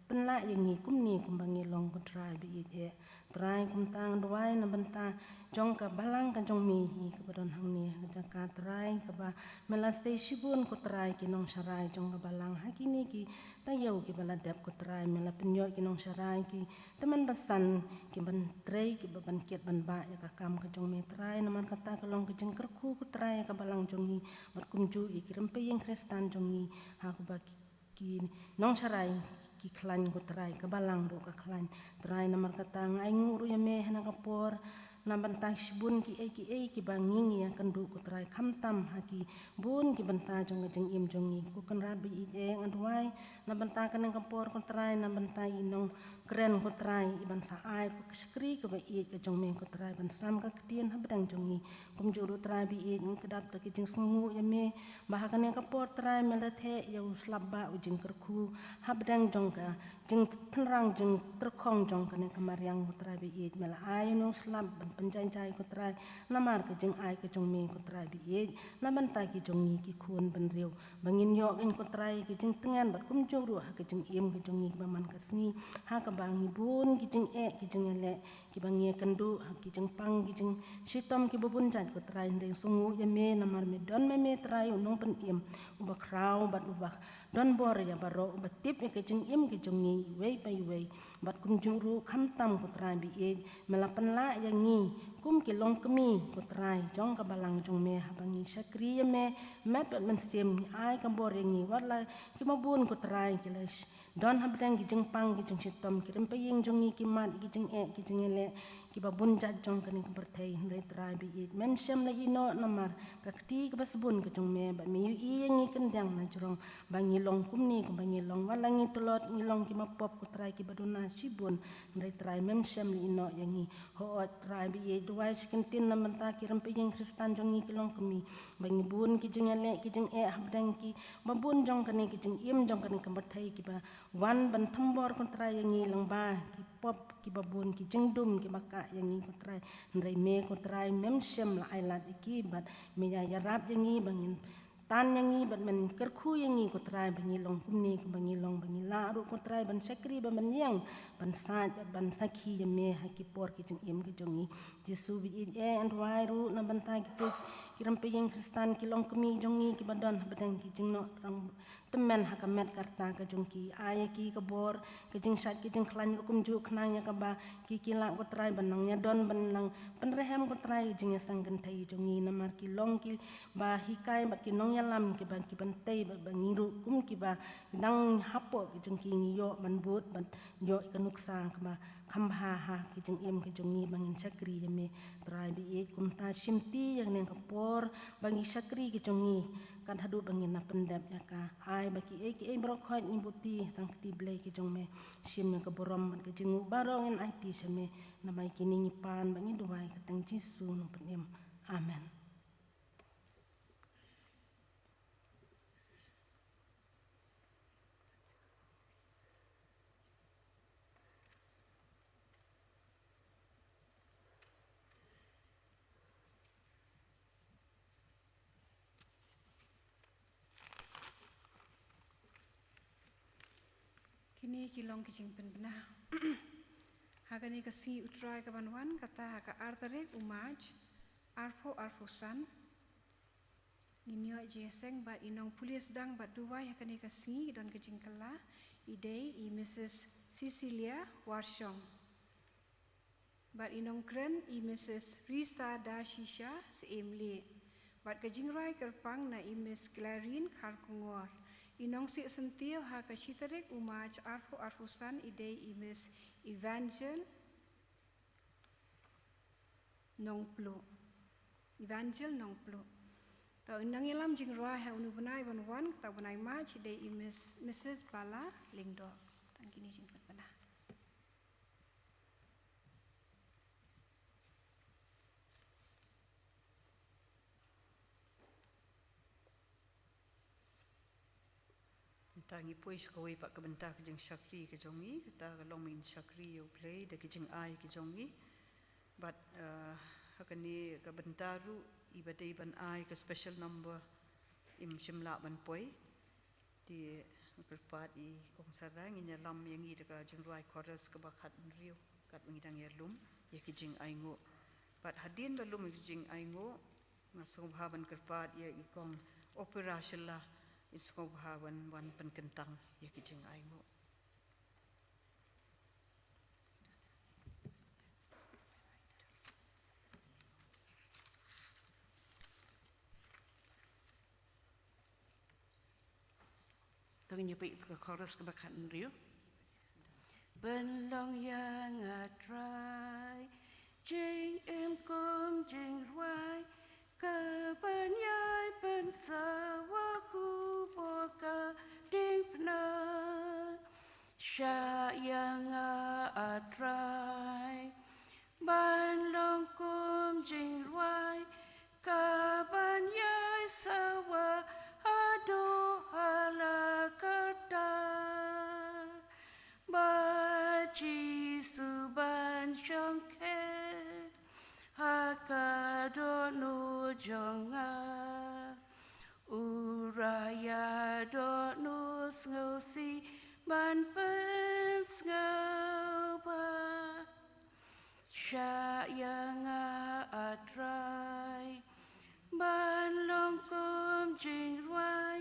pynlah ïa ngi kumne kumba ngi long ko Trai ba ïeit eh. Trai kumta nga duwai na bynta jong ka balang ka jong me hi kaba don hangne ha ka jaka Trai kaba me la sei shibun ko Trai ki nongsharai jong ka balang ha kine ki taïew kiba la dep ko Trai, me la pynïoh ki nongsharai ki tymmen basan kiban trei kiba ban kit ban bah ïa ka kam ka jong me Trai. Namar kata ka long ka jingkyrkhu ko Trai ïa ka balang jong ngi bad kumjuh ïa ki rympei ïing Khristan jong ngi ha kaba ki ki nongsharai ki khlaiñ ko Trai, ka balang ruh ka khlaiñ. Trai namar kata nga ainguh ruh ïa me haneng ka por na bynta shibun kiei kiei kiba ngi ngi ïakynduh ko Trai, khamtam ha ki bun ki bynta jong ka jingim jong ngi. Ko Kynrad ba ïeit eh nga duwai na bynta kane ka por ko Trai, na bynta i nongkren ko Trai, i ban sa ai ka shakri kaba ïeit ka jong me ko Trai, ban sam ka ktien ha bneng jong ngi. Kumjuh ruh Trai ba ïeit ngi kdap da ka jingsngewnguh ïa me ba ha kane ka por Trai me la theh ïa u slap bah u jingkyrkhu ha bneng jong ka jingtynrang jingtyrkhong jong kane ka mariang ko Trai ba ïeit, me la ai ïa u slap ban pynjaijai ko Trai namar ka jingai ka jong me ko Trai ba ïeit na bynta ki jong ngi ki khun bynriew. Ba ngin ïoh kein ko Trai ka jingtngen bad kumjuh ruh ha ka jingim ka jong ngi ba man ka sngi ha kaba ngi bun ki jingeh ki jingïaleh kiba ngi ïakynduh ha ki jingpang ki jingshitom kiba bun jait ko Trai, hynrei sngewnguh ïa me namar me don ma me Trai u nongpynim uba khraw bad uba don bor ïa baroh, uba tip ïa ka jingim ka jong ngi iwei pa iwei. Bad kumjuh ruh khamtam ko Trai ba ïeit me la pynlah ïa ngi kum ki longkmie ko Trai jong ka balang jong me haba ngi shakri ïa me met bad mynsiem, ngi ai ka bor ïa ngi wat la kiba bun ko Trai ki la sh- don ha bneng ki jingpang ki jingshitom, ki rympei ïing jong ngi ki mad ïa ki jingeh ki jingïaleh kiba bun jait jong kane ka pyrthei, hynrei Trai ba ïeit mem shym la ïehnoh namar ka kti kaba sbun ka jong me ba me ïohi ïa ngi khyndiat na jrong ba ngi long kumne kumba ngi long, wat la ngi tlot ngi long kiba pop ko Trai kiba duna shibun, hynrei Trai mem shym la ïehnoh ïa ngi. Hooid Trai ba ïeit, duwai shi kyntien na bynta ki rympei ïing Khristan jong ngi ki longkmie ba ngi bun ki jingïaleh ki jingeh ha bneng kiba bun jong kane ka jingim jong kane ka pyrthei kiba wan ban thombor ko Trai ïa ngi lyngba ki pop kiba bun, ki jingdum kiba kah ïa ngi ko Trai. Hynrei me ko Trai mem shym la ailad ïa ki bad me ïa ïarap ïa ngi ba ngin tan ïa ngi bad men kyrkhu ïa ngi ko Trai ba ngi long kumne kumba ngi long, ba ngi lah ruh ko Trai ban shakri ba men ïeng ban sait bad ban sakhi ïa me ha ki por ki jingim ki jong ngi. Jisu ba ïeit eh, ngan duwai ruh na bynta kito ki rympei ïing Khristan ki longkmie jong ngi kiba don ha bneng ki jingnoh rang tymmen ha ka met ka rta ka jong ki. Ai ïa ki ka bor ka jingshait ka jingkhlaiñ ruh kumjuh khnang ïa kaba ki ki lah ko Trai ban nang ïadon ban nang pynrhem ko Trai ïa jingïaseng kynthei jong ngi namar ki long kiba hikai bad ki nongïalam kiba ki ban tei bad ba ngi ruh kum kiba dang hapoh ki jong ki ngi ïoh ban bud ban ïoh ïa ka nuksa kaba kham bha ha ki jingim ki jong ngi ba ngin shakri ïa me. Trai ba ïeit, kumta shimti ïa kane ka por ba ngi shakri ki jong ngi, kan haduh ba ngin ïa pyndep ïa ka. Ai ba kiei kiei baroh khoit ngi buti sang kti Blei ki jong me. Shim ïa ka burom bad ka jingnguh baroh ngin aiti sha me. Namar kine ngi pan ba ngi duwai ha ka kyrteng Jisu Nongpynim. Amen. Kine ki long ki jingpynbna. Ha kane ka sngi U Trai ka ban wan, kata ha ka ar tarik u March, arphew arphew san. Ngin ïoh jingïaseng bad i nongpulit sdang bad duwai ha kane ka sngi, don ka jingkylla, i dei i Missus Cecilia Warshong. Bad i nongkren i Missus Risa Dashisha Syiem Lieh. Bad ka jingrwai kyrpang na i Miss Clarin Kharkongor. I nongsih syntiew ha ka shi tarik u March arphew arphew san i dei i Miss Evangel Nongpluh. Evangel Nongpluh. Te u nongïalam jingrwai ha une u bnai ban wan, kata u bnai March, i dei i Miss, Missus Bala Lyngdoh. Tang kine jingpynbna. Mynta ngi poi sha kawei pat ka bynta ka jingshakri ka jong ngi, kata ka long ba ngin shakri ïa U Blei da ki jingai ki jong ngi. Bad, eh, ha kane ka bynta ruh i ba dei ban ai ka special number im shym lah ban poi. Te nga kyrpad ïa i Kong Sarah, ngin ïalam ïa ngi da ka jingrwai chorus kaba khathynriew, katba ngi dang ïalum ïa ki jingainguh. Bad hadien ba lum ïa ki jingainguh, nga sngewbha ban kyrpad ïa i Kong Opera Shylla, in sngewbha ban wan pynkyntang ïa ki jingainguh. To ngin ïa peit ka chorus kaba khathynriew. Pynlong ïa nga Trai jingim kum jingrwai, kaban ïai pynsawa khubor ka diengphna. Shah ïa nga, A Trai, ban long kum jingrwai, kaban ïai sawa haduh ha la ka kyrdan. Ba Jisu ban shongkhet ha ka dohnud jong nga. U rah ïa dohnud sngewsih ban pynsngewbha. Shah ïa nga, A Trai, ban long kum jingrwai,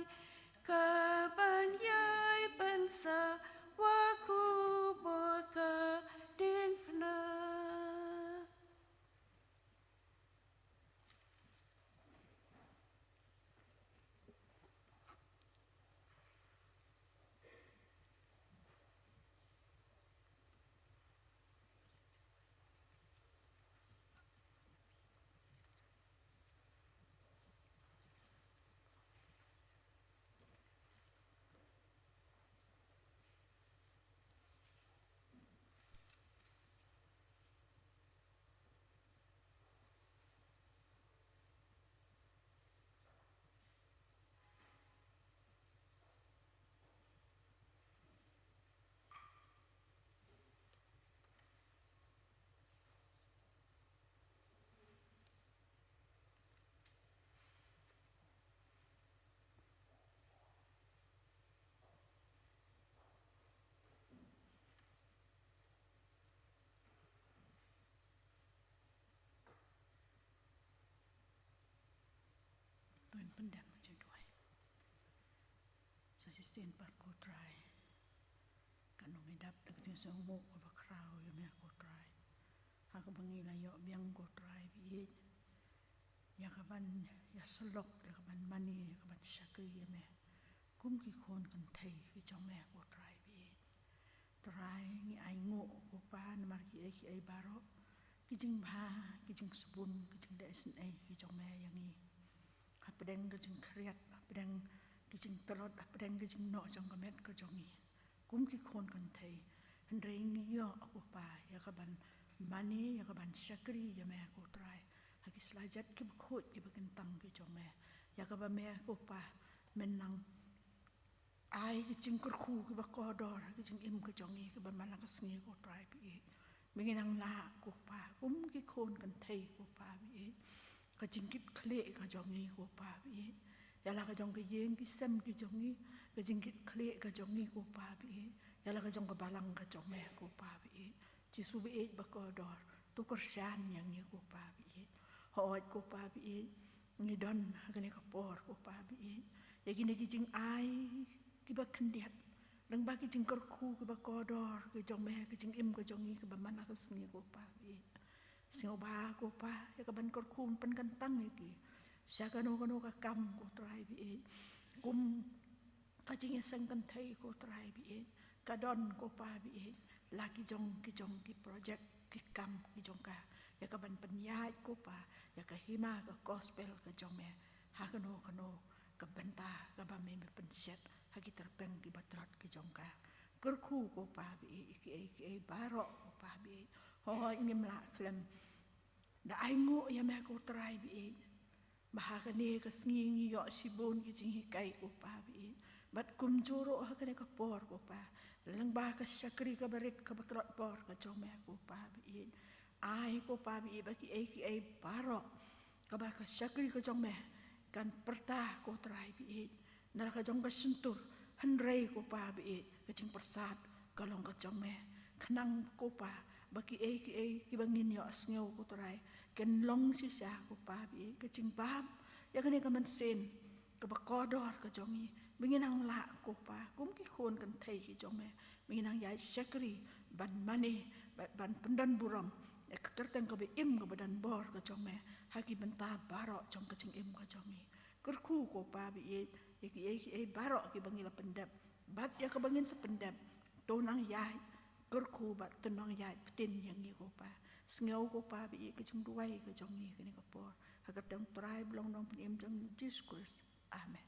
kaban ïai pynsawa khubor ka diengphna. To ngin pyndep jingduwai. Sa shisien pat ko Trai, katno ngi dap da ka jingsngewnguh kaba khraw ïa me ko Trai, ha kaba ngi la ïoh biang ko Trai ba ïeit ïa kaban ïasyllok, ïa kaban mane, ïa kaban shakri ïa me kum ki khun kynthei ki jong me ko Trai ba ïeit. Trai, ngi ainguh ko Pa namar kiei kiei baroh, ki jingbha, ki jingsbun, ki jingleh isynei ki jong Me ïa ngi. Hapdeng ka jingkhriat, hapdeng ki jingtlot, hapdeng ki jingnoh jong ka met ka jong ngi kum ki khun kynthei, hynrei ngi ïoh ko Pa ïa ka ban mane, ïa ka ban shakri ïa Me ko Trai ha ki sla jait kiba khuid kiba kyntang ki jong Me, ïa kaba Me ko Pa Men nang ai ki jingkyrkhu kiba kordor ha ki jingim ka jong ngi kiba man la ka sngi ko Trai baieit. Me ngi nang lah ko Pa kum ki khun kynthei ko Pa baieit, ka jingkitkhlieh ka jong ngi ko Pa baieit, ïa la ka jong ka ïing ki sem ki jong ngi, ka jingkitkhlieh ka jong ngi ko Pa baieit, ïa la ka jong ka balang ka jong Me ko Pa baieit. Jisu baieit ba kordor, to kyrshan ïa ngi ko Pa baieit. Hooid ko Pa baieit, ngi don ha kane ka por ko Pa baieit, ïa kine ki jingai kiba khyndiat, lyngba ki jingkyrkhu kiba kordor ki jong Me ha ka jingim ka jong ngi kaba man la ka sngi ko Pa baieit. Sngewbha ko Pa ïa ka ban kyrkhu pynkyntang ïa ki sha kano kano ka kam ko Trai baieit, kum ka jingïaseng kynthei ko Trai baieit, ka don ko Pa baieit la ki jong ki jong ki project, ki kam ki jong ka, ïa ka ban pynïaid ko Pa ïa ka hima ka gospel ka jong Me ha kano kano ka bynta kaba Me Me pynshet ha ki tyrpeng kiba tlot ki jong ka. Kyrkhu ko Pa baieit ïa kiei kiei baroh ko Pa baieit. Hooid ngim lah khlem da ainguh ïa Me ko Trai baieit, ba ha kane ka sngi ngi ïoh shibun ki jinghikai ko Pa baieit, bad kumjuh ruh ha kane ka por ko Pa, lyngba ka shakri kaba rit kaba tlot bor ka jong Me ko Pa baieit. Ai ko Pa baieit ba kiei kiei baroh kaba ka shakri ka jong Me kan pyrta ko Trai baieit, na la ka jong ka shyntur, hynrei ko Pa baieit ka jingpyrsad ka long ka jong Me. Khnang ko Pa ba kiei kiei kiba ngin ïohsngew ko Trai kin long shisha ko Pa baieit ka jingbam ïa kane ka mynsiem kaba kordor ka jong ngi. Me ngi nang lah ko Pa kum ki khun kynthei ki jong Me, Me ngi nang ïaid shakri ban mane, ban, ban pyndon burom ïa ka kyrteng kaba im kaba don bor ka jong Me ha ki bynta baroh jong ka jingim ka jong ngi. Kyrkhu ko Pa baieit ïa kiei kiei baroh kiba ngi la pyndep bad ïa kaba ngin sa pyndep. To nang ïaid kyrkhu bad to nang ïaid btin ïa ngi ko Pa. Sngew ko Pa baieit ka jingduwai ka jong ngi kane ka por, ha ka kyrteng Trai ba long Nongpynim jong ngi Jisu Khrist. Amen.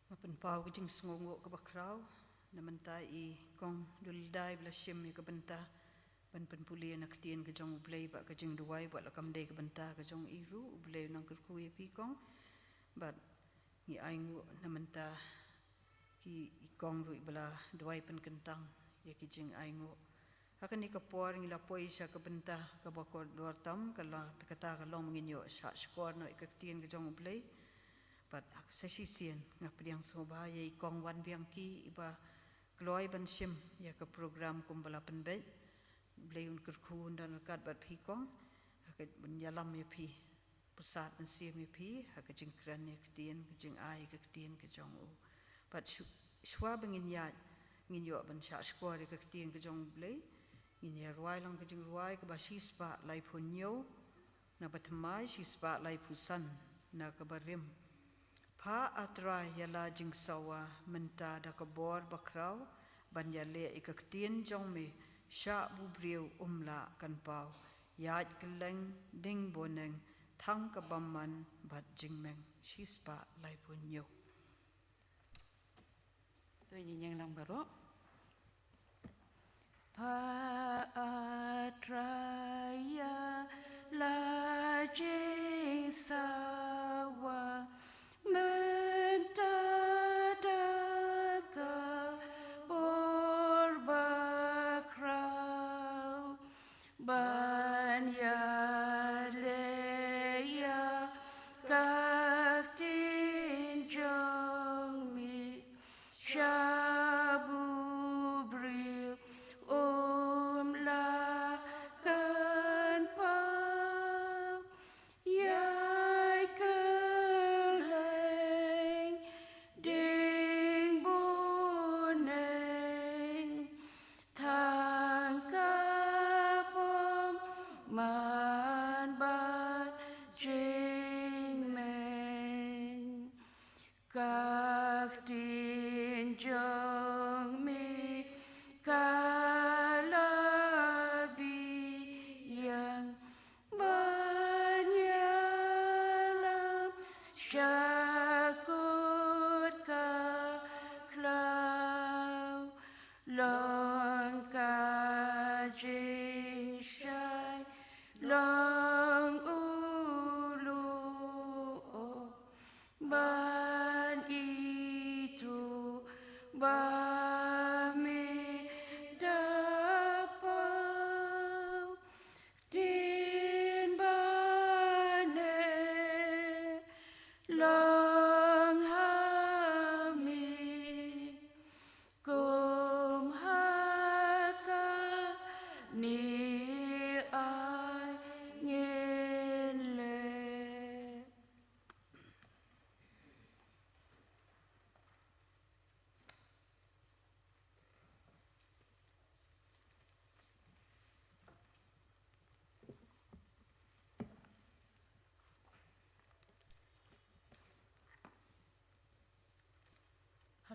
Nga pynpaw ka jingsngewnguh kaba khraw na mynta i Kong Duldai ba la shim ïa ka bynta ban pynpule na ka ktien ka jong U Blei bad ka jingduwai, bad la kam dei ka bynta ka jong i ruh, U Blei u nang kyrkhu ïa phi Kong. Bad ngi ainguh na mynta ki i Kong ruh ba la duwai pynkyntang ïa ki jingainguh. Ha kane ka por ngi la poi sha ka bynta kaba kordor tam, ka la, kata ka long ngin ïoh shah shkor noh ïa ka ktien ka jong U Blei. Bad sa shisien nga pdiang sngewbha ïa i Kong Wanbiang Kyi iba kloi ban shim ïa ka program kumba la pynbeit. Blei un kyrkhu un don ryngkat bad phi Kong, ha ka ban ïalam ïa phi, pyrsad mynsiem ïa phi ha ka jingkren ïa ka ktien, ka jingai ïa ka ktien ka jong u. Bad shu-, shuwa ba ngin ïaid, ngin ïoh ban shah shkor ïa ka ktien ka jong U Blei, ngin ïa rwai lang ka jingrwai kaba shispah laiphew hynñiew, naba thymmai shispah laiphew san na kaba rim. Pha, A Trai, ïa la jingsawa mynta da ka bor bakhraw ban ïaleh ïa ka ktien jong me, shah ba u briew um lah kan paw. Ïaid kylleng ding bneng, thang ka bymman bad jingmeng. Shispah laiphew hynñiew. To ngin ïeng lang baroh. Pha, A Trai, ïa la jingsawa mynta da ka bor bakhraw ban ïaleh ïa ka ktien jong me, shah ba u briew um lah kan paw. Ïaid ka Ba me da pau ktien bane long ha me kum ha kane ai ngin leh.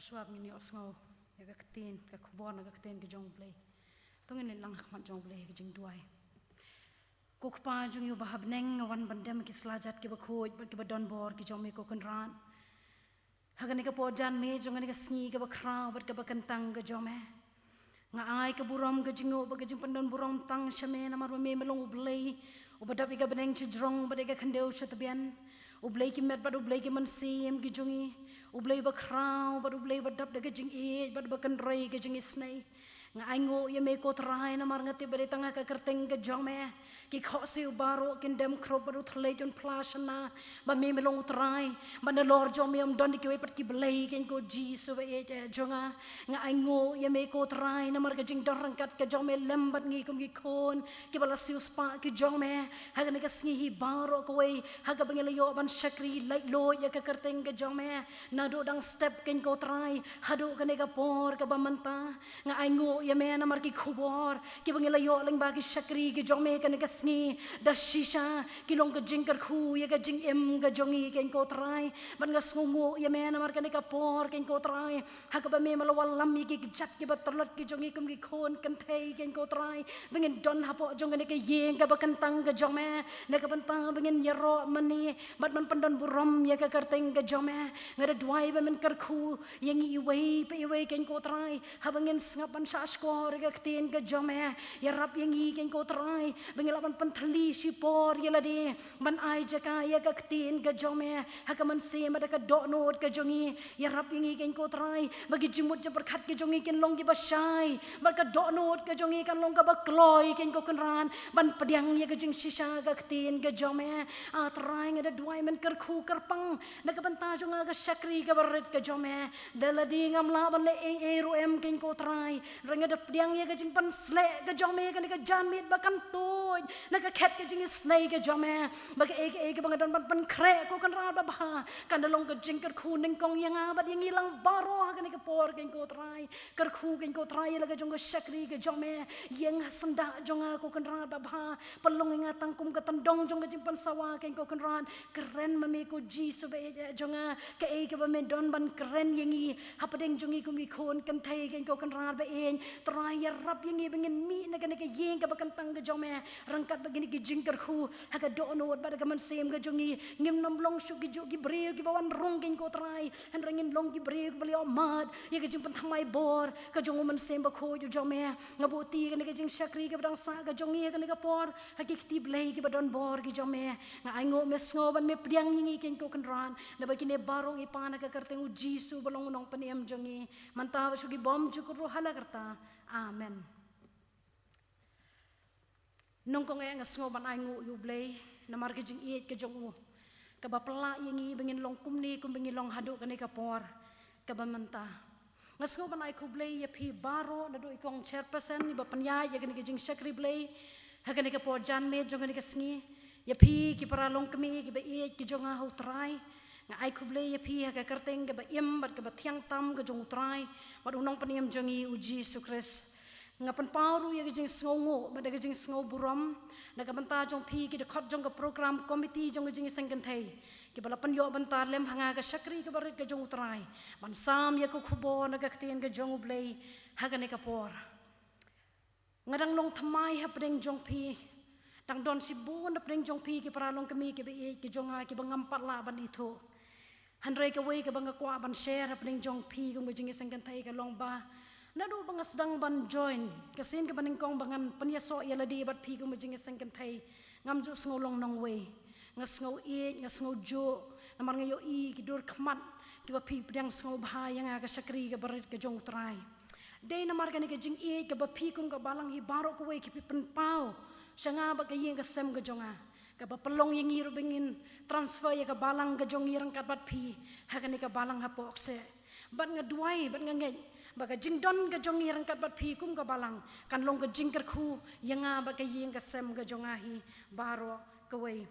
Hashwa ba ngin ïohsngew ïa ka ktien, ka khubor na ka ktien ka jong U Blei, to ngin leit lang ha khmat jong U Blei ha ka jingduwai. Ko Kpa jong ngi uba ha bneng, nga wan ban dem ki slajat kiba khuid bad kiba donbor ki jong me ko Kynrad. Ha kane ka por janmiet jong kane ka sngi kaba khraw bad kaba kyntang ka jong me, nga ai ka burom, ka jingnguh bad ka jingpyndonburom tang sha me, namar ba me me long U Blei uba dap ïa ka bneng sha jrong bad ïa ka khyndew sha tbian. U Blei ki met bad U Blei ki mynsiem ki jong ngi. U Blei uba khraw bad U Blei uba dap da ka jingïeit bad uba kynrei ka jingisynei. Nga ainguh ïa me ko Trai, namar nga tip ba dei tang ha ka kyrteng ka jong me ki khohsiew baroh kin dem khrup bad u thylliej un phla shynna ba me me long U Trai, ba nalor jong me ym don kiwei pat ki blei, keiñ ko Jisu ba ïeit jong nga. Nga ainguh ïa me ko Trai, namar ka jingdon ryngkat ka jong me lem bad ngi kum ki khun kiba la siewspah ki jong me ha kane ka sngi hi baroh kawei, ha kaba ngi la ïoh ban shakri laitluid ïa ka kyrteng ka jong me naduh dang step, keiñ ko Trai, haduh kane ka por kaba mynta. Nga ainguh ïa me namar ki khubor kiba ngi la ïoh lyngba ki shakri ki jong me kane ka sngi, da shisha ki long ka jingkyrkhu ïa ka jingim ka jong ngi, keiñ ko Trai. Bad nga sngewnguh ïa me namar kane ka por, keiñ ko Trai, ha kaba me me la wallam ïa ki kjat kiba tlot ki jong ngi kum ki khun kynthei, keiñ ko Trai, ba ngin don hapoh jong kane ka ïing kaba kyntang ka jong me na ka bynta ba ngin ïaroh mane bad ban pyndonburom ïa ka kyrteng ka jong me. Nga da duwai ba men kyrkhu ïa ngi iwei pa iwei, keiñ ko Trai, haba ngin sngap ban shahshkor ïa ka ktien ka jong me. Ïarap ïa ngi, keiñ ko Trai, ba ngin lah ban pynthylli shipor ïa lade ban ai jaka ïa ka ktien ka jong me ha ka mynsiem bad ha ka dohnud ka jong ngi. Ïarap ïa ngi, keiñ ko Trai, ba ki jingmut jingpyrkhat ki jong ngi kin long kiba shai bad ka dohnud ka jong ngi kan long kaba kloi, keiñ ko Kynrad, ban pdiang ïa ka jingshisha ka ktien ka jong me. A Trai, nga da duwai men kyrkhu kyrpang na ka bynta jong nga, ka shakri kaba rit ka jong me. Da lade ngam lah ban leh ei ei ruh em, keiñ ko Trai, hynrei nga da pdiang ïa ka jingpynsleh ka jong me kane ka janmiet ba kan tuid na ka khet ka jingisynei ka jong me, ba kaei kaei kaba nga don ban pynkhreh ko Kynrad babha kan da long ka jingkyrkhu nyngkong ïa nga bad ïa ngi lang baroh ha kane ka por, keiñ ko Trai. Kyrkhu, keiñ ko Trai, ïa la ka jong ka shakri ka jong me, ïeng ha syndah jong nga ko Kynrad babha. Pynlong ïa nga tang kum ka tyndong jong ka jingpynsawa, keiñ ko Kynrad. Kren ma me ko Jisu ba ïeit jong nga, kaei kaba me don ban kren ïa ngi hapdeng jong ngi kum ki khun kynthei, keiñ ko Kynrad ba ïeit. Trai, ïarap ïa ngi ba ngin mih na kane ka ïing kaba kyntang ka jong me ryngkat bad kine ki jingkyrkhu ha ka dohnud bad ha ka mynsiem ka jong ngi. Ngim nym long shuh ki juh ki briew kiba wan rung, keiñ ko Trai, hynrei ngin long ki briew kiba la ïoh mad ïa ka jingpynthymmai bor ka jong U Mynsiem Bakhuid u jong me. Nga buh kti ïa kane ka jingshakri kaba dang sah ka jong ngi ha kane ka por ha ki kti blei kiba donbor ki jong me. Nga ainguh me sngew ban me pdiang ïa ngi, keiñ ko Kynrad, naba kine baroh ngi pan ha ka kyrteng U Jisu ba long U Nongpynim jong ngi, mynta bad sha ki bymjukut ruh ha la karta. Amen. Nyngkong eh nga sngew ban ainguh ïa U Blei namar ka jingïeit ka jong u kaba pynlah ïa ngi ba ngin long kumne kumba ngi long haduh kane ka por kaba mynta. Nga sngew ban ai khublei ïa phi baroh, naduh i kong chairperson iba pynïaid ïa kane ka jingshakri Blei ha kane ka por janmiet jong kane ka sngi, ïa phi ki para longkmie kiba ïeit ki jong nga ha U Trai. Nga ai khublei ïa phi ha ka kyrteng kaba im bad kaba thiang tam ka jong U Trai bad U Nongpynim jong ngi U Jisu Khrist. Nga pynpaw ruh ïa ka jingsngewnguh bad ïa ka jingsngewburom na ka bynta jong phi ki dkhot jong ka program committee jong ka Jingïaseng Kynthei, kiba la pynïoh bynta lem ha nga ka shakri kaba rit ka jong U Trai ban sam ïa ka khubor na ka ktien ka jong U Blei ha kane ka por. Nga dang long thymmai hapdeng jong phi. Dang don shibun hapdeng jong phi ki para longkmie kiba ïeit ki jong nga kiba ngam pat lah ban ithuh. Hynrei kawei kaba nga kwah ban share hapdeng jong phi kum ka Jingïaseng Kynthei ka long ba naduh ba nga sdang ban join, ka sien kaba nyngkong ba ngan pynïasoh ïa lade bad phi kum ka Jingïaseng Kynthei, ngam ju sngew long nongwei. Nga sngew ïeit, nga sngew juh namar nga ïohi ki dur khmat kiba phi pdiang sngewbha ïa nga ka shakri kaba rit ka jong U Trai. Dei namar kane ka jingïeit kaba phi kum ka balang hi baroh kawei ki phi pynpaw sha nga bad ka ïing ka sem ka jong nga, kaba pynlong ïa ngi ruh ba ngin transfer ïa ka balang ka jong ngi ryngkat bad phi ha kane ka balang hapoh kseh. Bad nga duwai bad nga ngeit ba ka jingdon ka jong ngi ryngkat bad phi kum ka balang kan long ka jingkyrkhu ïa nga bad ka ïing ka sem ka jong nga hi baroh kawei.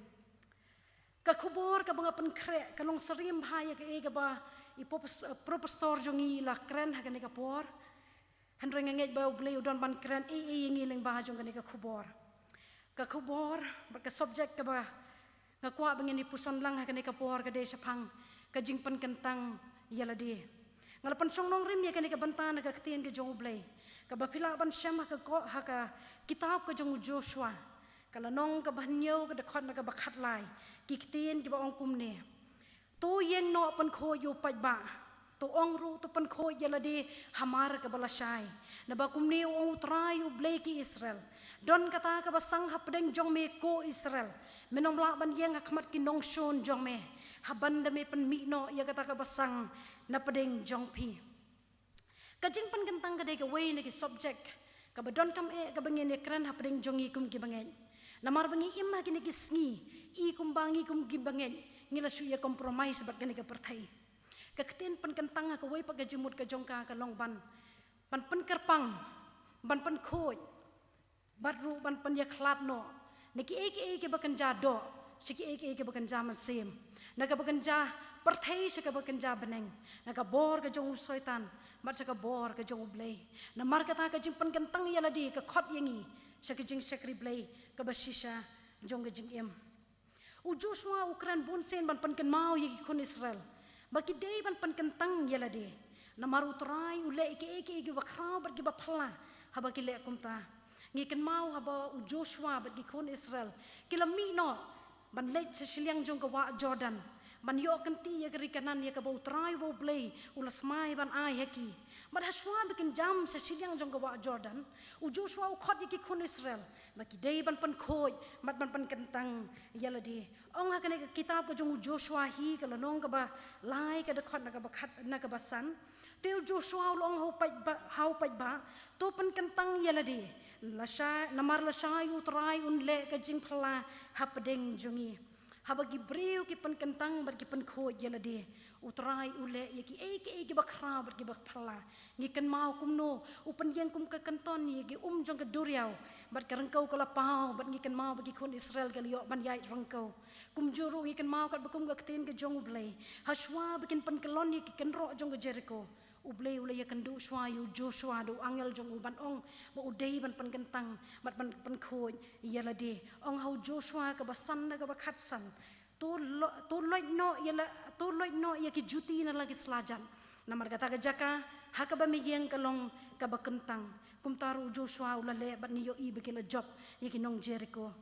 Ka khubor kaba nga pynkhreh ka long syriem bha ïa kaei kaba i pos-, pro pastor jong ngi i la kren ha kane ka por. Hynrei nga ngeit ba U Blei u don ban kren ei ei ïa ngi lyngba jong kane ka khubor. Ka khubor bad ka subject kaba nga kwah ba ngin ïa puson lang ha kane ka por ka dei shaphang ka jingpynkyntang ïa lade. Nga la pynshong nongrim ïa kane ka bynta na ka ktien ka jong U Blei kaba phi lah ban shem ha ka ko-, ha ka kitab ka jong u Joshua, ka lynnong kaba hynñiew, ka dkhot na kaba khatlai. Ki ktien kiba ong kumne: To ïeng noh pynkhuid ïa u paidbah, to ong ruh to pynkhuid ïa lade hamar kaba lashai. Naba kumne u ong U Trai U Blei ki Israel: Don kata kaba sang hapdeng jong me ko Israel, men ym lah ban ïeng ha khmat ki nongshun jong me, haba ynda me pynmih noh ïa kata kaba sang napdeng jong phi. Ka jingpynkyntang ka dei kawei na ki subject kaba donkam eh kaba ngin ïa kren hapdeng jong ngi kum ki bangeit. Namar ba ngi im ha kine ki sngi, i kumba ngi kum ki bangeit ngi la shu ïa compromise bad kane ka pyrthei. Ka ktien pynkyntang ha kawei pat ka jingmut ka jong ka ka long ban, ban pynkyrpang, ban pynkhuid, bad ruh ban pynïakhlad noh na kiei kiei kiba kynja doh sha kiei kiei kiba kynja mynsiem, na kaba kynja pyrthei sha kaba kynja bneng, na ka bor ka jong u Soitan bad sha ka bor ka jong U Blei. Namar kata ka jingpynkyntang ïa lade ka khot ïa ngi sha ka jingshakri Blei kaba shisha jong ka jingim. U Joshua u kren bunsien ban pynkynmaw ïa ki khun Israel ba ki dei ban pynkyntang ïa lade. Namar U Trai u leh ïa kiei kiei kiba khraw bad kiba phylla haba ki leh kumta. Ngi kynmaw haba u Joshua bad ki khun Israel ki la mih noh ban leit sha shiliang jong ka wah Jordan, ban ïoh kynti ïa ka ri Kanaan ïa kaba U Trai uba U Blei u la smai ban ai ha ki. Bad hashwa ba kin jam sha shiliang jong ka wah Jordan, u Joshua u khot ïa ki khun Israel ba ki dei ban pynkhuid bad ban pynkyntang ïa lade. Ong ha kane ka kitab ka jong u Joshua hi, ka lynnong kaba lai, ka dkhot na kaba khat, na kaba san. Te u Joshua u la ong ha u paidbah, ha u paidbah: To pynkyntang ïa lade, lashai, namar lashai U Trai un leh ka jingphylla hapdeng jong ngi. Haba ki briew ki pynkyntang bad ki pynkhuid ïa lade, U Trai u leh ïa kiei kiei kiba khraw bad kiba phylla. Ngi kynmaw kumno u pynïeng kum ka kynton ïa ki um jong ka duriaw bad ka ryngkew ka la paw, bad ngi kynmaw ba ki khun Israel ki la ïoh ban ïaid ryngkew. Kumjuh ruh ngi kynmaw katba kum ka ktien ka jong U Blei, hashwa ba kin pynkyllon ïa ki kynroh jong ka Jeriko, U Blei u la ïakynduh shwa ïa u Joshua da u angel jong u ban ong ba u dei ban pynkyntang bad ban pynkhuid ïa lade. Ong ha u Joshua kaba san na kaba khatsan: To lo-, to loit noh ïa la, to loit noh ïa ki juti na la ki slajat, namar kata ka jaka ha kaba me ïeng ka long kaba kyntang. Kumta ruh u Joshua u la leh bad ngi ïohi ba ki la jop ïa ki nong Jeriko.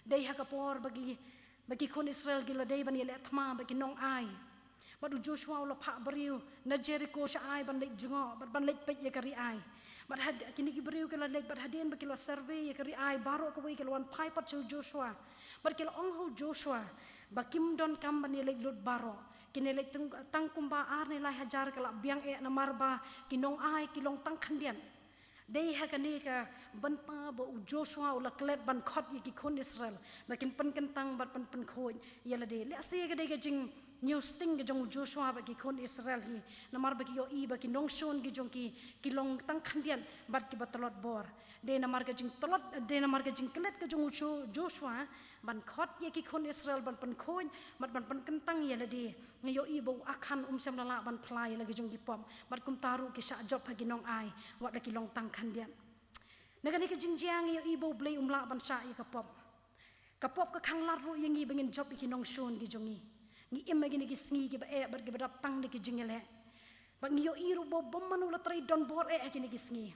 Dei ha ka por ba ki, ba ki khun Israel ki la dei ban ïaleh thma bad ki nongai, bad u Joshua u la phah briew na Jeriko sha ai ban leit jngoh bad ban leit peit ïa ka ri ai. Bad had-, kine ki briew ki la leit bad hadien ba ki la survey ïa ka ri ai baroh kawei, ki la wan phai pat sha u Joshua bad ki la ong ha u Joshua ba kim donkam ban ïaleit lut baroh. Kin ïaleit tang, tang kumba ar ne lai hajar ka la biang eh, namar ba ki nongai ki long tang khyndiat. Dei ha kane ka bynta ba u Joshua u la klet ban khot ïa ki khun Israel ba kin pynkyntang bad pyn-, pynkhuid ïa lade. Lehse ka dei ka jingñiewsting ka jong u Joshua bad ki khun Israel hi, namar ba ki ïohi ba ki nongshun ki jong ki ki long tang khyndiat bad kiba tlot bor. Dei namar ka jingtlot, dei namar ka jingklet ka jong u Jo-, Joshua ban khot ïa ki khun Israel ban pynkhuid bad ban pynkyntang ïa lade, ngi ïohi ba u Akhan um shym la lah ban phylla ïa la ki jong ki pop, bad kumta ruh ki shah jop ha ki nongai wat la ki long tang khyndiat. Na kane ka jingjia ngi ïohi ba U Blei um lah ban shah ïa ka pop. Ka pop ka khanglad ruh ïa ngi ba ngin jop ïa ki nongshun ki jong ngi. Ngi im ha kine ki sngi kiba eh bad kiba dap tang da ki jingïaleh. Bad ngi ïohi ruh ba bymman u la trei donbor eh ha kine ki sngi.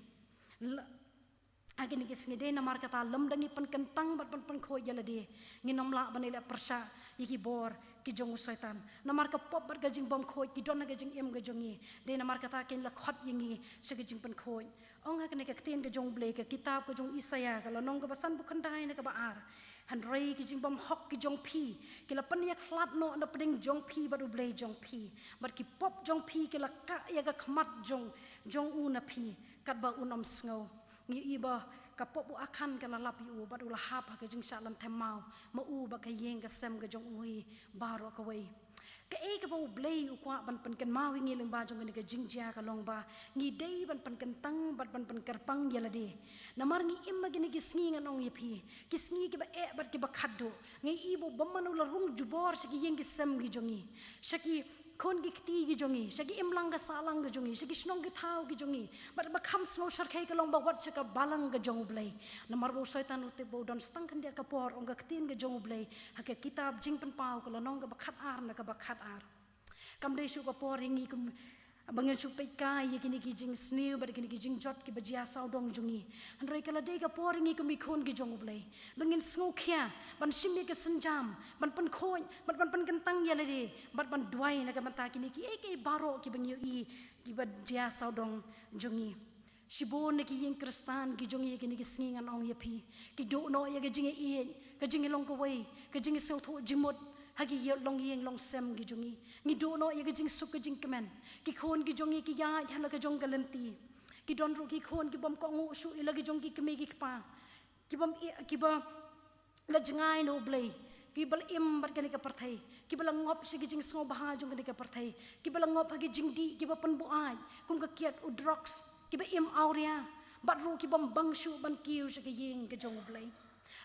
La-, Ha kine ki sngi dei namar kata lymda ngi pynkyntang bad pyn pynkhuid ïa lade, ngin ym lah ban ïaleh pyrshah ïa ki bor ki jong u Soitan. Namar ka pop bad ka jingbymkhuid ki don ha ka jingim ka jong ngi. Dei namar kata kin la khot ïa ngi sha ka jingpynkhuid. Ong ha kane ka ktien ka jong u Blei, ka kitab ka jong u Isaïah, ka lynnong kaba sanphew khyndai na kaba ar: Hynrei ki jingbymhok ki jong phi ki la pynïakhlad noh na pdeng jong phi bad u Blei jong phi, bad ki pop jong phi ki la kah ïa ka khmat jong, jong u na phi, katba un ym sngew. Ngi ïohi ba ka pop u Akhan ka la lap ïa u bad u la hap ha ka jingshah lynthem maw, ma u bad ka ïing ka sem ka jong u hi baroh kawei. Kaei kaba u Blei u kwah ban pynkynmaw ïa ngi lyngba jong kane ka jingjia ka long ba ngi dei ban pynkyntang bad ban pynkyrpang ïa lade. Namar ngi im ha kine ki sngi, ngan ong ïa phi, ki sngi kiba eh bad kiba khatduh. Ngi ïohi ba u bymman u la rung jubor sha ki ïing ki sem ki jong ngi, sha ki khun ki kti ki jong ngi, sha ki imlang ka sahlang ki jong ngi, sha ki shnong ki thaw ki jong ngi. Bad ba kham sngew shyrkhei ka long ba wat sha ka balang ka jong u Blei. Namar ba u Soitan u tip ba u don sa tang khyndiat ka por, ong ka ktien ka jong u Blei ha ka kitab Jingpynpaw ka lynnong kaba khatar na kaba khatar. Kam dei shuh ka por ïa ngi kum, ba ngin shu peit kai ïa kine ki jingsniew bad kine ki jingjot kiba jia sawdong jong ngi. Hynrei ka la dei ka por ïa ngi kum ki khun ki jong u Blei ba ngin sngewkhia ban shim ïa ka sienjam, ban pynkhuid bad ban pynkyntang ïa lade, bad ban duwai na ka bynta kine kiei kiei baroh kiba ngi ïohi kiba jia sawdong jong ngi. Shibun na ki ïing Khristan ki jong ngi ha kine ki sngi, ngan ong ïa phi, ki duh noh ïa ka jingïaieit, ka jinglong kawei, ka jingsngewthuh jingmut ha ki ïa long ïing long sem ki jong ngi. Ngi duh noh ïa ka jingsuk ka jingkmen. Ki khun ki jong ngi ki ïaid ha la ka jong ka lynti. Ki don ruh ki khun ki bym kohnguh shuh ïa la ki jong ki kmie ki kpa, ki bym i-, kiba la jngai na u Blei, kiba la im bad kane ka pyrthei, kiba la ngop sha ki jingsngewbha jong kane ka pyrthei, kiba la ngop ha ki jingdih kiba pynbuaid kum ka kiad u drugs, kiba im awria, bad ruh ki bym bang shuh ban kiew sha ka ïing ka jong u Blei.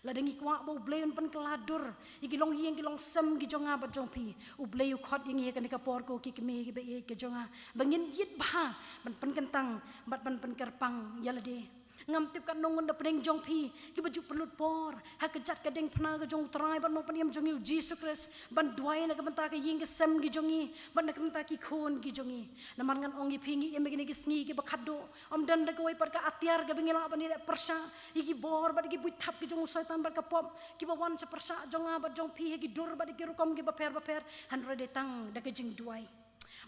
Lada ngi kwah ba u Blei un pynkylla dur ïa ki long ïing ki long sem ki jong nga bad jong phi, u Blei u khot ïa ngi ha kane ka por ko ki kmie kiba ïeit ka jong nga, ba ngin ïit bha ban pynkyntang bad ban pynkyrpang ïa lade. Ngam tip katno ngut na pdeng jong phi kiba ju pynlut por ha ka jaka diengphna ka jong u Trai bad Nongpynim jong ngi u Jisu Khrist ban duwai na ka bynta ka ïing ka sem ki jong ngi bad na ka bynta ki khun ki jong ngi. Namar ngan ong ïa phi, ngi im ha kine ki sngi kiba khatduh. Ym don da kawei pat ka atiar kaba ngi lah ban ïaleh pyrshah ïa ki bor bad ki buit thap ki jong u Soitan bad ka pop kiba wan sha pyrshah jong nga bad jong phi ha ki dur bad ki rukom kiba pher bapher, hynrei dei tang da ka jingduwai.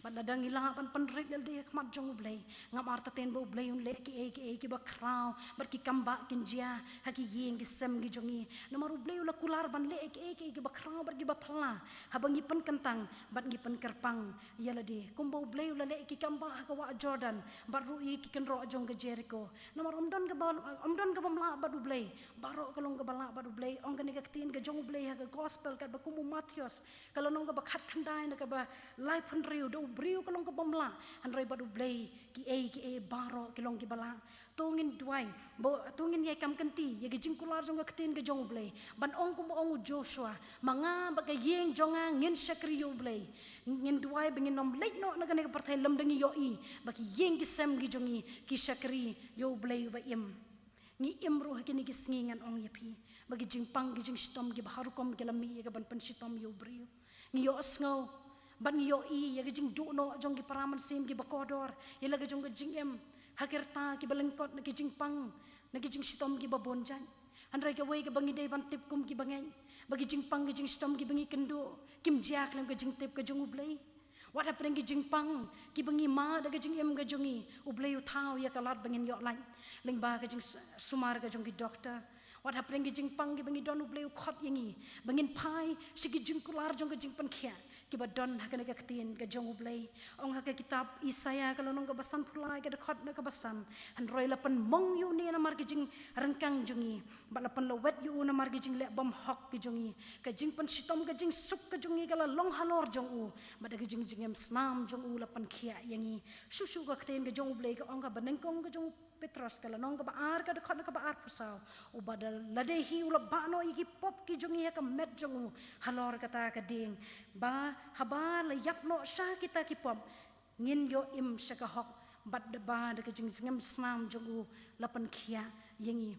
Bad lada ngi lah ban pynrit ïa lade ha khmat jong u Blei, ngam artatien ba u Blei un leh kiei kiei kiba khraw bad ki kambah kin jia ha ki ïing ki sem ki jong ngi. Namar u Blei u la kular ban leh kiei kiei kiba khraw bad kiba phylla haba ngi pynkyntang bad ngi pynkyrpang ïa lade. Kumba u Blei u la leh ki kambah ha ka wah Jordan bad ruh ïa ki kynroh jong ka Jeriko. Namar ym don kaba, ym don kabym lah bad u Blei. Baroh ka long kaba lah bad u Blei. Ong kane ka ktien ka jong u Blei ha ka gospel katba kum u Mathaios, ka lynnong kaba khatkhyndai na kaba laiphew hynriew, da u briew ka long kabym lah, hynrei bad u Blei kiei kiei baroh ki long kiba lah. To ngin duwai, ba to ngin ïai kam kynti ïa ka jingkular jong ka ktien ka jong u Blei, ban ong kumba ong u Joshua: Ma nga bad ka ïing jong nga ngin shakri ïa u Blei. Ngin duwai ba ngin ym leit noh na kane ka pyrthei lymda ngi ïohi ba ki ïing ki sem ki jong ngi ki shakri ïa u Blei uba im. Ngi im ruh ha kine ki sngi, ngan ong ïa phi, ba ki jingpang ki jingshitom kiba har rukom ki la mih ïa ka ban pynshitom ïa u briew. Ngi ïohsngew bad ngi ïohi ïa ka jingduh noh jong ki para mynsiem kiba kordor ïa la ka jong ka jingim, ha ki rta kiba lyngkot na ki jingpang, na ki jingshitom kiba bun jait. Hynrei kawei kaba ngi dei ban tip kum ki bangeit, ba ki jingpang ki jingshitom kiba ngi kynduh kim jia khlem ka jingtip ka jong u Blei. Wat hapdeng ki jingpang kiba ngi mad ha ka jingim ka jong ngi, u Blei u thaw ïa ka lad ba ngin ïoh lait lyngba ka jingsumar ka jong ki doktor. Wat hapdeng ki jingpang kiba ngi don, u Blei u khot ïa ngi ba ngin phai sha ki jingkular jong ka jingpynkhiah kiba don ha kane ka ktien ka jong u Blei. Ong ha ka kitab Isaïah ka lynnong kaba sanphew lai, ka dkhot na kaba san: Hynrei la pynmong ïa une namar ki jingryngkang jong ngi, bad la pynlwet ïa u namar ki jingleh bymhok ki jong ngi. Ka jingpynshitom ka jingsuk ka jong ngi ka la long halor jong u, bad da ka jingjngem snam jong u la pynkhiah ïa ngi. Shuh shuh ka ktien ka jong u Blei ka ong ha kaba nyngkong ka jong u Petros ka lynnong kaba ar, ka dkhot na kaba arphew saw: Uba da lade hi u la bah noh ïa ki pop ki jong ngi ha ka met jong u halor kata ka dieng, ba haba la ïap noh sha kita ki pop ngin ïoh im sha ka hok, bad ba da ka jingjngem snam jong u la pynkhiah ïa ngi.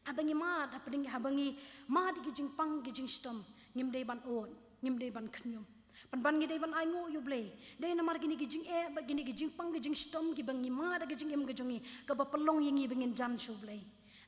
Haba ngi mad, hapdeng, haba ngi mad ïa ki jingpang ki jingshitom, ngim dei ban ud, ngim dei ban khñium. Pynban ngi dei ban ainguh ïa u Blei. Dei namar kine ki jingeh bad kine ki jingpang ki jingshitom kiba ngi mad ha ka jingim ka jong ngi kaba pynlong ïa ngi ba ngin jan sha u Blei.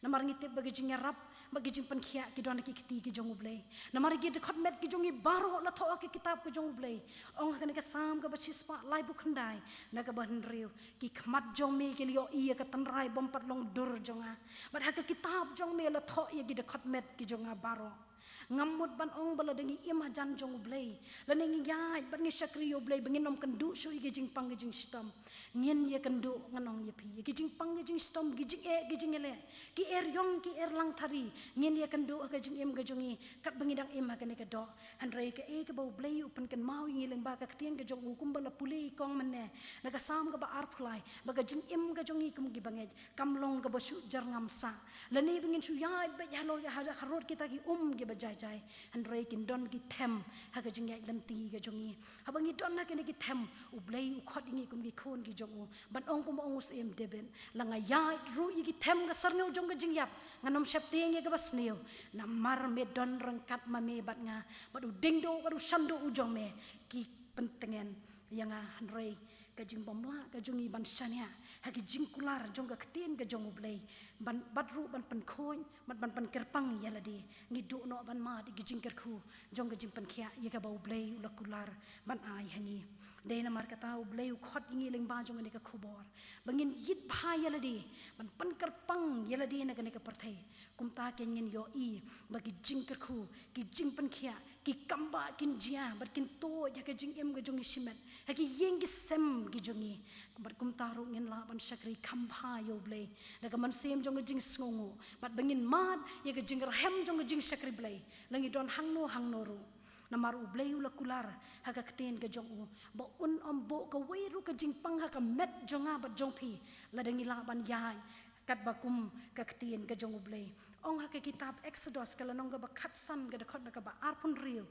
Namar ngi tip ba ki jingïarap, ba ki jingpynkhiah ki don ha ki kti ki jong U Blei. Namar ki dkhot met ki jong ngi baroh la thoh ha ki kitab ki jong U Blei. Ong ha kane ka Salm kaba shispah laiphew khyndai, na kaba hynriew, ki khmat jong me ki la ïohi ïa ka tynrai bym pat long dur jong nga. Bad ha ka kitab jong me la thoh ïa ki dkhot met ki jong nga baroh. Ngam mut ban ong ba lada ngi im hajan jong U Blei, lane ngi ïaid bad ngi shakri ïa U Blei, ba ngin ym kynduh shuh ïa ki jingpang ki jingshitom. Ngin ïa kynduh, ngan ong ïa phi, ïa ki jingpang ki jingshitom, ki jingeh ki jingïaleh, ki eriong ki erlang thari. Ngin ïa kynduh ha ka jingim ka jong ngi katba ngi dang im ha kane ka doh. Hynrei kaei kaba U Blei u pynkynmaw ïa ngi lyngba ka ktien ka jong u, kumba la pule i kong mynne na ka Salm kaba arphew lai, ba ka jingim ka jong ngi kum ki bangeit kam long kaba shu jyrngam sah, lane ba ngin shu ïaid beit halor, ha, harud kita ki um kiba jai jai. Hynrei kin don ki them ha ka jingïaid lynti ka jong ngi. Haba ngi don ha kine ki them, U Blei u khot ïa ngi kum ki khun ki jong u. Ban ong kumba ong u Syiem David, la nga ïaid ruh ïa ki them ka syrngiew jong ka jingïap, ngan ym sheptieng ïa kaba sniew. Namar me don ryngkat ma me bad nga, bad u diengduh bad u shanduh u jong me ki pyntngen ïa nga. Hynrei ka jingbymlah ka jong ngi ban shaniah ha ki jingkular jong ka ktien ka jong U Blei, ban, bad ruh ban pynkhuid, bad ban pynkyrpang ïa lade, ngi duh noh ban mad ïa ki jingkyrkhu jong ka jingpynkhiah ïa kaba U Blei u la kular ban ai ha ngi. Dei namar kata U Blei u khot ïa ngi lyngba jong kane ka khubor, ba ngin ïit bha ïa lade, ban pynkyrpang ïa lade na kane ka pyrthei. Kumta kin ngin ïohi ba ki jingkyrkhu, ki jingpynkhiah, ki kam ba kin jia, bad kin tuid ha ka jingim ka jong ngi shimet, ha ki ïing ki sem ki jong ngi. Bad kumta ruh ngin lah ban shakri kham bha ïa U Blei da ka mynsiem jong ka jingsngewnguh, bad ba ngin mad ïa ka jingrhem jong ka jingshakri Blei, la ngi don hangno hangno ruh. Namar U Blei u la kular ha ka ktien ka jong u, ba un ym buh kawei ruh ka jingpang ha ka met jong nga bad jong phi, lada ngi lah ban ïaid katba kum ka ktien ka jong U Blei. Ong ha ka kitab Exodus ka lynnong kaba khatsan, ka dkhot na kaba arphew hynriew,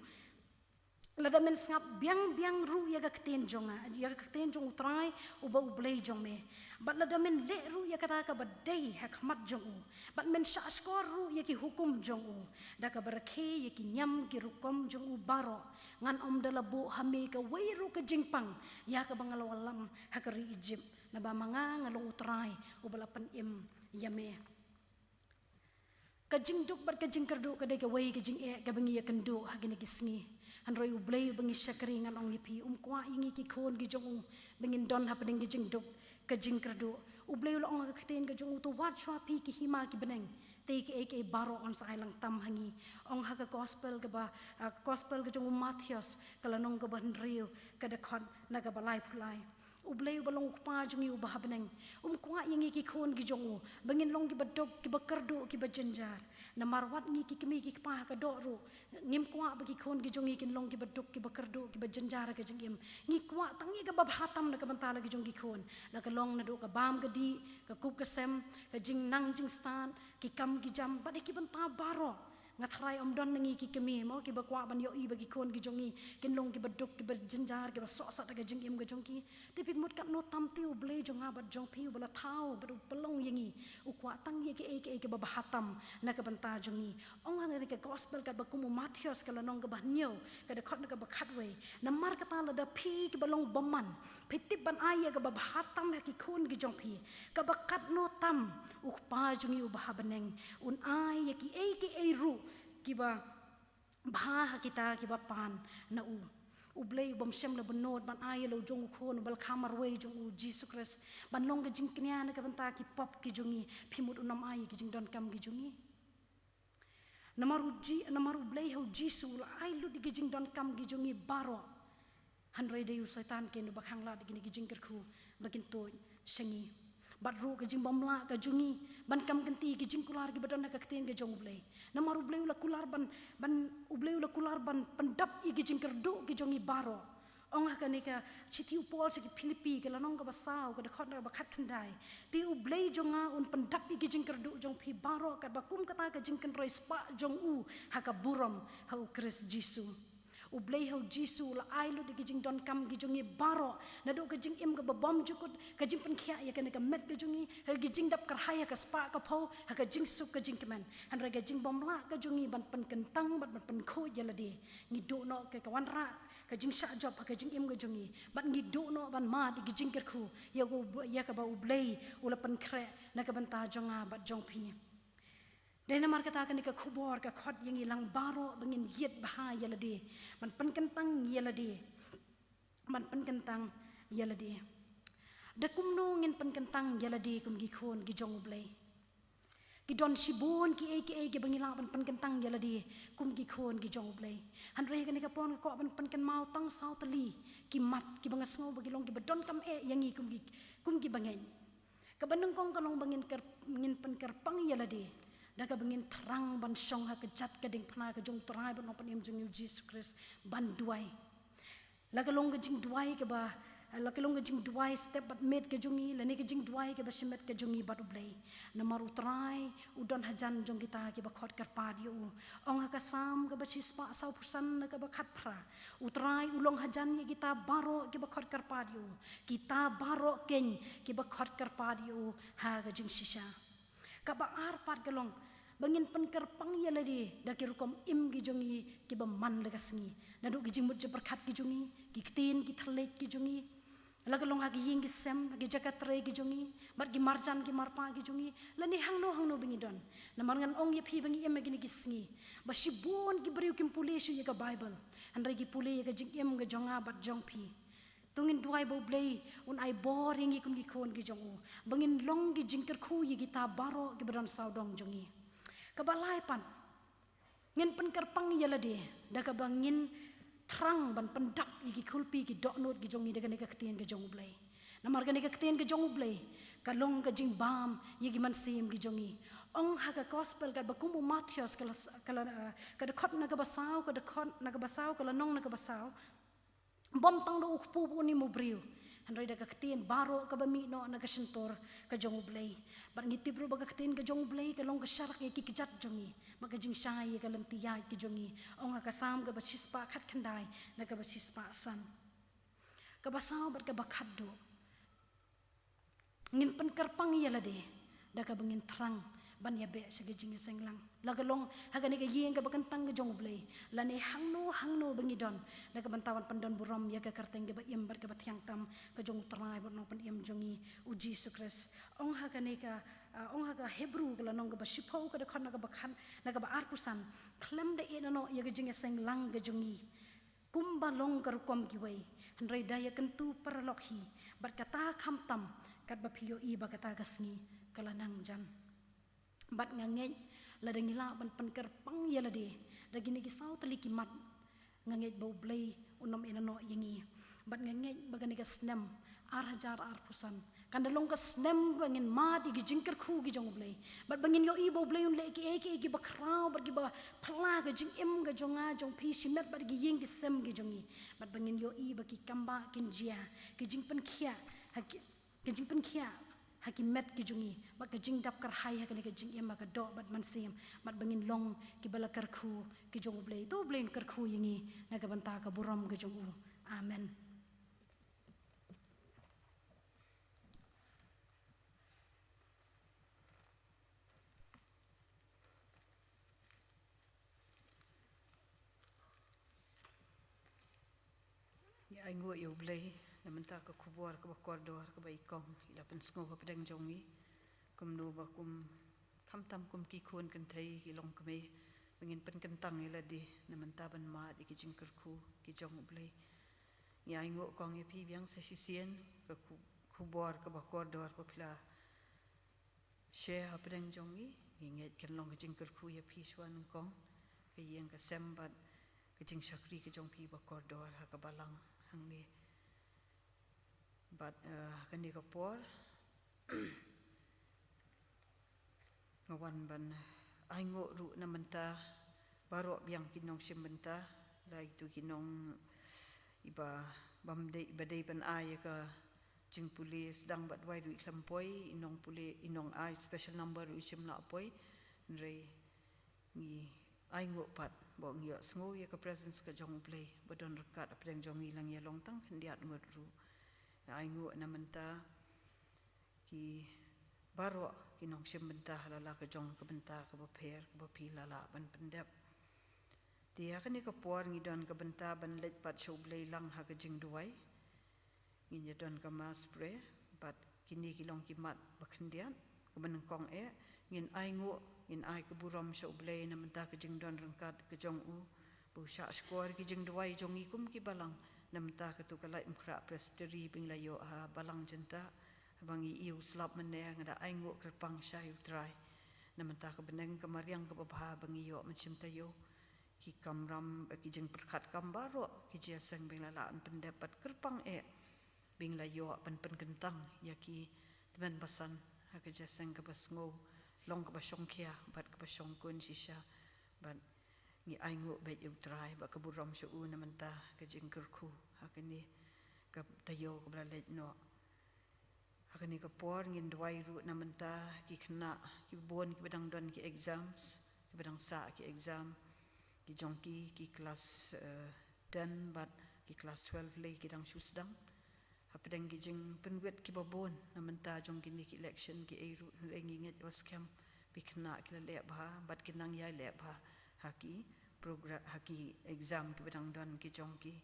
lada men sngap biang biang ruh ïa ka ktien jong nga, ïa ka ktien jong U Trai uba U Blei jong me, bad lada men leh ruh ïa kata kaba dei ha khmat jong u, bad men shahshkor ruh ïa ki hukum jong u, da kaba rakhe ïa ki niam ki rukom jong u baroh, ngan ym da la buh ha me kawei ruh ka jingpang ïa kaba nga la wallam ha ka ri Ijipt, naba ma nga nga long U Trai uba la pynim ïa me. Ka jingduk bad ka jingkyrduh ka dei kawei ka jingeh kaba ngi ïakynduh ha kine ki sngi. Hynrei U Blei uba ngi shakri, ngan ong ïa phi, um kwah ïa ngi ki khun ki jong u ba ngin don hapdeng ka jingduk, ka jingkyrduh. U Blei u la ong ha ka ktien ka jong u, to wad shuwa phi ki hima ki bneng, te kiei kiei baroh yn sa ai lang tam ha ngi. Ong ha ka gospel kaba, ah, gospel ka jong u Mathaios, ka lynnong kaba hynriew, ka dkhot na kaba laiphew lai. U Blei uba long U Kpa jong ngi uba ha bneng, um kwah ïa ngi ki khun ki jong u ba ngin long kiba duk kiba kyrduh kiba jynjar. Namar wat ngi ki kmie ki kpa ha ka doh ruh, ngim kwah ba ki khun ki jong ngi kin long kiba duk kiba kyrduh kiba jynjar ha ka jingim. Ngi kwah tang ïa kaba bha tam na ka bynta la ki jong ki khun, la ka long naduh ka bam ka dih, ka kup ka sem, ka jingnang jingstad, ki kam ki jam, bad ïa ki bynta baroh. Nga tharai ym don na ngi ki kmie mo kiba kwah ban ïohi ba ki khun ki jong ngi kin long kiba duk kiba jynjar kiba sohsat ha ka jingim ka jong ki. Te phi mut katno tam te U Blei jong nga bad jong phi uba la thaw bad u pynlong ïa ngi, u kwah tang ïa kiei kiei kiba bha tam na ka bynta jong ngi. Ong ha kane ka gospel kaba kum u Mathaios ka lynnong kaba hynñiew, ka dkhot na kaba khatwei. Namar kata lada phi kiba long bymman phi tip ban ai ïa kaba bha tam ha ki khun ki jong phi, kaba katno tam U Kpa jong ngi uba ha bneng un ai ïa kiei kiei ruh kiba bha ha kita kiba pan na u. U Blei u bym shym la bynnud ban ai ïa la u jong u khun uba la kha marwei jong u, Jisu Khrist, ban long ka jingkñia na ka bynta ki pop ki jong ngi. Phi mut un ym ai ïa ki jingdonkam ki jong ngi? Namar u Ji-, namar U Blei ha u Jisu u la ai lut ïa ki jingdonkam ki jong ngi baroh. Hynrei dei u Soitan keiñ uba khang lad ïa kine ki jingkyrkhu ba kin tuid sha ngi. Bad ruh ka jingbymlah ka jong ngi ban kam kynti ïa ki jingkular kiba don ha ka ktien ka jong U Blei. Namar U Blei u la kular ban, ban, U Blei u la kular ban pyndap ïa ki jingkyrduh ki jong ngi baroh. Ong ha kane ka shithi u Paul sha ki Philippi, ka lynnong kaba saw, ka dkhot na kaba khatkhyndai. Te U Blei jong nga un pyndap ïa ki jingkyrduh jong phi baroh katba kum kata ka jingkynroi spah jong u ha ka burom ha u Khrist Jisu. U Blei ha u Jisu u la ai lut ïa ki jingdonkam ki jong ngi baroh, naduh ka jingim kaba bymjukut, ka jingpynkhiah ïa kane ka met ka jong ngi, ha ki jingdap kyrhai ha ka spah ka phew, ha ka jingsuk ka jingkmen. Hynrei ka jingbymlah ka jong ngi ban pynkyntang bad ban pynkhuid ïa lade, ngi duh noh ka, ka wanrah, ka jingshah jop ha ka jingim ka jong ngi, bad ngi duh noh ban mad ïa ki jingkyrkhu ïa ka, ïa kaba U Blei u la pynkhreh na ka bynta jong nga bad jong phi. Dei namar kata kane ka khubor ka khot ïa ngi lang baroh ba ngin ïit bha ïa lade, ban pynkyntang ïa lade, ban pynkyntang ïa lade. Da kumno ngin pynkyntang ïa lade kum ki khun ki jong U Blei? Ki don shibun kiei kiei kiba ngi lah ban pynkyntang ïa lade kum ki khun ki jong U Blei. Hynrei ha kane ka por nga kwah ban pynkynmaw tang saw tylli ki mat kiba nga sngew ba ki long kiba donkam eh ïa ngi kum ki, kum ki bangeit. Kaba nyngkong ka long ba ngin kyrp-, ngin pynkyrpang ïa lade da kaba ngin thrang ban shong ha ka jait ka diengphna ka jong U Trai bad Nongpynim jong ngi U Jisu Khrist ban duwai. La ka long ka jingduwai kaba, la ka long ka jingduwai step bad miet ka jong ngi, lane ka jingduwai kaba shimet ka jong ngi bad U Blei. Namar U Trai u don hajan jong kita kiba khot kyrpad ïa u. Ong ha ka Salm kaba shispah sawphew san na kaba khatphra, U Trai u long hajan ïa kita baroh kiba khot kyrpad ïa u, kita baroh keiñ kiba khot kyrpad ïa u ha ka jingshisha. Kaba ar pat ka long ba ngin pynkyrpang ïa lade da ki rukom im ki jong ngi kiba man la ka sngi, naduh ki jingmut jingpyrkhat ki jong ngi, ki ktien ki thylliej ki jong ngi, la ka long ha ki ïing ki sem, ha ki jaka trei ki jong ngi, bad ki marjan ki marpa ki jong ngi, lane hangno hangno ba ngi don. Namar ngan ong ïa phi ba ngi im ha kine ki sngi ba shibun ki briew kim pule shuh ïa ka Baibl, hynrei ki pule ïa ka jingim ka jong nga bad jong phi. To ngin duwai ba U Blei un ai bor ïa ngi kum ki khun ki jong u, ba ngin long ki jingkyrkhu ïa kita baroh kiba don sawdong jong ngi. Kaba lai pat, ngin pynkyrpang ïa lade da kaba ngin thrang ban pyndap ïa ki khulpi ki dohnud ki jong ngi da kane ka ktien ka jong U Blei. Namar kane ka ktien ka jong U Blei ka long ka jingbam ïa ki mynsiem ki jong ngi. Ong ha ka gospel katba kum u Mathaios ka la s-, ka la, eh, ka dkhot na kaba saw, ka dkhot na kaba saw, ka lynnong na kaba saw. Bym tang da u kpu bad une u briew, hynrei da ka ktien baroh kaba mih noh na ka shyntur ka jong U Blei. Bad ngi tip ruh ba ka ktien ka jong U Blei ka long ka sharak ïa ki kjat jong ngi, bad ka jingshai ïa ka lynti ïaid ka jong ngi. Ong ha ka Salm kaba shispah khatkhyndai na kaba shispah san. Kaba saw bad kaba khatduh, ngin pynkyrpang ïa lade da kaba ngin thrang ban ïabeh sha ka jingïaseng lang. La ka long ha kane ka ïing kaba kyntang ka jong U Blei, lane hangno hangno ba ngi don, da ka bynta ban pyndon burom ïa ka kyrteng kaba im bad kaba thiang tam ka jong U Trai bad Nongpynim jong ngi U Jisu Khrist. Ong ha kane ka, ah, ong ha ka Hebru ka lynnong kaba shiphew ka dkhot na kaba khat, na kaba arphew san, khlem da ïehnoh noh ïa ka jingïaseng lang ka jong ngi kumba long ka rukom kiwei, hynrei da ïakyntu paralok hi bad kata khamtam katba phi ïohi ba kata ka sngi ka la nang jan. Bad nga ngeit lada ngi lah ban pynkyrpang ïa lade da kine ki saw tylli ki mat, nga ngeit ba U Blei un ym ïehnoh noh ïa ngi. Bad nga ngeit ba kane ka snem ar hajar arphew san kan da long ka snem ba ngin mad ïa ki jingkyrkhu ki jong U Blei, bad ba ngin ïohi ba U Blei un leh kiei kiei kiba khraw bad kiba phylla ka jingim ka jong nga jong phi shimet bad ki ïing ki sem ki jong ngi, bad ba ngin ïohi ba ki kambah kin jia, ki jingpynkhiah ha ki, ki jingpynkhiah ha ki met ki jong ngi, bad ka jingdap kyrhai ha kane ka jingim ha ka doh bad mynsiem, bad ba ngin long kiba la kyrkhu ki jong U Blei. To U Blei un kyrkhu ïa ngi na ka bynta ka burom ka jong u. Amen. Ngi ainguh ïa U Blei na mynta ka khubor kaba kordor kaba i kong i la pynsngew hapdeng jong ngi, kumno ba kum khamtam kum ki khun kynthei ki longkmie ba ngin pynkyntang ïa lade na mynta ban mad ïa ki jingkyrkhu ki jong U Blei. Ngi ainguh kong ïa phi biang sa shisien ka khu-, khubor kaba kordor ba phi la share hapdeng jong ngi, ngi ngeit kan long ka jingkyrkhu ïa phi shuwa nyngkong, ka ïing ka sem bad ka jingshakri ka jong phi ba kordor ha ka balang hangne. Bad, eh, kane ka por nga wan ban ainguh ruh na mynta baroh biang ki nongshim bynta, la itu ki nong iba bym dei, iba dei ban ai ïa ka jingpule sdang bad wai ruh i khlem poi, i nongpule, i nongai special number ruh i shym la poi. Hynrei ngi ainguh pat ba ngi ïohsngew ïa ka presence ka jong U Blei ba don ryngkat hapdeng jong ngi, la ngi ïa long tang khyndiat ngut ruh. Ngi ainguh na mynta ki baroh ki nongshim bynta ha la la ka jong ka bynta kaba pher kaba phi la lah ban pyndep. Te ha kane ka por ngi don ka bynta ban leit pat sha U Blei lang ha ka jingduwai. Ngin ïa don ka mass prayer bad kine ki long ki mat ba khyndiat. Kaba nyngkong eh, Ngin ai nguh, ngin ai ka burom sha U Blei na mynta ka jingdon ryngkat ka jong u, ba u shah shkor ki jingduwai jong ngi kum ki balang na mynta katu ka Laitumkhrah Presbytery ba ngi la ïoh ha Balang Jyntah. Haba ngi ïohi u slap mynne, nga da ai nguh kyrpang sha ïa U Trai na mynta ka bneng ka mariang kaba bha ba ngi ïoh mynshem taïew. Ki kamram, eh, ki jingpyrkhat kam baroh, ki jingïaseng ba ngi la lah ban pyndep, bad kyrpang eh ba ngi la ïoh ban pynkyntang ïa ki tymmen basan ha ka jingïaseng kaba sngew, long kaba shongkhia bad kaba shongkun shisha. Bad ngi ai nguh bad ïa U Trai, bad ka burom sha u na mynta ka jingkyrkhu ha kane ka taïew kaba la leit noh. Ha kane ka por ngin duwai ruh na mynta ki khynnah kiba bun kiba dang don ki exams, kiba dang sah ki exam, ki jong ki, ki klas, eh, ten bad ki klas twelve lei ki dang shu sdang. Hapdeng ki jingpynwit kiba bun na mynta jong kine ki election ki ei ruh, hynrei ngi ngeit ba skhem ba ki khynnah ki la leh bha bad ki nang ïai leh bha ha ki program, ha ki exam kiba dang don ki jong ki.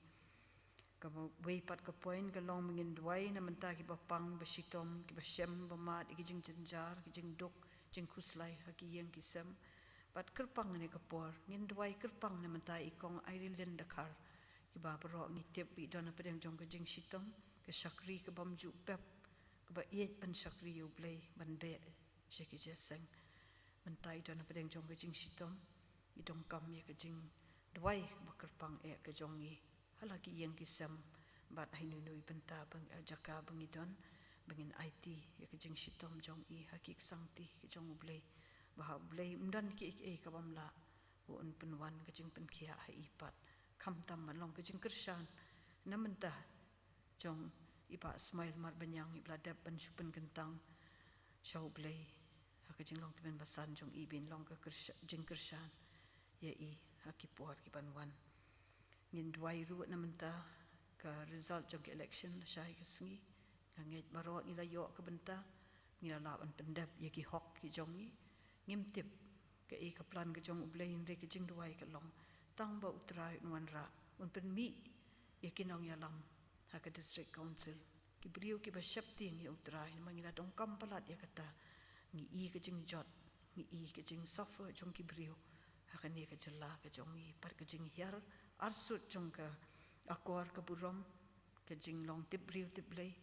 Kaba wei pat ka point ka long ba ngin duwai na mynta kiba pang, ba shitom, kiba shem ba mad ïa ki jingjynjar, ki jingduk jingkhuslai ha ki ïing ki sem. Bad kyrpang ha kane ka por ngin duwai kyrpang na mynta i Kong Irene Dkhar, kiba baroh ngi tip ba i don hapdeng jong ka jingshitom, ka shakri kabym ju pep, kaba ïeit ban shakri ïa U Blei, ban beh sha ki jingïaseng. Mynta i don hapdeng jong ka jingshitom, i donkam ïa ka jingduwai kaba kyrpang eh ka jong ngi ha la ki ïing ki sem, bad ha ino ino i bynta ba ngi, jaka ba ngi don, ba ngin aiti ïa ka jingshitom jong i ha ki ksangti ki jong U Blei, ba ha U Blei ym don kiei kiei ka bym lah, ba un pynwan ka jingpynkhiah ha i pat. Khamtam ban long ka jingkyrshan na mynta jong i Bah Smail Marbaniang, iba la dep ban shu pynkyntang sha U Blei ha ka jinglong tymmen basan jong i, ba in long ka kyrsha-, jingkyrshan ïa i ha ki por ki ban wan. Ngin duwai ruh na mynta ka result jong ka election lashai ka sngi. Nga ngeit baroh ngi la ïoh ka bynta, ngi la lah ban pyndep ïa ki hok ki jong ngi. Ngim tip kaei ka plan ka jong U Blei, hynrei ka jingduwai ka long tang ba U Trai un wanrah, un pynmih ïa ki nongïalam ha ka District Council, ki briew kiba sheptieng ïa U Trai, namar ngi la donkam palat ïa kata. Ngi i ka jingjot, ngi i ka jingsuffer jong ki briew ha kane ka jylla ka jong ngi, bad ka jinghiar arsut jong ka akor ka burom, ka jinglong tip briew tip Blei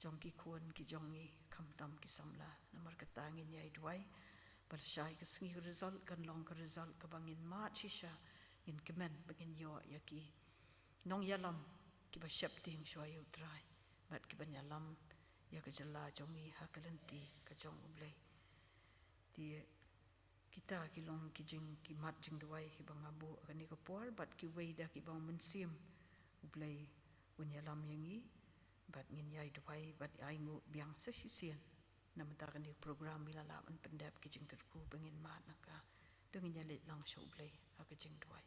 jong ki khun ki jong ngi, khamtam ki samla. Namar kata ngin ïai duwai ba lashai ka sngi ka result kan long ka result kaba ngin mad shisha, ngin kmen ba ngin ïoh ïa ki nongïalam kiba sheptieng shuwa ïa U Trai, bad kiban ïalam ïa ka jylla jong ngi ha ka lynti ka jong U Blei. Te kita ki long ki jing, ki mat jingduwai kiba nga buh ha kane ka por, bad kiwei da kiba u Mynsiem U Blei un ïalam ïa ngi, bad ngin ïai duwai bad ai nguh biang sa shisien. Na mynta kane ka program ngi la lah ban pyndep ki jingkyrkhu ba ngin mad na ka. To ngin ïaleit lang sha U Blei ha ka jingduwai.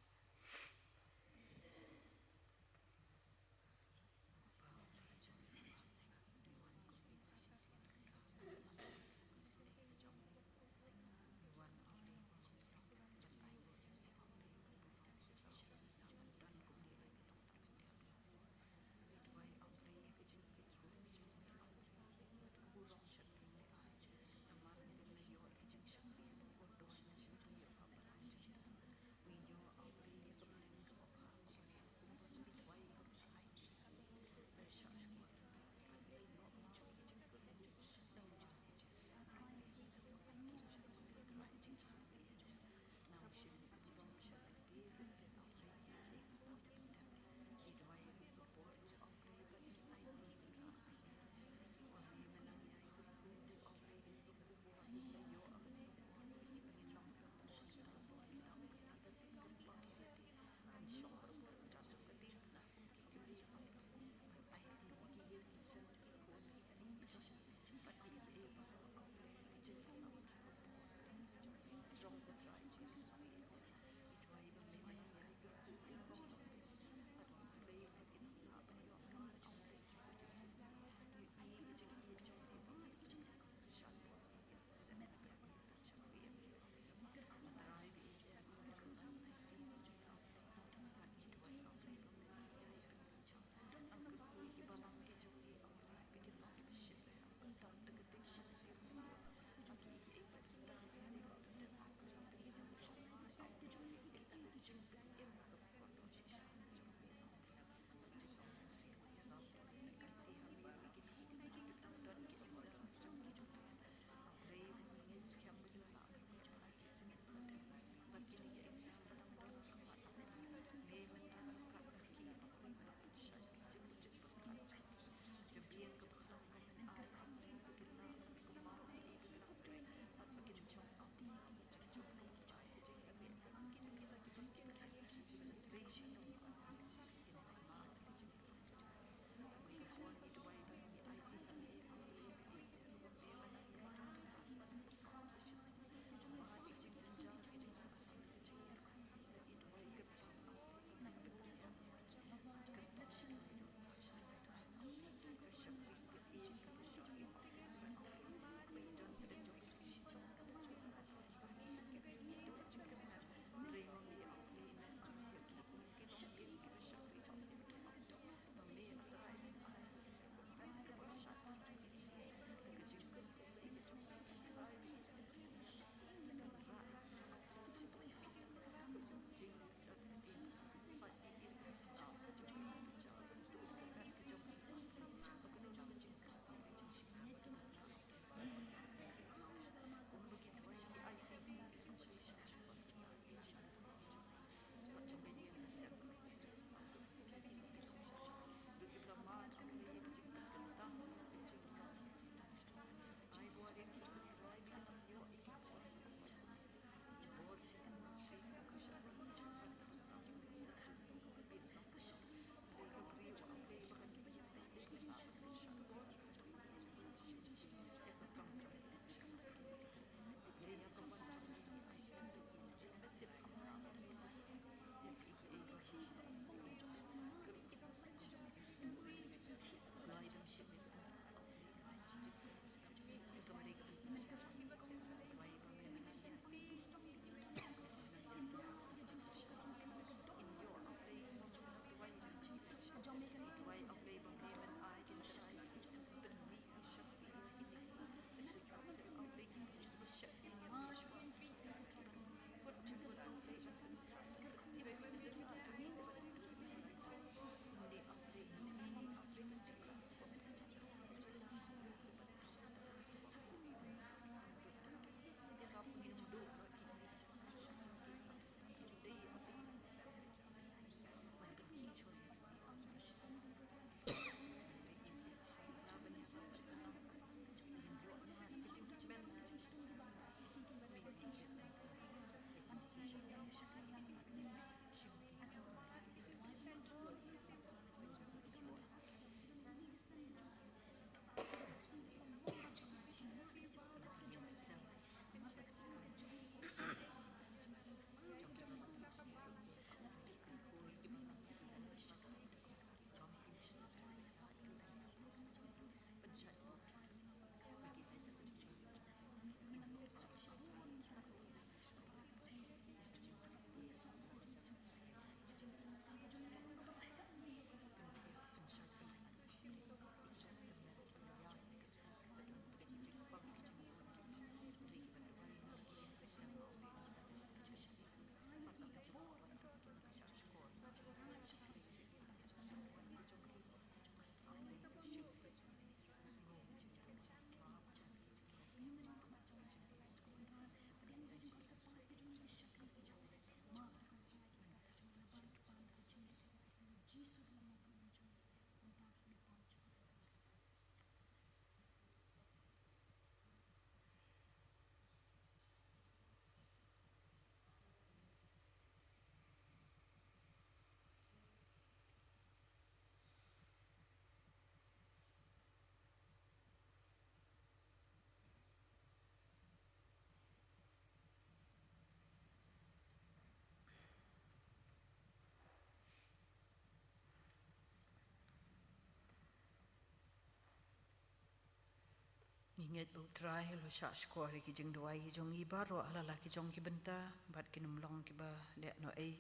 Ngi ngeit ba U Trai u la shah shkor ïa ki jingduwai ki jong ngi baroh ha la ki jong ki bynta, bad kin ym long kiba leh noh ei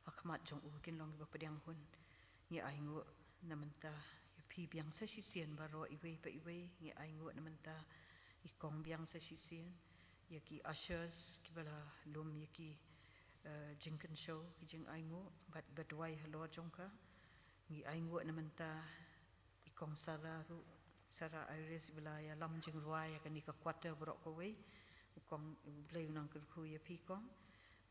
ha khmat jong u, kin long kiba pdiang hun. Ngi ainguh na mynta ïa phi biang sa shisien baroh iwei pa iwei, ngi ainguh na mynta i kong biang sa shisien, ïa ki ushers kiba la lum ïa ki, eh, jingkynshew, ki jingainguh, bad ba duwai halor jong ka. Ngi ainguh na mynta i kong Sarah ruh, Sarah Iris, ba la ïalam jingrwai ïa kane ka quarter baroh kawei. U kong, U Blei un nang kyrkhu ïa phi kong,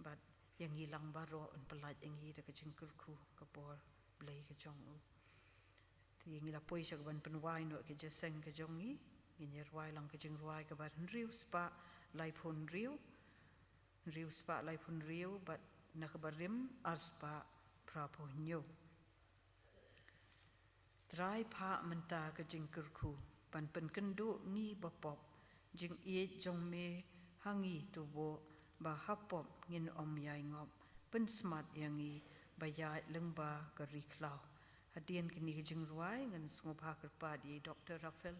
bad ïa ngi lang baroh un pyllait ïa ngi da ka jingkyrkhu ka bor Blei ka jong u. Te ngi la poi sha kaban pynwai noh ka jingïaseng ka jong ngi. Ngin ïa rwai lang ka jingrwai kaba hynriew spah laiphew hynriew, hynriew spah laiphew hynriew, bad na kaba rim ar spah phraphew hynñiew. Trai, phah mynta ka jingkyrkhu ban pynkynduh ngi bapop, jingïeit jong me ha ngi, to buh ba hapop ngin ym ïai ngop. Pynsmat ïa ngi ba ïaid lyngba ka ri khlaw. Hadien kine ki jingrwai ngan sngewbha kyrpad ïa i Doktor Raphael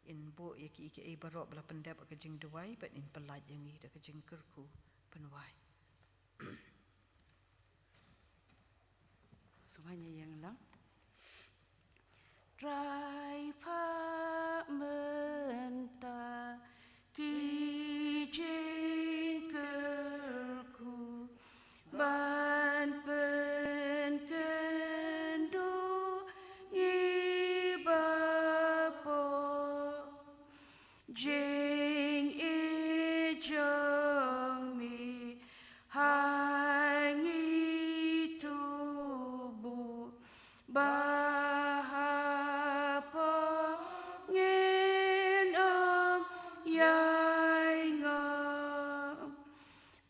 in buh ïa kiei kiei baroh ba la pyndep ha ka jingduwai, bad in pyllait ïa ngi da ka jingkyrkhu pynwai. Sngewbha ïa ïeng lang. Trai, phah mynta ki jingkyrkhu ban pynkynduh ngi bapop, jingïeit jong me ha ngi, to buh ba hapop ngin ym ïai ngop.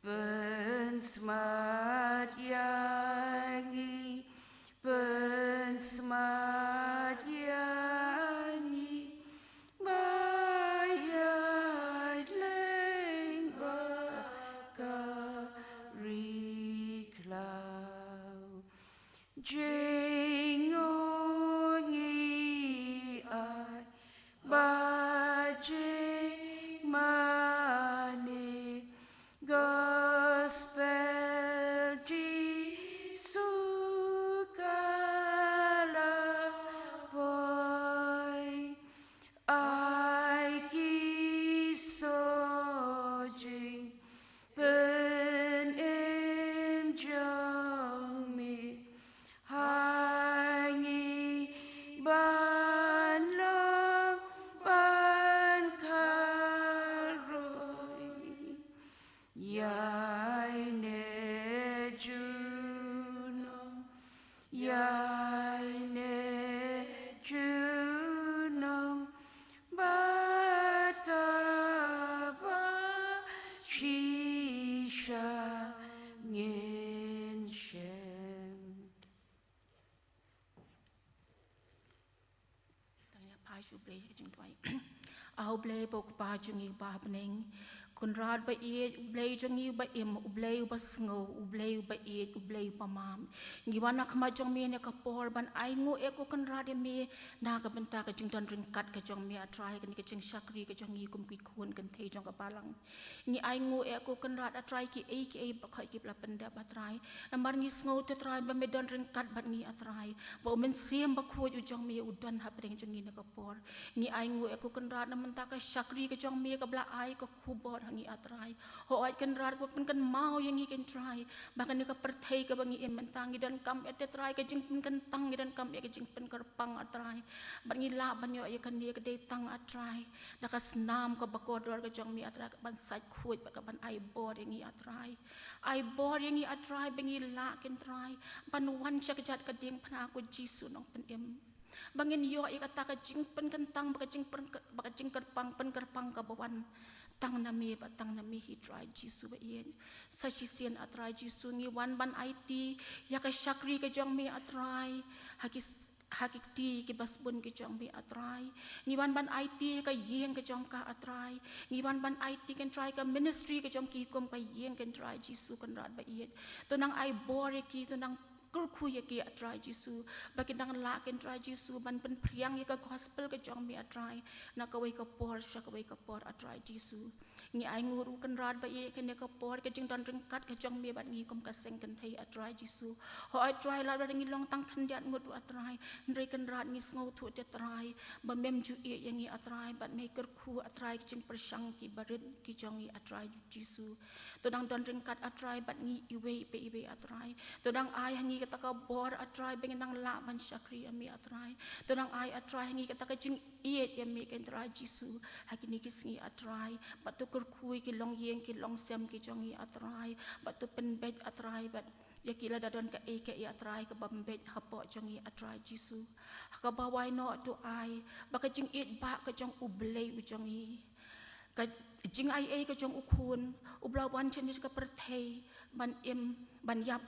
Pynsmat ïa ngi, pynsmat ïa ngi ba ïaid lyngba ka ri khlaw. Jingngeit ngi ai ba jingmane, gospel Jisu ka la poi. Ai ki sawjingpynim jong me ha ngi ban long ban kharoi. Ïaineh junom, ïaineh junom bad kaba shisha ngin shem. Tang ïa phai sha U Blei ka jingduwai. A U Blei ba U Kpa jong ngi uba ha bneng, Kynrad ba ïeit, U Blei jong ngi uba im, U Blei uba sngew, U Blei uba ïeit, U Blei uba bam. Ngi wan ha khmat jong me ha kane ka por ban ainguh, eh ko Kynrad, ïa me na ka bynta ka jingdon ryngkat ka jong me, A Trai, kane ka jingshakri ka jong ngi kum ki khun kynthei jong ka balang. Ngi ainguh, eh ko Kynrad, A Trai, kiei kiei baroh ki ba la pyndep, A Trai. Namar ngi sngew te, Trai, ba me don ryngkat bad ngi, A Trai. Ba U Mynsiem Bakhuid u jong me u don ha pdeng jong ngi ha kane ka por. Ngi ainguh, eh ko Kynrad, na mynta ka shakri ka jong me kaba la ai ka khubor ha ngi, A Trai. Hooid Kynrad, ba pynkynmaw ïa ngi, Kynrad, ba kane ka pyrthei kaba ngi im mynta, ngi donkam, eh te Trai, ka jingpynkyntang, ngi donkam, eh, ka jingpynkyrpang, A Trai. Bad ngi lah ban ïoh ïa kane ka dei tang, A Trai, da ka snam kaba kordor ka jong me, A Trai, kaban sait khuid bad kaban ai bor ïa ngi, A Trai. Ai bor ïa ngi, A Trai, ba ngi lah, Kynrad, ban wan sha ka jait ka diengphna, ko Jisu Nongpynim. Ba ngin ïoh ïa kata ka jingpynkyntang, ba ka jingpyn-, ba ka jingkyrpang, pynkyrpang kaba wan tang na me, bad tang na me hi, Trai Jisu ba ïeit. Sa shisien, A Trai Jisu, ngi wan ban aiti ïa ka shakri ka jong me, A Trai, ha ki s-, ha ki kti kiba sbun ki jong me, A Trai. Ngi wan ban aiti ka ïing ka jong ka, A Trai. Ngi wan ban aiti, Kynrad, ka ministry ka jong ki kum ka ïing, Kynrad Jisu, Kynrad ba ïeit. To nang ai bor ïa ki, to nang kyrkhu ïa ki, A Trai Jisu, ba kin dang lah, A Trai Jisu, ban pynphriang ïa ka gospel ka jong me, A Trai, na kawei ka por sha kawei ka por, A Trai Jisu. Ngi ai nguh ruh Kynrad ba ïa kane ka por ka jingdon ryngkat ka jong me bad ngi kum ka seng kynthei, A Trai Jisu. Hooid Trai, lada ngi long tang khyndiat ngut ruh, A Trai, hynrei Kynrad ngi sngewthuh te Trai ba mem ju ïeit ïa ngi, A Trai, bad me kyrkhu, A Trai, ka jingpyrshang ki barit ki jong ngi, A Trai Jisu. To dang don ryngkat, A Trai, bad ngi iwei pa iwei, A Trai. To dang ai ha ngi kata ka bor, A Trai, ba ngin dang lah ban shakri ïa me, A Trai. To dang ai, A Trai, ha ngi kata ka jingïeit ïa me, A Trai Jisu, ha kine ki sngi, A Trai. Bad to kyrkhu ïa ki longïing ki longsem ki jong ngi, A Trai. Bad to pynbeit, A Trai, bad ïa ki lada don kaei kaei, A Trai, kaba ym beit hapoh jong ngi, A Trai Jisu. Ha kaba wai noh to ai ba ka jingïeit ba ka jong U Blei u jong ngi, ka jingaiei ka jong U Khun, uba la wan shane sha ka pyrthei ban im, ban ïap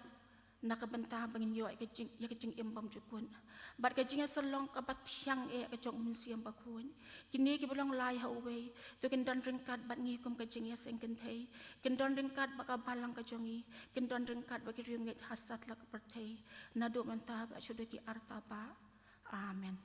na ka bynta ba ngin ïoh ïa ka jing, ïa ka jingim bymjukut, bad ka jingïasyllok kaba thiang eh ka jong U Mynsiem Bakhuid. Kine kiba long lai ha uwei, to kin don ryngkat bad ngi kum ka jingïaseng kynthei, kin don ryngkat bad ka balang ka jong ngi, kin don ryngkat bad ki riewngeit ha satlak ka pyrthei, naduh mynta bad shaduh ki arta bah. Amen.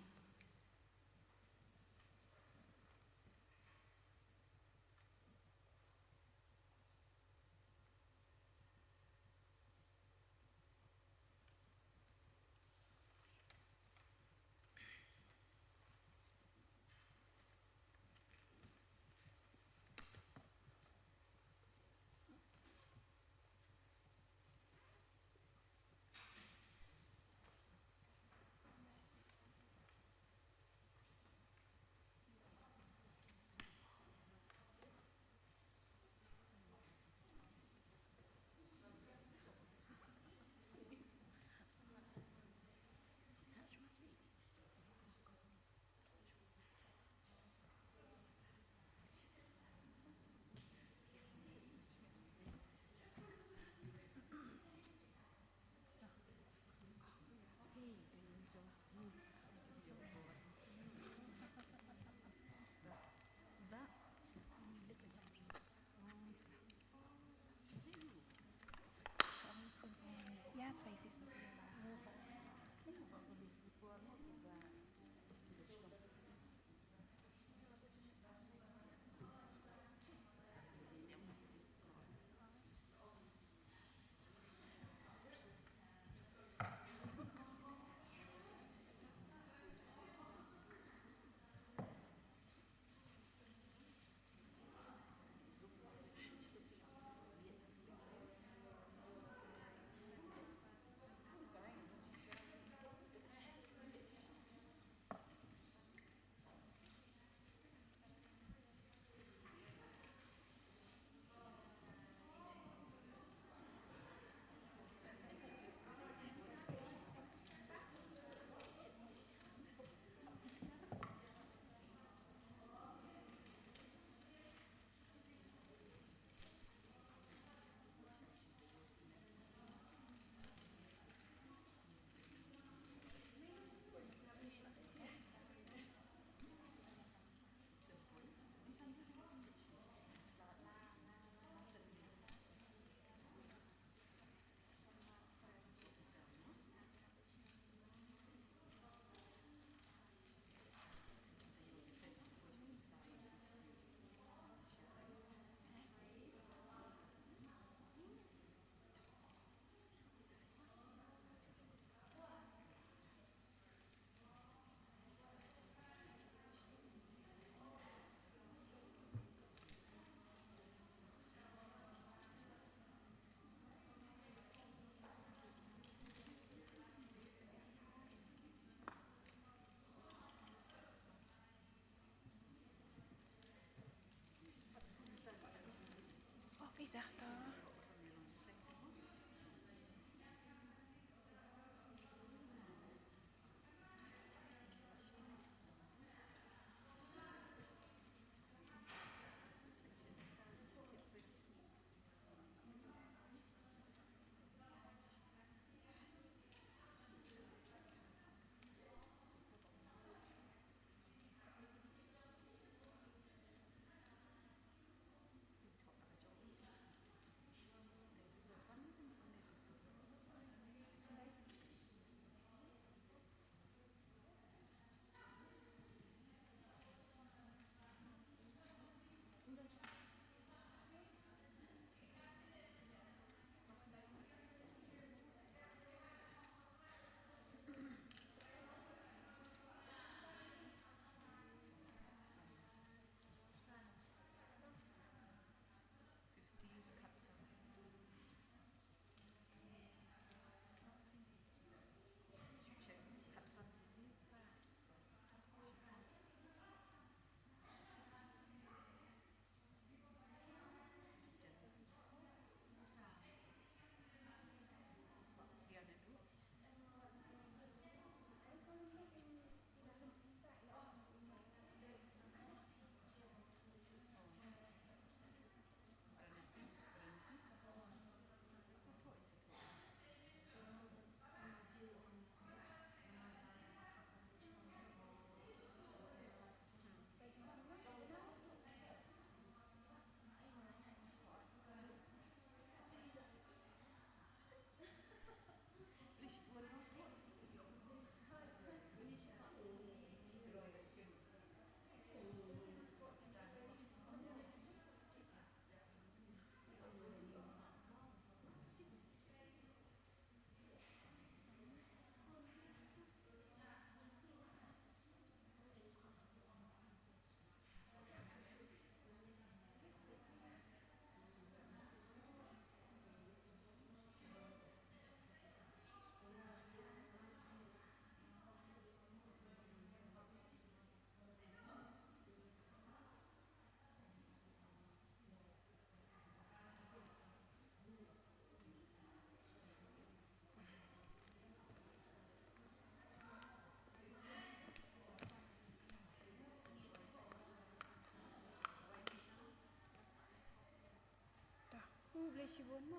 Shibun mo.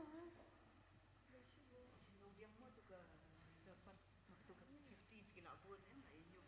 Nong biang mo tu ka, tu ka fifty ki la bun, eh, ïa ñu